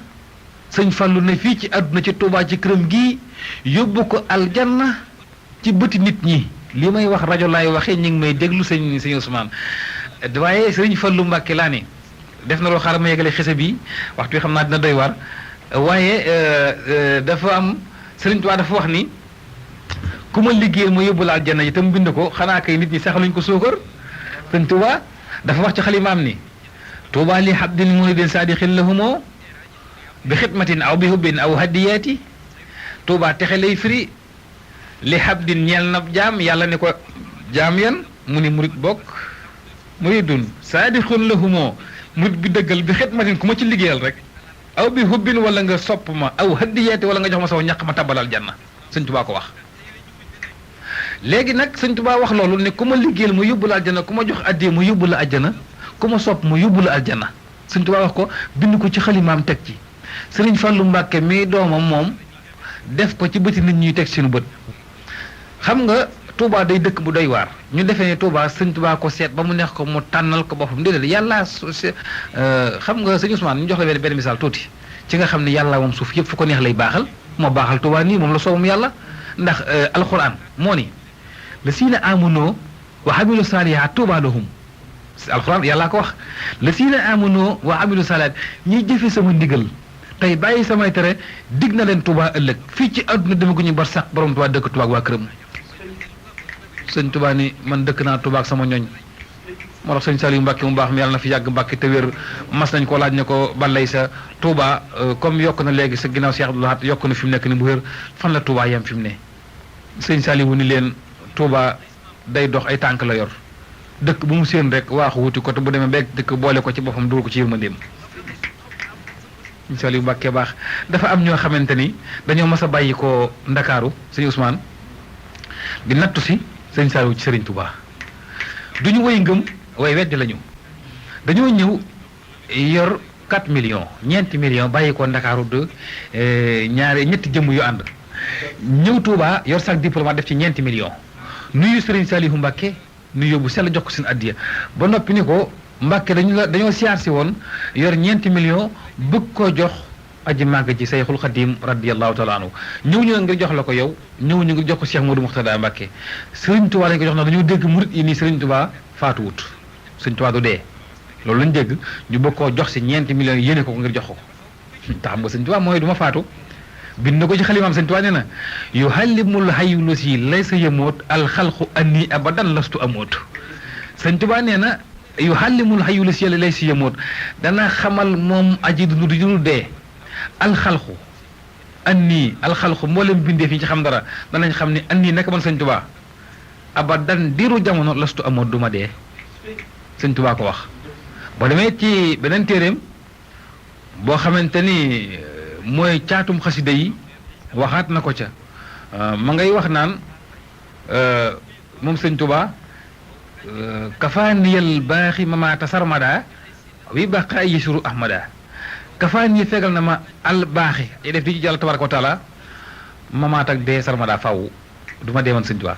Sëñ Fallu ne fii ci àdduna ci Tuubaa ci këram gii yóbbu ko aljanna ci bëti nit ñi li may wax rajo laay waxee ñu ngi may déglu sëñ Ousmane waaye Sëñ Fallu Mbàkke laa ne def na loo xaaral ma yegale xese bi waxtu wi xam naa dina doy war waaye dafa am Sëriñ Tuubaa dafa wax ni ku ma liggéey ma yóbbu la aljanna yi te mu bind ko xanaa kay nit ñi saxaluñ ko suukar Sëñ Tuubaa dafa wax ci xalimaam ni Tuubaa li habdin muridin saadiqin lahumoo bi xidmatin aw bi hubbin aw hadiyaati Tuubaa texe lay firi li habdin ñeel na jaam yàlla ne ko jaam yan mu ni murid bokk muridun saadiqun lahumoo murid bi dëggal bi xidmatin ku ma ci liggéeyal rek aw bi hubbin wala nga sopp ma aw hadiyaati wala nga jox ma saw ñaq ma tabalal janna Sëñ Tuubaa ko wax léegi nag Sëñ Tuubaa wax loolu ne ku ma liggéeyal mu yóbbu la aljana ku ma jox addee mu yóbbu la aljana ku ma sopp mu yóbbu la aljana Sëñ Tuubaa wax ko bind ko ci xalimaam teg ci Sëriñ Fallu Mbàkke mii doomam moom def ko ci bëti nit ñuy teg seen bët xam nga Touba day dëkk bu doy waar ñu defee ne Touba sëñ Touba ko seet ba mu neex ko mu tànnal ko boppam déedéet yàlla xam nga sëñ Ousmane ñu jox la benn misaal tuuti ci nga xam ne yàlla moom suuf yëpp fu ko neex lay baaxal moo baaxal Touba nii moom la soobam yàlla ndax alquran moo ni la siina amunoo wa amilu saalihaat Touba lahum alquran yàllaa ko wax la siina amunoo wa amilu saalihaat ñiy jëfe sama ndigal tey bàyyi samay tere dig na leen Touba ëllëg fii ci àdduna dama ko ñu bar sax borom Touba dëkk Touba ak waa këram sëñ Touba ni man dëkk naa Touba ak sama ñooñ moo tax sëñ Saliou Mbacke mu baax mi yàlla na fi yàgg Mbacke te wér mas nañ ko laaj ne ko balay sa Touba comme yokk na léegi sa ginnaaw Cheikh Abdoul Ahad yokk na fi mu nekk ni bu wér fan la Touba yem fi mu ne sëñ Saliou ni leen Touba day dox ay tànk la yor dëkk bu mu séen rek waaxu wuti ko te bu demee beeg dëkk boole ko ci boppam dugal ko ci yërmandeem sëñ Saliou Mbacke baax dafa am ñoo xamante ni dañoo mas a bàyyi ko Ndakaaru sëñ Ousmane di nattu si sëñ Saliou ci Serigne Touba duñu woy ngëm way weddi lañu dañoo ñëw yor 4 millions ñeenti millions bàyyi ko Ndakaaru de ñetti jëmm yu ànd ñëw Touba yor sac diplomate def ci ñeenti millions nuyu Serigne Saliou Mbacke nu yóbbu sell jox ko seen addiya ba noppi ni ko Mbacke dañoo siyaar si woon yor ñeenti millions bëgg koo jox aji màgg ci Sayxul Xadim radiyallahu taala anhu ñëw ñu ngir jox la ko yow ñëw ñu ngir jox ko Cheikh Modou Mourtada Mbacke Serigne Touba lañ ko jox na dañoo dégg murit yi nii Serigne Touba faatuwut Serigne Touba du dee loolu lañ dégg ñu bëgg koo jox si ñeenti millions yi yéene ko ngir jox ko te xam nga Serigne Touba mooy du ma faatu bind na ko ci xalimaam Serigne Touba nee na yuhallimul hayyu si laysa yamoot alxalqu anni abadan lastu amoot Serigne Touba nee na yuhallimul hayyu si laysa yamoot dana xamal moom aji du dee alxalqu anni alxalqu mboolem bindee fi ci xam dara danañ xam ne anni naka man sëñ Touba abadan diiru jamono lastu amoon du ma dee sëñ Touba ko wax. boo demee ci beneen téeréem boo xamante ni mooy caatum xasida yi waxaat na ko ca ma ngay wax naan moom sëñ Touba kafaaniyal baaxi mamaata sarmada wi baqa yisuru ahmada kafaan yi fegal na ma al baaxi ay def di ci Yàlla tabaraka wa taala mamaat ak dee sarmada faw du ma dee man sëñ Tuubaa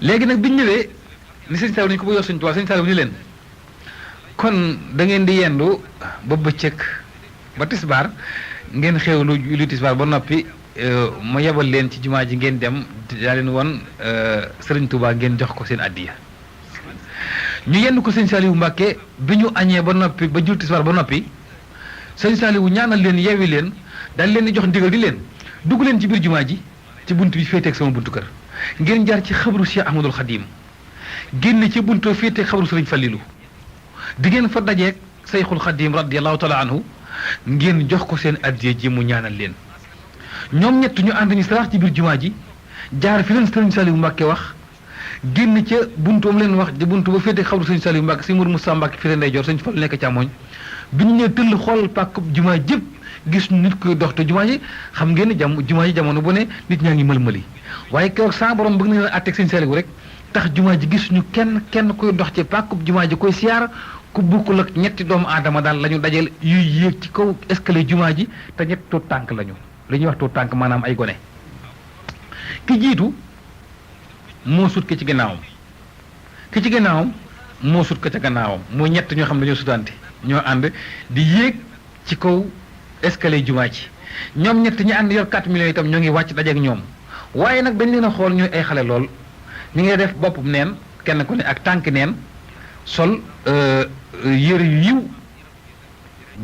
léegi nag biñ ñëwee ni sëñ Saliou ni ko bu yor sëñ Tuubaa sëñ Saliou ni leen kon da ngeen di yendu ba bëccëg ba tisbaar ngeen xewlu julli tisbaar ba noppi ma yebal leen ci jumaa ji ngeen dem daa leen woon sëriñ Tuubaa ngeen jox ko seen addiya ñu yenn ko sëñ Saliou Mbacke bi ñu añee ba noppi ba julli tisbaar ba noppi sëñ Saliou ñaanal leen yeewi leen daal leen di jox ndigal di leen dugg leen ci biir jumaa ji ci bunt bi féeteeg sama buntu kër ngeen jaar ci xabru Cheikh Ahmadul Khadim génn ci buntu féeteeg xabru Sëriñ Fallilu di ngeen fa dajeeg Sayxul Khadim radiyallahu taala anhu ngeen jox ko seen addiya ji mu ñaanal leen ñoom ñett ñu ànd ñu saraax ci biir jumaa ji jaar fi leen sëriñ Saliou Mbacke wax génn ca buntu am leen wax di buntu ba féeteeg xabru Sëriñ Saliou Mbacke Sëriñ Mourou Moussa Mbacke fi leen day jor sëñ Fallu nekk càmmoñ bi ñu ñëwee tëll xool pàkk jumaa jëpp gis nit koy dox te jumaa ji xam ngeen ni jumaa ji jamono bu ne nit ñaa ngi mël-mëli waaye keroog sa borom bëgg na leen àtteeg sëñ Saliou rek tax jumaa ji gis ñu kenn koy dox ci pàkk jumaa ji koy siyaar ku bukkul ak ñetti doomu aadama daal la ñu dajeel yuy yéeg ci kaw escalier jumaa ji te ñetti tuut tànk lañu li ñuy wax tuut tànk maanaam ay gone ki jiitu moo sut ki ci gannaawam ki ci gannaawam moo sut ko ca gannaawam muy ñett ñoo xam ne dañoo sutante ñoo ànd di yéeg ci kaw escalier jumaa ji ñoom ñett ñi ànd yor 4 millions itam ñoo ngi wàcc dajeeg ñoom waaye nag dañ leen a xool ñuy ay xale lool ñu ngi def boppam neen kenn ku ne ak tànk neen sol yëre yu yiw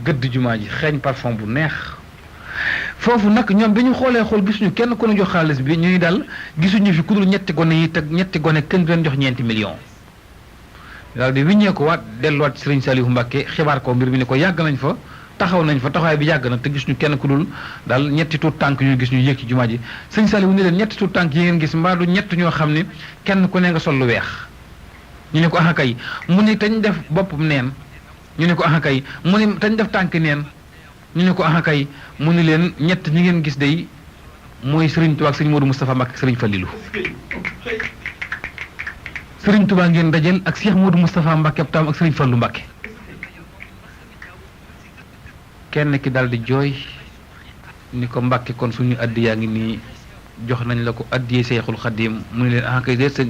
gëdd jumaa ji xeeñ parfum bu neex foofu nag ñoom bi ñu xoolee xool gisuñu kenn ku ñu jox xaalis bi ñuy dal gisuñu fi ku dul ñetti gone yi te ñetti gone kenn du leen jox ñeenti millions daal di wiññee ko waat delluwaat ci Sëriñ Saliou Mbacke xibaar ko mbir mi ne ko yàgg nañ fa taxaw nañ fa taxawaay bi yàgg na te gis ñu kenn ku dul daal ñetti tuut tànk ñu gis ñu yéeg ci jumaa ji Sëriñ Saliou ni leen ñetti tuut tànk yi ngeen gis mbaa du ñett ñoo xam ne kenn ku ne nga sol lu weex ñu ne ko ah kay mu ne tañ def boppam neen ñu ne ko ah kay mu ne tañ def tànk neen ñu ne ko ah kay mu ne leen ñett ñi ngeen gis day mooy Sëriñ Tuubaa ak Sëriñ Modou Moustapha Mbacke Sëriñ Fallilu Sëriñ Tuubaa ngeen dajel ak Cheikh Modou Moustapha Mbacke ab taam ak Sëriñ Fallu Mbacke kenn ki daal di jooy ni ko Mbacke kon suñu addi yaa ngi nii jox nañ la ko addiyee Seexul Xadim mu ne leen ah kay déet sëñ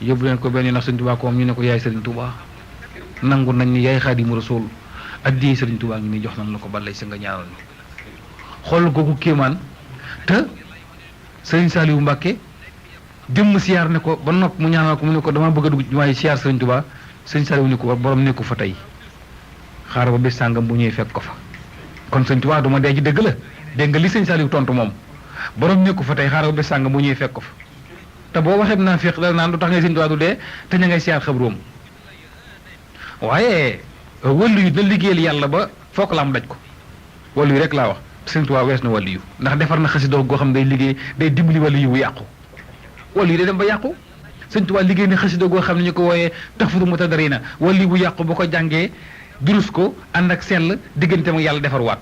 yóbbu leen ko benn ndax sëñ Tuubaa ko moom ñu ne ko yaay sëriñ Tuubaa nangu nañ ni yaay Xaadimu Rasuul addiyee sëriñ Tuubaa ngi nii jox nañ la ko balay sa nga ñaanal xool googu kéemaan te sëriñ Saliou Mbàkke jëmm siyaar ne ko ba nopp mu ñaanal ko mu ne ko dama bëgg a dugg waaye siyaar sëriñ Tuubaa sëriñ Saliou ni ko borom nekku fa tey xaaral ba bés sàngam bu ñëwee fekk ko fa kon sëriñ Tuubaa duma dee ji dëgg la dégg nga li sëriñ Saliou tontu moom borom nekku fa tey xaaral ba bés sàngam bu ñëwee fekk ko fa te boo waxee naa féq da naan lu tax ngay sëriñ Tuubaa du dee te ña ngay siyaar xabroom waaye wàllu yu dina liggéeyal yàlla ba foog la am daj ko wàllu yu rek laa wax sëriñ Tuubaa wees na wàllu yu ndax defar na xasida goo xam day liggéey day dimbali wàllu yu bu yàqu wàllu yu day dem ba yàqu sëriñ Tuubaa liggéey na xasida goo xam ne ñu ko wooyee Tuhfatul Mutadarrina wàllu yu bu yàqu bu ko jàngee durus ko ànd ak sell digganteem ak yàlla defar waat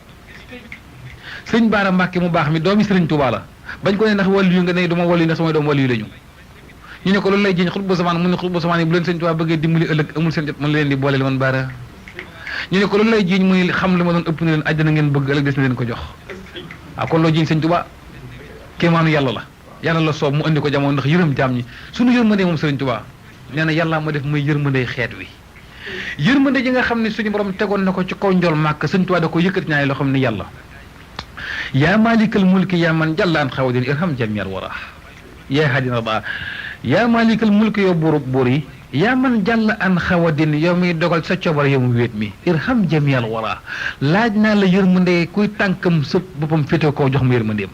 sëriñ Baara Mbàkke mu baax mi doomi sëriñ Tuubaa la bañ ko ne ndax wàllu yu nga ne duma wàllu yu ndax samay doom wàllu yu lañu ñu ne ko loolu lay jiñ xutbu zamaan mu ne xutbu zamaan yi bu leen sëriñ Tuubaa bëggee dimbali ëllëg amul seen jot man leen di booleel man Baara ñu ne ko loolu lay jiñ muy xam li ma doon ëpp na leen àjjana ngeen bëgg ëllëg des na leen ko jox waaw kon loo jiñ sëriñ Tuubaa kéemaanu yàlla la yàlla la soob mu indi ko jamono ndax yërëm jaam ñi suñu yërmande moom sëriñ Tuubaa nee na yàllaa ma def muy yërmande xeet wi yërmande ji nga xam ne suñu borom tegoon na ko ci kaw njool màkk sëriñ Tuubaa da ko yëkkati ñaari loo xam ne yàlla yaa maalikal mulki yaa man jallaan xawadin irham jamiyal wara yaa hadina ba yaa maalikal mulki yow buur yi yaa man jàll an xawadin yow miy dogal sa cobar yow mu wéet mi irham jamiyal wara laaj naa la yërmande kuy tànkam sëpp boppam féete koo jox mu yërmandeem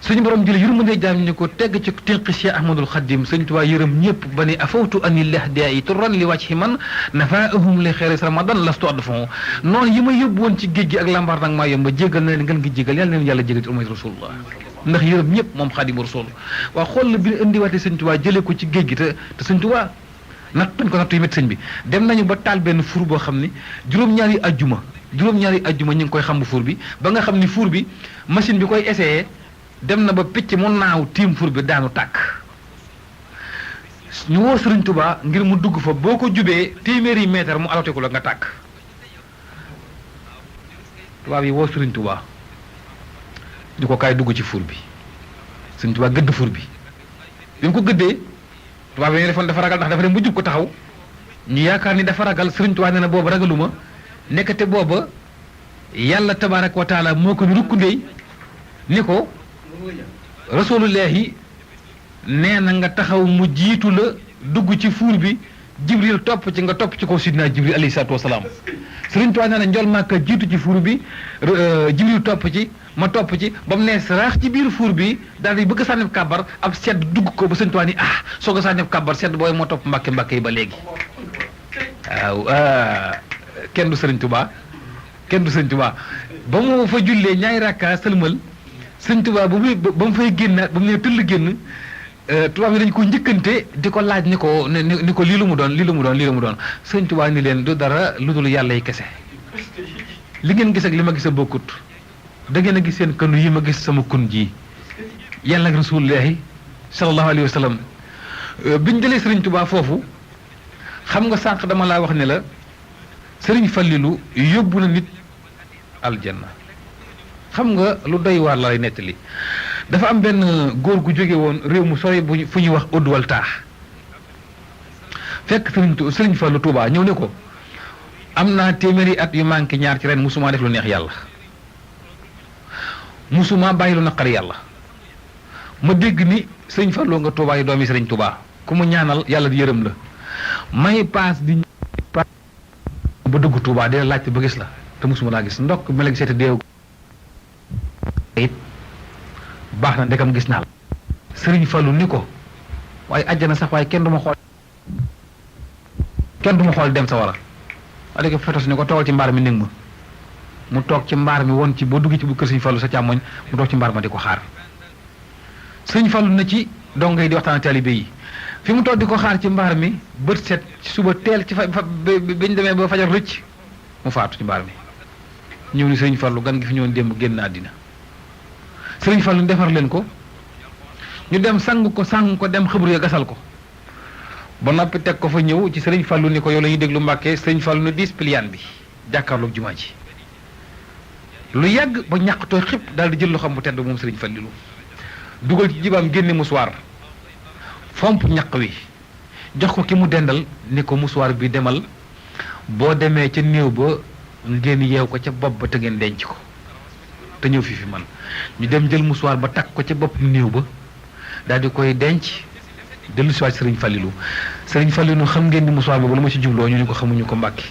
suñu borom jële yërmande jaam ñu ko tegg ci tinqi Cheikh Ahmadul Xadim sëñ Tuubaa yërëm ñëpp ba ni afawtu anillah daa turran li wàcc man nafaahum li xeeris ramadan lastu adfon noonu yi ma yóbbu woon ci géej gi ak lambaar nag maa yomb ba jégal na leen ngeen ngi jégal yàlla leen yàlla jégal ci umay rasulullah ndax yërëm ñëpp moom Xaadimu Rasuul waa xool la bi indiwaatee sëñ Tuubaa jëlee ko ci géej gi te sëñ Tuubaa nattuñ ko nattu yi métti sëñ bi dem nañu ba taal benn fuur boo xam ni juróom-ñaari ajjuma ñu ngi koy xam fuur bi ba nga xam ni fuur bi machine bi koy essayé dem na ba picc mu naaw tiim fur bi daanu tàkk ñu woo Sëriñ Tuubaa ngir mu dugg fa boo ko jubee téeméeri mètre mu alote ko la nga tàkk tubaab yi woo Sëriñ Tuubaa ñu ko kaay dugg ci fur bi Sëriñ Tuubaa gëdd fur bi bi mu ko gëddee tubaab yi ñu defoon dafa ragal ndax dafa dem bu jub ko taxaw ñu yaakaar ni dafa ragal Sëriñ Tuubaa nee na booba ragaluma nekkate booba yàlla tabaaraka wa taala moo ko ni rukkundey ni ko rasulullahi nee na nga taxaw mu jiitu la dugg ci fuur bi jibril topp ci nga topp ci kaw sidina jibril alayhi salaatu wasalaam Sëriñ Tuubaa nee na njol Màkka jiitu ci fuur bi jibril topp ci ma topp ci ba mu nee saraax ci biir fuur bi daal di bëgg sànnib kàbbar ab sedd dugg ko ba Sëriñ Tuubaa ni soog a sànnib kàbbar sedd booy moo topp mbàkke yi ba léegi waaw kenn du Sëriñ Tuubaa ba mu fa jullee ñaari rakka sëlmal Sëriñ Tuubaa ba mu fay génnaat ba mu nee tëll génn tubaab yi dañ ko njëkkante di ko laaj ni ko lii lu mu doon Sëriñ Tuubaa ni leen du dara lu dul yàlla yi kese li ngeen gis ak li ma gis a bokkut da ngeen a gis seen kënu yi ma gis sama kun ji yàlla ak rasulullahi sallallahu alayhi wa sallam biñ jëlee Sëriñ Tuubaa foofu xam nga sànq dama laa wax ne la Sëriñ Fallilu yóbbu na nit aljanna xam nga lu doy waar la lay nettali dafa am benn góor gu jóge woon réew mu sori fu ñuy wax Odduwal Taax fekk Sëriñ Fallu Tuubaa ñëw ne ko am naa téeméeri at yu manqué ñaar ci ren musuma def lu neex yàlla musuma bàyyi lu naqari yàlla ma dégg ni Sëriñ Fallu nga Tuubaa yi doomi Sëriñ Tuubaa ku mu ñaanal yàlla di yërëm la may paas di ba dugg Tuubaa di la laajte ba gis la te musuma laa gis ndokk ma la gisee te deew it baax na ndekam gis naa la Sëriñ Fallu ni ko waaye àjjana sax waaye kenn du ma xool dem sa wara waaye ko fetos ni ko toogal ci mbaar mi néeg ma mu toog ci mbaar mi woon ci boo duggee ci bu kër Sëriñ Fallu sa càmmoñ mu toog ci mbaar ma di ko xaar Sëriñ Fallu na ci dongo yi di waxtaan taalibe yi fi mu toog di ko xaar ci mbaar mi bët set ci suba teel ci bañ demee ba fajar rëcc mu faatu ci mbaar mi ñëw ni Sëriñ Fallu gan gi fi ñëwoon démb génn àddina Sëriñ Fallu defar leen ko ñu dem sang ko dem xëbru ya gasal ko ba noppi teg ko fa ñëw ci Sëriñ Fallu ni ko yow la ñuy déglu Mbàkke Sëriñ Fallu ne diis piliyaan bi jàkkaarloog jumaa ji lu yàgg ba ñàqtoo xib daal di jël loxoom bu tedd moom Sëriñ Fallilu dugal ci jibaam génne musuwaar fomp ñaq wi jox ko ki mu dendal ni ko musuwaar bi demal boo demee ca néew ba ngeen yeew ko ca bopp ba te ngeen denc ko te ñëw fi man ñu dem jël musuwaar ba takk ko ca bopp néew ba daal di koy denc dellu si waat sëriñ Fallilu xam ngeen ni musuwaar boobu la ma ci jubloo ñu ni ko xamuñu ko Mbàkke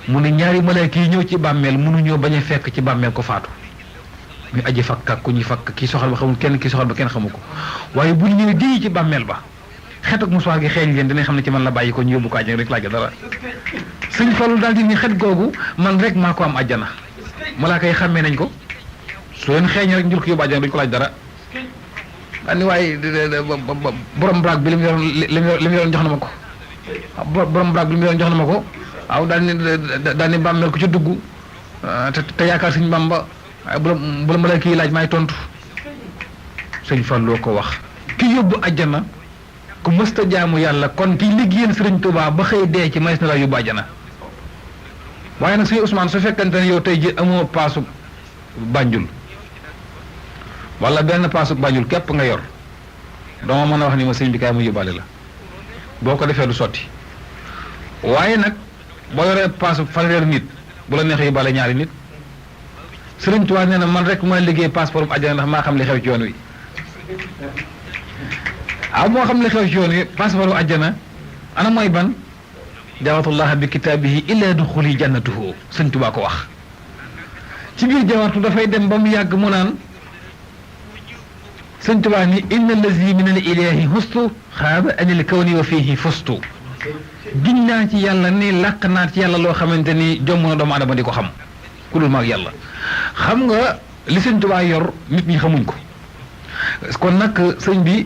mu ne ñaari malaaka yi ñëw ci bàmmeel mënuñoo bañ a fekk ci bàmmeel ko faatu ñu aji fakk ak ku ñuy fakk kii soxal ba xamul kenn kii soxal ba kenn xamu ko waaye bu ñu ñëwee di ci bàmmeel ba xet ak musuwaar gi xeeñ leen dinañ xam ne ci man la bàyyi ko ñu yóbbu ko àjjana rek laaj dara sëñ Fallu daal di ni xet googu man rek maa ko am àjjana malaaka yi xàmmee nañ ko su leen xeeñ rek njur ko yóbbu àjjana duñ ko laaj dara ani waaye borom braak bi li mu yoroon jox na ma ko borom braak bi li mu yoroon jox na ma ko waaw daal ni bàmmeel ko ca dugg te yaakaar sëñ Bamba waaye bu la malaaka yi laaj maay tontu sëñ Fallu ko wax ki yóbbu àjjana ku mësta jaamu yàlla kon ki liggéeyal sëriñ Tuubaa ba xëy dee ci mays na la yóbbu àjjana waaye nag sëñ Ousmane su fekkante ne yow tey ji amoo paasu Banjul wala benn paasu Banjul képp nga yor dama mën a wax ni ma sëñ bi kaay mu yóbbaale la boo ko defee du sotti waaye nag boo yoree paasu fanweeri nit bu la neexee yóbbaale ñaari nit sëriñ Tuubaa nee na man rek ma liggéey passeport bu àjjana ndax maa xam li xew ci yoon wi moo xam li xew ci yoon wi passeport bu àjjana ana mooy ban jawatullah bi kitaabihi illa duxuli jannatuhu sëñ Tuubaa ko wax ci biir jawatu dafay dem ba mu yàgg mu naan sëñ Tuubaa ni inna allazi min al ilahi hustu xaaba anil kawni wa fihi fustu giñ naa ci yàlla ni làq naa ci yàlla loo xamante ni jomm na doomu adama di ko xam ku dul maag yàlla xam nga li sëñ Tuubaa yor nit ñi xamuñ ko kon nag sëñ bi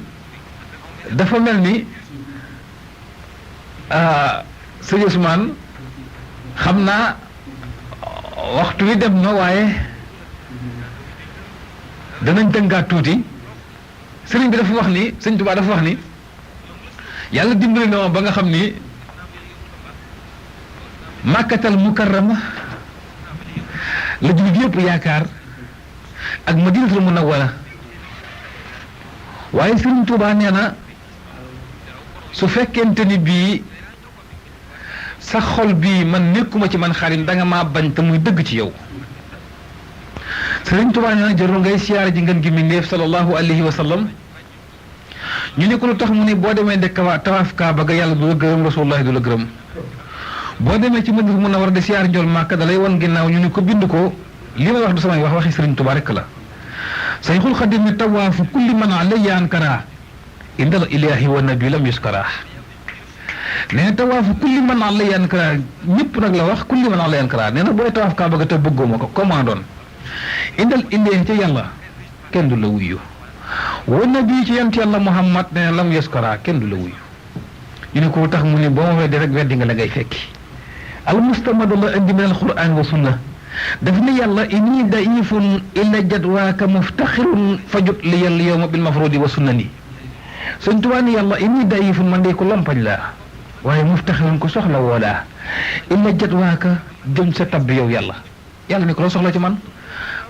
dafa mel ni sëñ Ousmane xam naa waxtu wi dem na waaye danañ tënkaat tuuti sëriñ bi dafa wax ni sëñ Tuubaa dafa wax ni yàlla dimbali na ma ba nga xam ni Makkatal Mukarrama la jullit yëpp yaakaar ak Madinatul Munawwara waaye sëriñ Tuubaa nee na su fekkente ni bii sa xol bii man nekkuma ci man xarit danga maa bañ te muy dëgg ci yow sëriñ Tuubaa nee na jarul ngay siyaare ji ngeen gi mbindéef sallallahu alayhi wa sallam ñu ne ko lu tax mu ne boo demee de tawaaf Kaaba ga yàlla du la gërëm rasulullahi du la gërëm boo demee ci Madina Munawwara de siyaare njool Màkka da lay wan ginnaaw ñu ne ko bind ko li may wax du samay wax waxi sëriñ Tuubaa rek la Sayxul Xadiim ni tawaafu kulli man alayya ankara indal ilaahi wa nabi lam yuskara nee na tawaafu kulli man alayya ankara ñëpp nag la wax kulli man alayya ankara nee na booy tawaaf Kaaba ga te bëggoo ma ko commandoon indal ilaahi ca yàlla kenn du la wuyu wa nabi ci yant yàlla Muhammad nee na lam yuskara kenn du la wuyu ñu ne ko tax mu ne boo ma weddi rek weddi nga la ngay fekki al mustamadu la indi min al quran wa sunna daf ne yàlla inni daifun illa jadwaaka muftaxirun fajut li yàlla yowma bil mafrudi wa sunnani sëñ Tuubaa ni yàlla inni daifun man de ko lompañ laa waaye muftaxirun ko soxla woo laa illa jadwaaka jëm sa tabb yow yàlla yàlla ni ko loo soxla ci man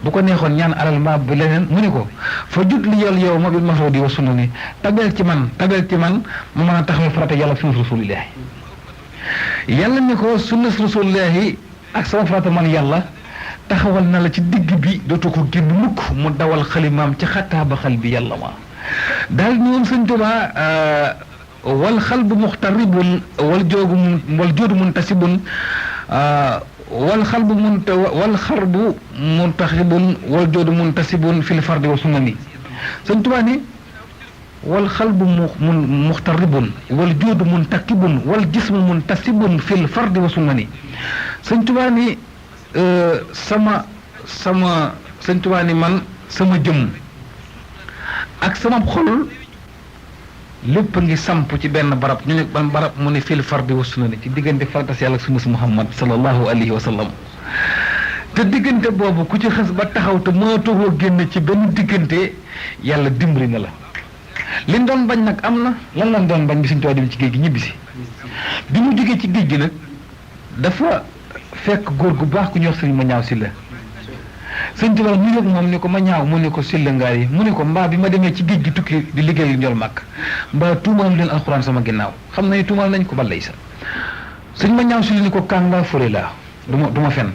bu ko neexoon ñaan alal mbaa bi leneen mu ne ko fajut li yàlla yowma bil mafrudi wa sunnani tabeel ci man ma mën a taxawal farata yàlla sunna rasulillahi yàlla ni ko sunna rasulillahi ak sama farata man yàlla taxawal na la ci digg bi dootu ko génn mukk mu dawal xalimaam ci xataaba xal bi yàlla ma daal ni woon sëñ Tuubaa wal xalbu muxtaribun wal joodu muntasibun wal xarbu muntaxibun wal joodu muntasibun fil fardi wa sunnani sëñ Tuubaa ni wal xalbu muxtaribun wal joodu muntakibun wal jismu muntasibun fil fardi wa sunnani sëñ Tuubaa ni sëñ Tuubaa ni man sama jëmm ak sama xol lépp ngi samp ci benn barab ñu ne ban barab mu ne fil fardi wa sunnani ci diggante fardas yàlla ak sunna Muhammad sallallahu alayhi wa sallam te diggante boobu ku ci xës ba taxaw te mënatoo génn ci benn diggante yàlla dimbali na la liñ doon bañ nag am na lan lañ doon bañ bi sëñ Tuubaa dem ci géej gi ñibbisi bi mu jógee ci géej gi nag dafa fekk góor gu baax ku ñuy wax sëriñ ma ñaaw si la sëñ Tuubaa mu yëg moom ni ko ma ñaaw mu ne ko silla ngaar yi mu ne ko mbaa bi ma demee ci géej gi tukki di liggéeyu njol màkk mbaa tuumaal leen alxuraan sama ginnaaw xam na ni tuumaal nañ ko balay sa sëñ ma ñaaw silla ni ko kànga fure laa du ma fen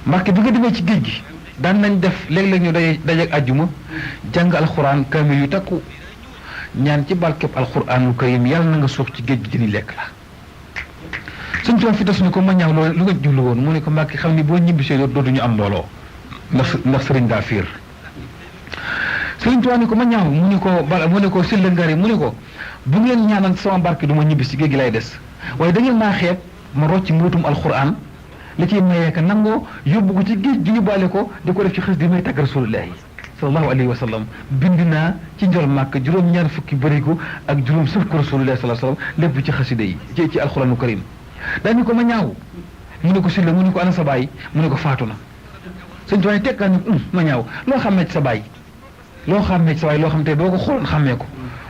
Mbàkke bi nga demee ci géej gi daan nañ def léeg-léeg ñu dajeeg àjjuma jàng alxuraan kaamil yu takku ñaan ci barkeb alxuraanul karim yàlla na nga suux ci géej gi dini lekk la sëñ Tuubaa fi tas ni ko ma ñaaw loolu lu nga jublu woon mu ne ko Mbàkke xam ni boo ñibbisee dootuñu am mbooloo ndax sëriñ daa fiir sëriñ Tuubaa ni ko ma ñaaw mu ne ko silla ngari mu ne ko bu ngeen ñaanal sama barke du ma ñibbis ci géej gi lay des waaye da ngeen maa xeeb ma rocc mbootum alxuraan li ciy mayee ka nangoo yóbbu ko ci géej gi yóbbaale ko di ko def ci xës di may tagg rasulullahi sallallahu alayhi wa sallam bind naa ci njol màkk juróom-ñaar fukki bërigo ak juróom sëf ko rasulullahi sallallahu alayhi wa sallam lépp ci xasida yi ci alxuraanu karim dañu ko ma ñaaw mu ne ko silla mu ne ko ana sa baay mu ne ko faatu na sëñ Tuubaa tekkaa ni ma ñaaw loo xàmmee ci sa baay loo xàmmee ci sa baay loo xam te boo ko xooloon xàmmee ko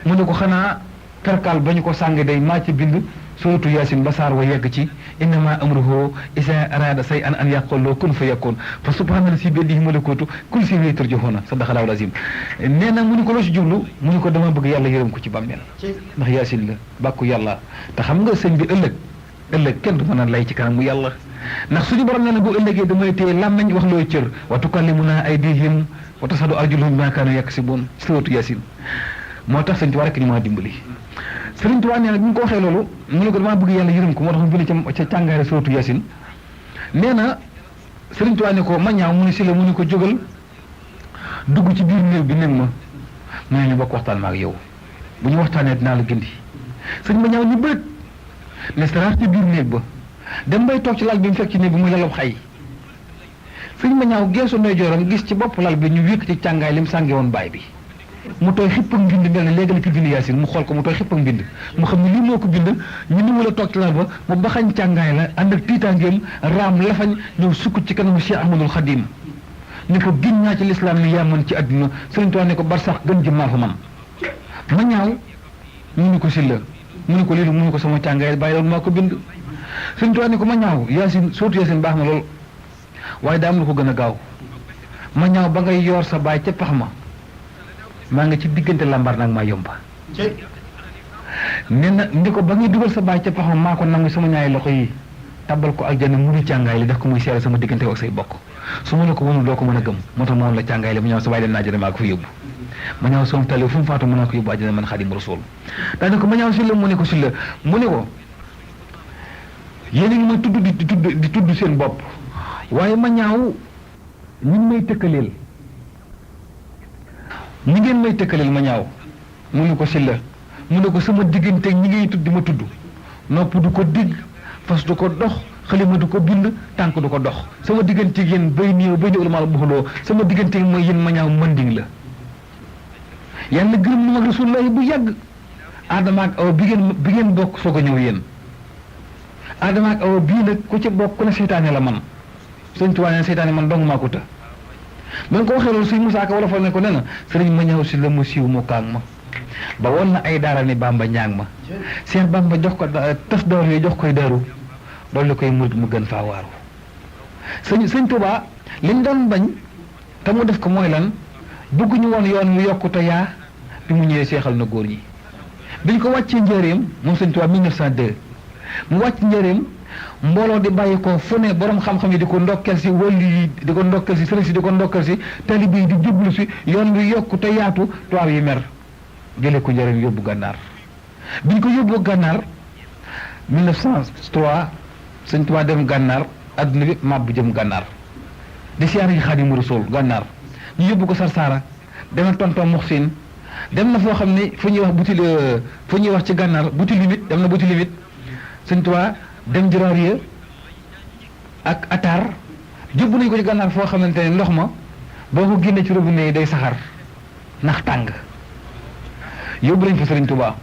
mu ne ko xanaa perkaal ba ñu ko sàng day maa ci bind suratu yaasin ba saar wa yegg ci innama amruhu isa arada say an yaqulu kun fa yakun fa subhana si bi yadihi malakutu kulli shay'in turjahuna sadaqallahu alazim nee na mu ni ko loo si jublu mu ni ko dama bëgg yàlla yërëm ko ci bàmmeel ndax yaasin la bàkku yàlla te xam nga sëñ bi ëllëg kenn du mën a lay ci kanam mu yàlla ndax suñu borom nee na bu ëllëgee damay téye làmmeñ wax looy cër wa tukallimuna aydihim wa tashhadu arjuluhum bima kaanu yaksibun suratu yaasin moo tax sëñ Tuubaa rek ñu maa dimbali Sëriñ Tuubaa nee na bi ñu ko waxee loolu mu ne ko damaa bëgg yàlla yërëm ko moo tax mu bind ca càngaare suratu Yaasin nee na Sëriñ Tuubaa ne ko ma ñaaw mu ne si la mu ne ko jógal dugg ci biir néeg bi néeg ma mu ne ñu bokk waxtaan ma ak yow bu ñu waxtaanee dinaa la gindi sëñ ma ñaaw ñu bëgg ne saraar ci biir néeg ba dem bay toog ci lal bi mu fekk ci néeg bi mu lalab xay sëñ ma ñaaw geesu ndeyjooram gis ci bopp lal bi ñu wékk ci càngaay li mu sànge woon baay bi mu tooy xipp ak mbind mel ne léegi la ci bind yaasin mu xool ko mu tooy xipp ak mbind mu xam ne lii moo ko bind ñu ni mu la toog ci lal ba mu baxañ càngaay la ànd ak tiitaangeem raam lafañ ñëw sukk ci kanamu Cheikh Ahmadul Xadim ni ko giñ naa ci lislaam ni yaa mën ci àdduna Sëriñ Tuubaa ne ko barsax gën jëm maa fa man ma ñaaw mu ni ko silla mu ni ko lii mu ni ko sama càngaay bàyyi loolu maa ko bind Sëriñ Tuubaa ne ko ma ñaaw yaasin surtout yaasin baax na lool waaye daa am lu ko gën a gaaw ma ñaaw ba ngay yor sa baay ca pax ma maa nga ci diggante lambar nag maa yomba nee na ndi ko ba ngay dugal sa baay ca pax ma maa ko nangu sama ñaari loxo yi tabal ko ak jana mu ni càngaay li def ko muy seere sama diggante ak say bokk su ma la ko mënul doo ko mën a gëm moo tax moom la càngaay li ma ñaaw sa baay dem naa jëne maa ko fa yóbbu ma ñaaw soom tali fu mu faatu mën naa ko yóbbu àjjana man Xaadimu Rasuul daane ko ma ñaaw si la mu ne ko si la mu ne ko yéen a ngi may tudd di tudd seen bopp waaye ma ñaaw ñu ngi may tëkkaleel ñi ngeen may tëkkaleel ma ñaaw mu ne ko silla mu ne ko sama diggante ñi ngay tudd di ma tudd nopp du ko digg fas du ko dox xalima du ko bind tànk du ko dox sama diggante yéen bay néew bay néew la maa la buxaloo sama diggante mooy yéen ma ñaaw manding la yàlla gërëm na mag rasulullahi bu yàgg Adama ak Awa bi ngeen bokk soog a ñëw yéen Adama ak Awa bii nag ku ci bokk ku ne seytaane la man Sëñ Tuubaa ne seytaane man dong maa ko të ba nga ko waxee loolu Sëñ Musaa Ka wala fal ne ko nee na sëriñ ma ñëw si la mu siiw mu kaang ma ba woon na ay daara ni Bamba ñaang ma Seex Bamba jox ko tas door yooyu jox koy daaru loolu koy murid mu gën faa waaru sëñ Tuubaa li mu doon bañ te mu def ko mooy lan bëgguñu woon yoon wi yokkute yaa bi mu ñëwee seexal na góor ñi biñ ko wàccee njëreem moom Sëñ Tuubaa 1902 mu wàcc njëreem mbooloo di bàyyi ko fu ne borom xam-xam yi di ko ndokkel si wàllu yi di ko ndokkel si sëriñ si di ko ndokkel si talibe yi di jublu si yoon wi yokku te yaatu tubaab yi mer jële ko njëriñ yóbbu gànnaar biñ ko yóbbu gànnaar 1903 Sëñ Tuubaa dem gànnaar adduna bi màbb jëm gànnaar di siyaare ji Xaadimu Rasuul gànnaar ñu yóbbu ko Sarsara demal tonton Muxsin dem na foo xam ne fu ñuy wax ci gànnaar buti limite dem na buti limite Sëñ Tuubaa dem Juraariya ak Atar jubbu nañu ko ci gànnaar foo xamante ne ndox ma boo ko génnee ci robinet yi day saxar ndax tàng yóbbu nañ fa Sëriñ Tuubaa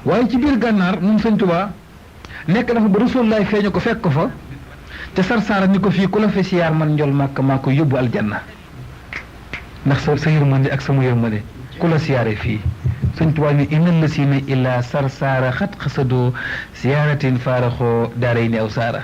waaye ci biir gànnaar moom Sëñ Tuubaa nekk dafa ba Rasulullaay feeñu ko fekk ko fa te Sarsara ni ko fii ku la fi siyaar man njol màkk maa ko yóbbu aljanna ndax sa yërmande ak sama yërmande ku la siyaare fii Sëñ Tuubaa ni innal lasina illa Sarsara xat xasadoo siyaaratin faaraxoo daaray ni aw saara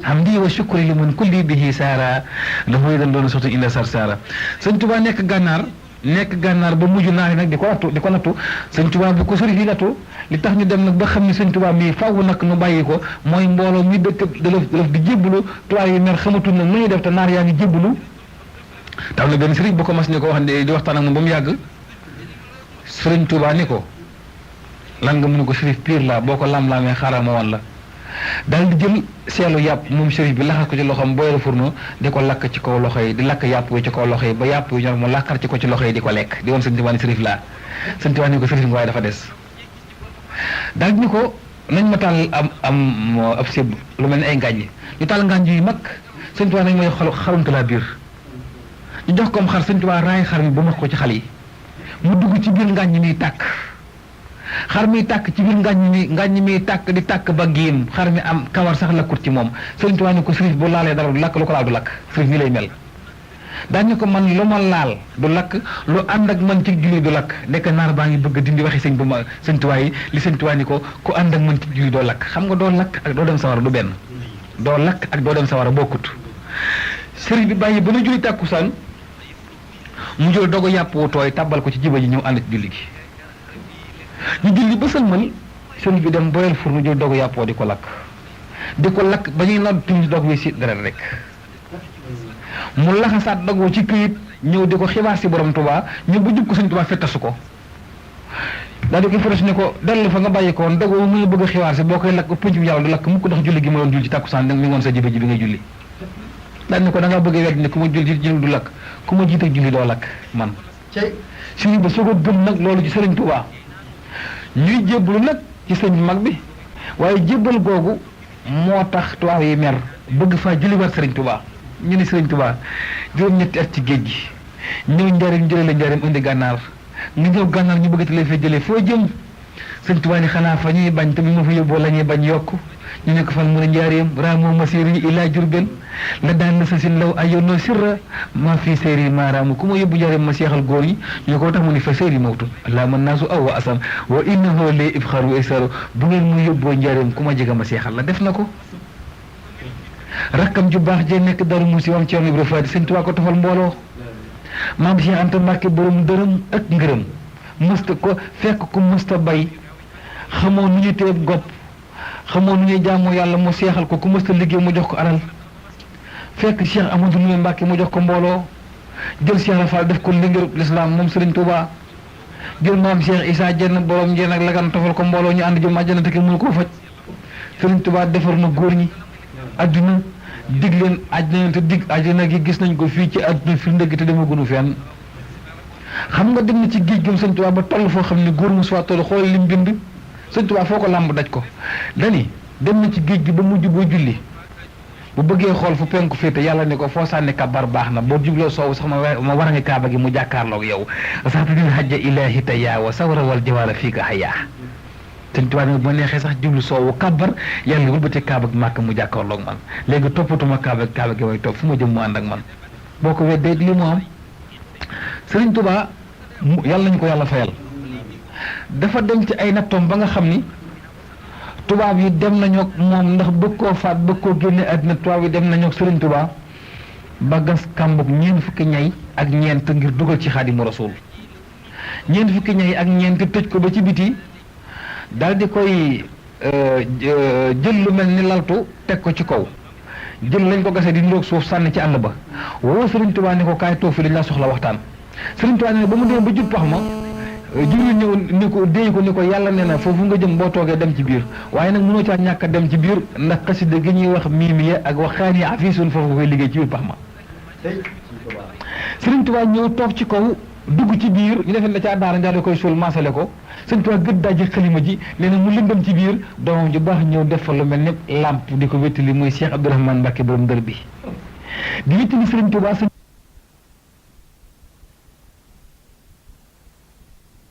hamdi wa shukri li man kulli bihi saara dafay dañ doon sotti inda sar saara sëñ Tuubaa nekk gànnaar ba mujj naa nag di ko nattu sëñ Tuubaa bi ko sëriñ yi nattu li tax ñu dem nag ba xam ne sëñ Tuubaa mii faaw nag nu bàyyi ko mooy mbooloo mi dëkk dalaf di jébbalu tubaab yi mer xamatul nag nu ñuy def te naar yaa ngi jébbalu taw na benn sëriñ bu ko mas ni ko wax di waxtaan ak moom ba mu yàgg sëriñ Tuubaa ni ko lan nga mënu ko sërif piir la boo ko lam-laamee xaaral ma wan la daal di jël seelu yàpp moom sërif bi laxas ko ci loxoom booyal furno di ko lakk ci kaw loxo yi di lakk yàpp wi ci kaw loxo yi ba yàpp wi ñor mu lakkar ci ko ci loxo yi di ko lekk di woon sëñ Tuubaa ni sërif laa sëñ Tuubaa ni ko sërif nga waaye dafa des daal ni ko nañ ma taal am ab sébb lu mel ni ay ngànj ñu taal ngànj yu mag sëñ Tuubaa nañ may xaruntu laa biir ñu jox koom xar sëñ Tuubaa raay xar mi ba max ko ci xal yi mu dugg ci biir ngànj miy tàkk xar mi tàkk ci biir ngàññ mi tàkk di tàkk ba giim xar mi am kawar sax lakkut ci moom sëriñ Tuubaa ni ko sërif bu laalee dara du lakk lu ko laal du lakk sërif ni lay mel daañu ko man lu ma laal du lakk lu ànd ak man ci julli du lakk nekk naar baa ngi bëgg dindi waxi sëñ Tuubaa yi li sëñ Tuubaa ni ko ku ànd ak man ci julli doo lakk xam nga doo lakk ak doo dem sawara du benn doo lakk ak doo dem sawara bokkut sëriñ bi bàyyi ba nu julli tàkkusaan mu jël dogu yàpp wu tooy tàbbal ko ci jiba ji ñëw ànd ci julli gi ñu julli ba sëlmal sëriñ bi dem boyal furnu jël dogu yàppoo di ko lakk ba ñuy nodd timis dog wi si deret rek mu laxasaat dogoo ci këyit ñëw di ko xibaar si borom Tuubaa ñëw ba jub ko sëñ Tuubaa fettasu ko daal di ko fettasu ne ko dellu fa nga bàyyi ko woon dogoo mu bëgg a xibaar si boo koy lakk pënc bi yàlla du lakk mukk ndax julli gi ma doon julli ci tàkkusaan mi ngoon sa jibe ji bi ngay julli daal ni ko da ngaa bëgg a wedd ne ku ma julli du lakk ku ma jiite julli doo lakk man sëriñ ba soo ko gëm nag loolu ci sëriñ Tuubaa ñuy jébbalu nag ci sëñ mag bi waaye jébbal googu moo tax tubaab yi mer bëgg faa julliwaat sëriñ Tuubaa ñu ni sëriñ Tuubaa juróom-ñetti at ci géej gi ñëw njaareem jëlee la njaareem indi gànnaar nga ñëw gànnaar ñu bëgg te lay fee jëlee foo jëm sëriñ Tuubaa ni xanaa fa ñuy bañ te bi ma fa yóbboo la ñuy bañ yokk ñu ne ko fan mun a njaareem raamoo masiri ilaa Jurbel la daan na sa sin law ayoonoo sirra maa fii séeri maaraamu ku ma yóbbu njaareem ma seexal góor ñi ñu ko tax mu ni fa séeri mawtu laa mën naa su aw wa asam wa innahu li ibxaru isaru bu ngeen mu yóbboo njaareem ku ma jega ma seexal la def na ko rakkam ju baax jee nekk daru musi wam ci yoon Ibra Faati sëñ Tuubaa ko tofal mbooloo maam Cheikh Anta Mbàkke borom dërëm ak ngërëm mësta ko fekk ku mësta bay xamoo nu ñu teeb gopp xamoo nu ñuy jaamoo yàlla mu seexal ko ku mësta liggéey mu jox ko alal fekk Cheikh Amadou Ndoumé Mbàkke mu jox ko mbooloo jël Cheikh Rafal def ko ndingërub lislaam moom Sëriñ Tuubaa jël maam Cheikh Issa Dieng borom Dieng ak lagan tofal ko mbooloo ñu ànd jëm àjjana te kenn mënu koo faj Sëriñ Tuubaa defar na góor ñi adduna dig leen àjjana te dig àjjana gi gis nañ ko fii ci adduna fi ndëgg te demagunu fenn xam nga dem na ci géej gëm Sëriñ Tuubaa ba toll foo xam ne góor mu soit toll xool lim bind Sëriñ Tuubaa foo ko làmb daj ko dani dem na ci géej gi ba mujj boo julli bu bëggee xool fu penku féete yàlla ne ko foo sànni kabar baax na boo jubloo soowu sax ma war a nga kaaba gi mu jàkkaarloog yow saxtu dil hajja ilahi taya wa sawra wal jawaara fii ka xayaa Sëriñ Tuubaa ne bu ma neexee sax jublu soowu kabar yàlla wëlbatee kaaba gi màkk mu jàkkaarloog man léegi toppatuma kaaba gi may topp fu ma jëm mu ànd ak man boo ko weddee li mu am Sëriñ Tuubaa yàlla nañu ko yàlla fayal dafa dem ci ay nattoom ba nga xam ni tubaab yi dem nañoo moom ndax bëgg koo faat bëgg koo génne àddina tubaab yi dem nañoo Sëriñ Tuubaa ba gas kàmbug ñeent fukki ñay ak ñeent ngir dugal ci Xaadimu Rasuul ñeent fukki ñay ak ñeent tëj ko ba ci biti daal di koy jël lu mel ni laltu teg ko ci kaw jël lañ ko gasee di niroog suuf sànni ci àll ba woo Sëriñ Tuubaa ne ko kaay toog fi dañ laa soxla waxtaan Sëriñ Tuubaa ne ba mu demee ba jub pax ma jibril ñëw ni ko déey ko ni ko yàlla nee na foofu nga jëm boo toogee dem ci biir waaye nag mënoo caa ñàkk a dem ci biir ndax xasida gi ñuy wax miimiya ak waxaani afisun foofu nga koy liggéey ci biir pax ma Sëriñ Tuubaa ñëw toog ci kaw dugg ci biir ñu defee la ca daara njaar koy suul maasale ko Sëriñ Tuubaa gëdd daaji xalima ji nee na mu lëndëm ci biir doomam ju baax ñëw def fa lu mel ni lamp di ko wéttali muy Cheikh Abdourahmane Mbacke borom dër bi di wéttali Sëriñ Tuubaa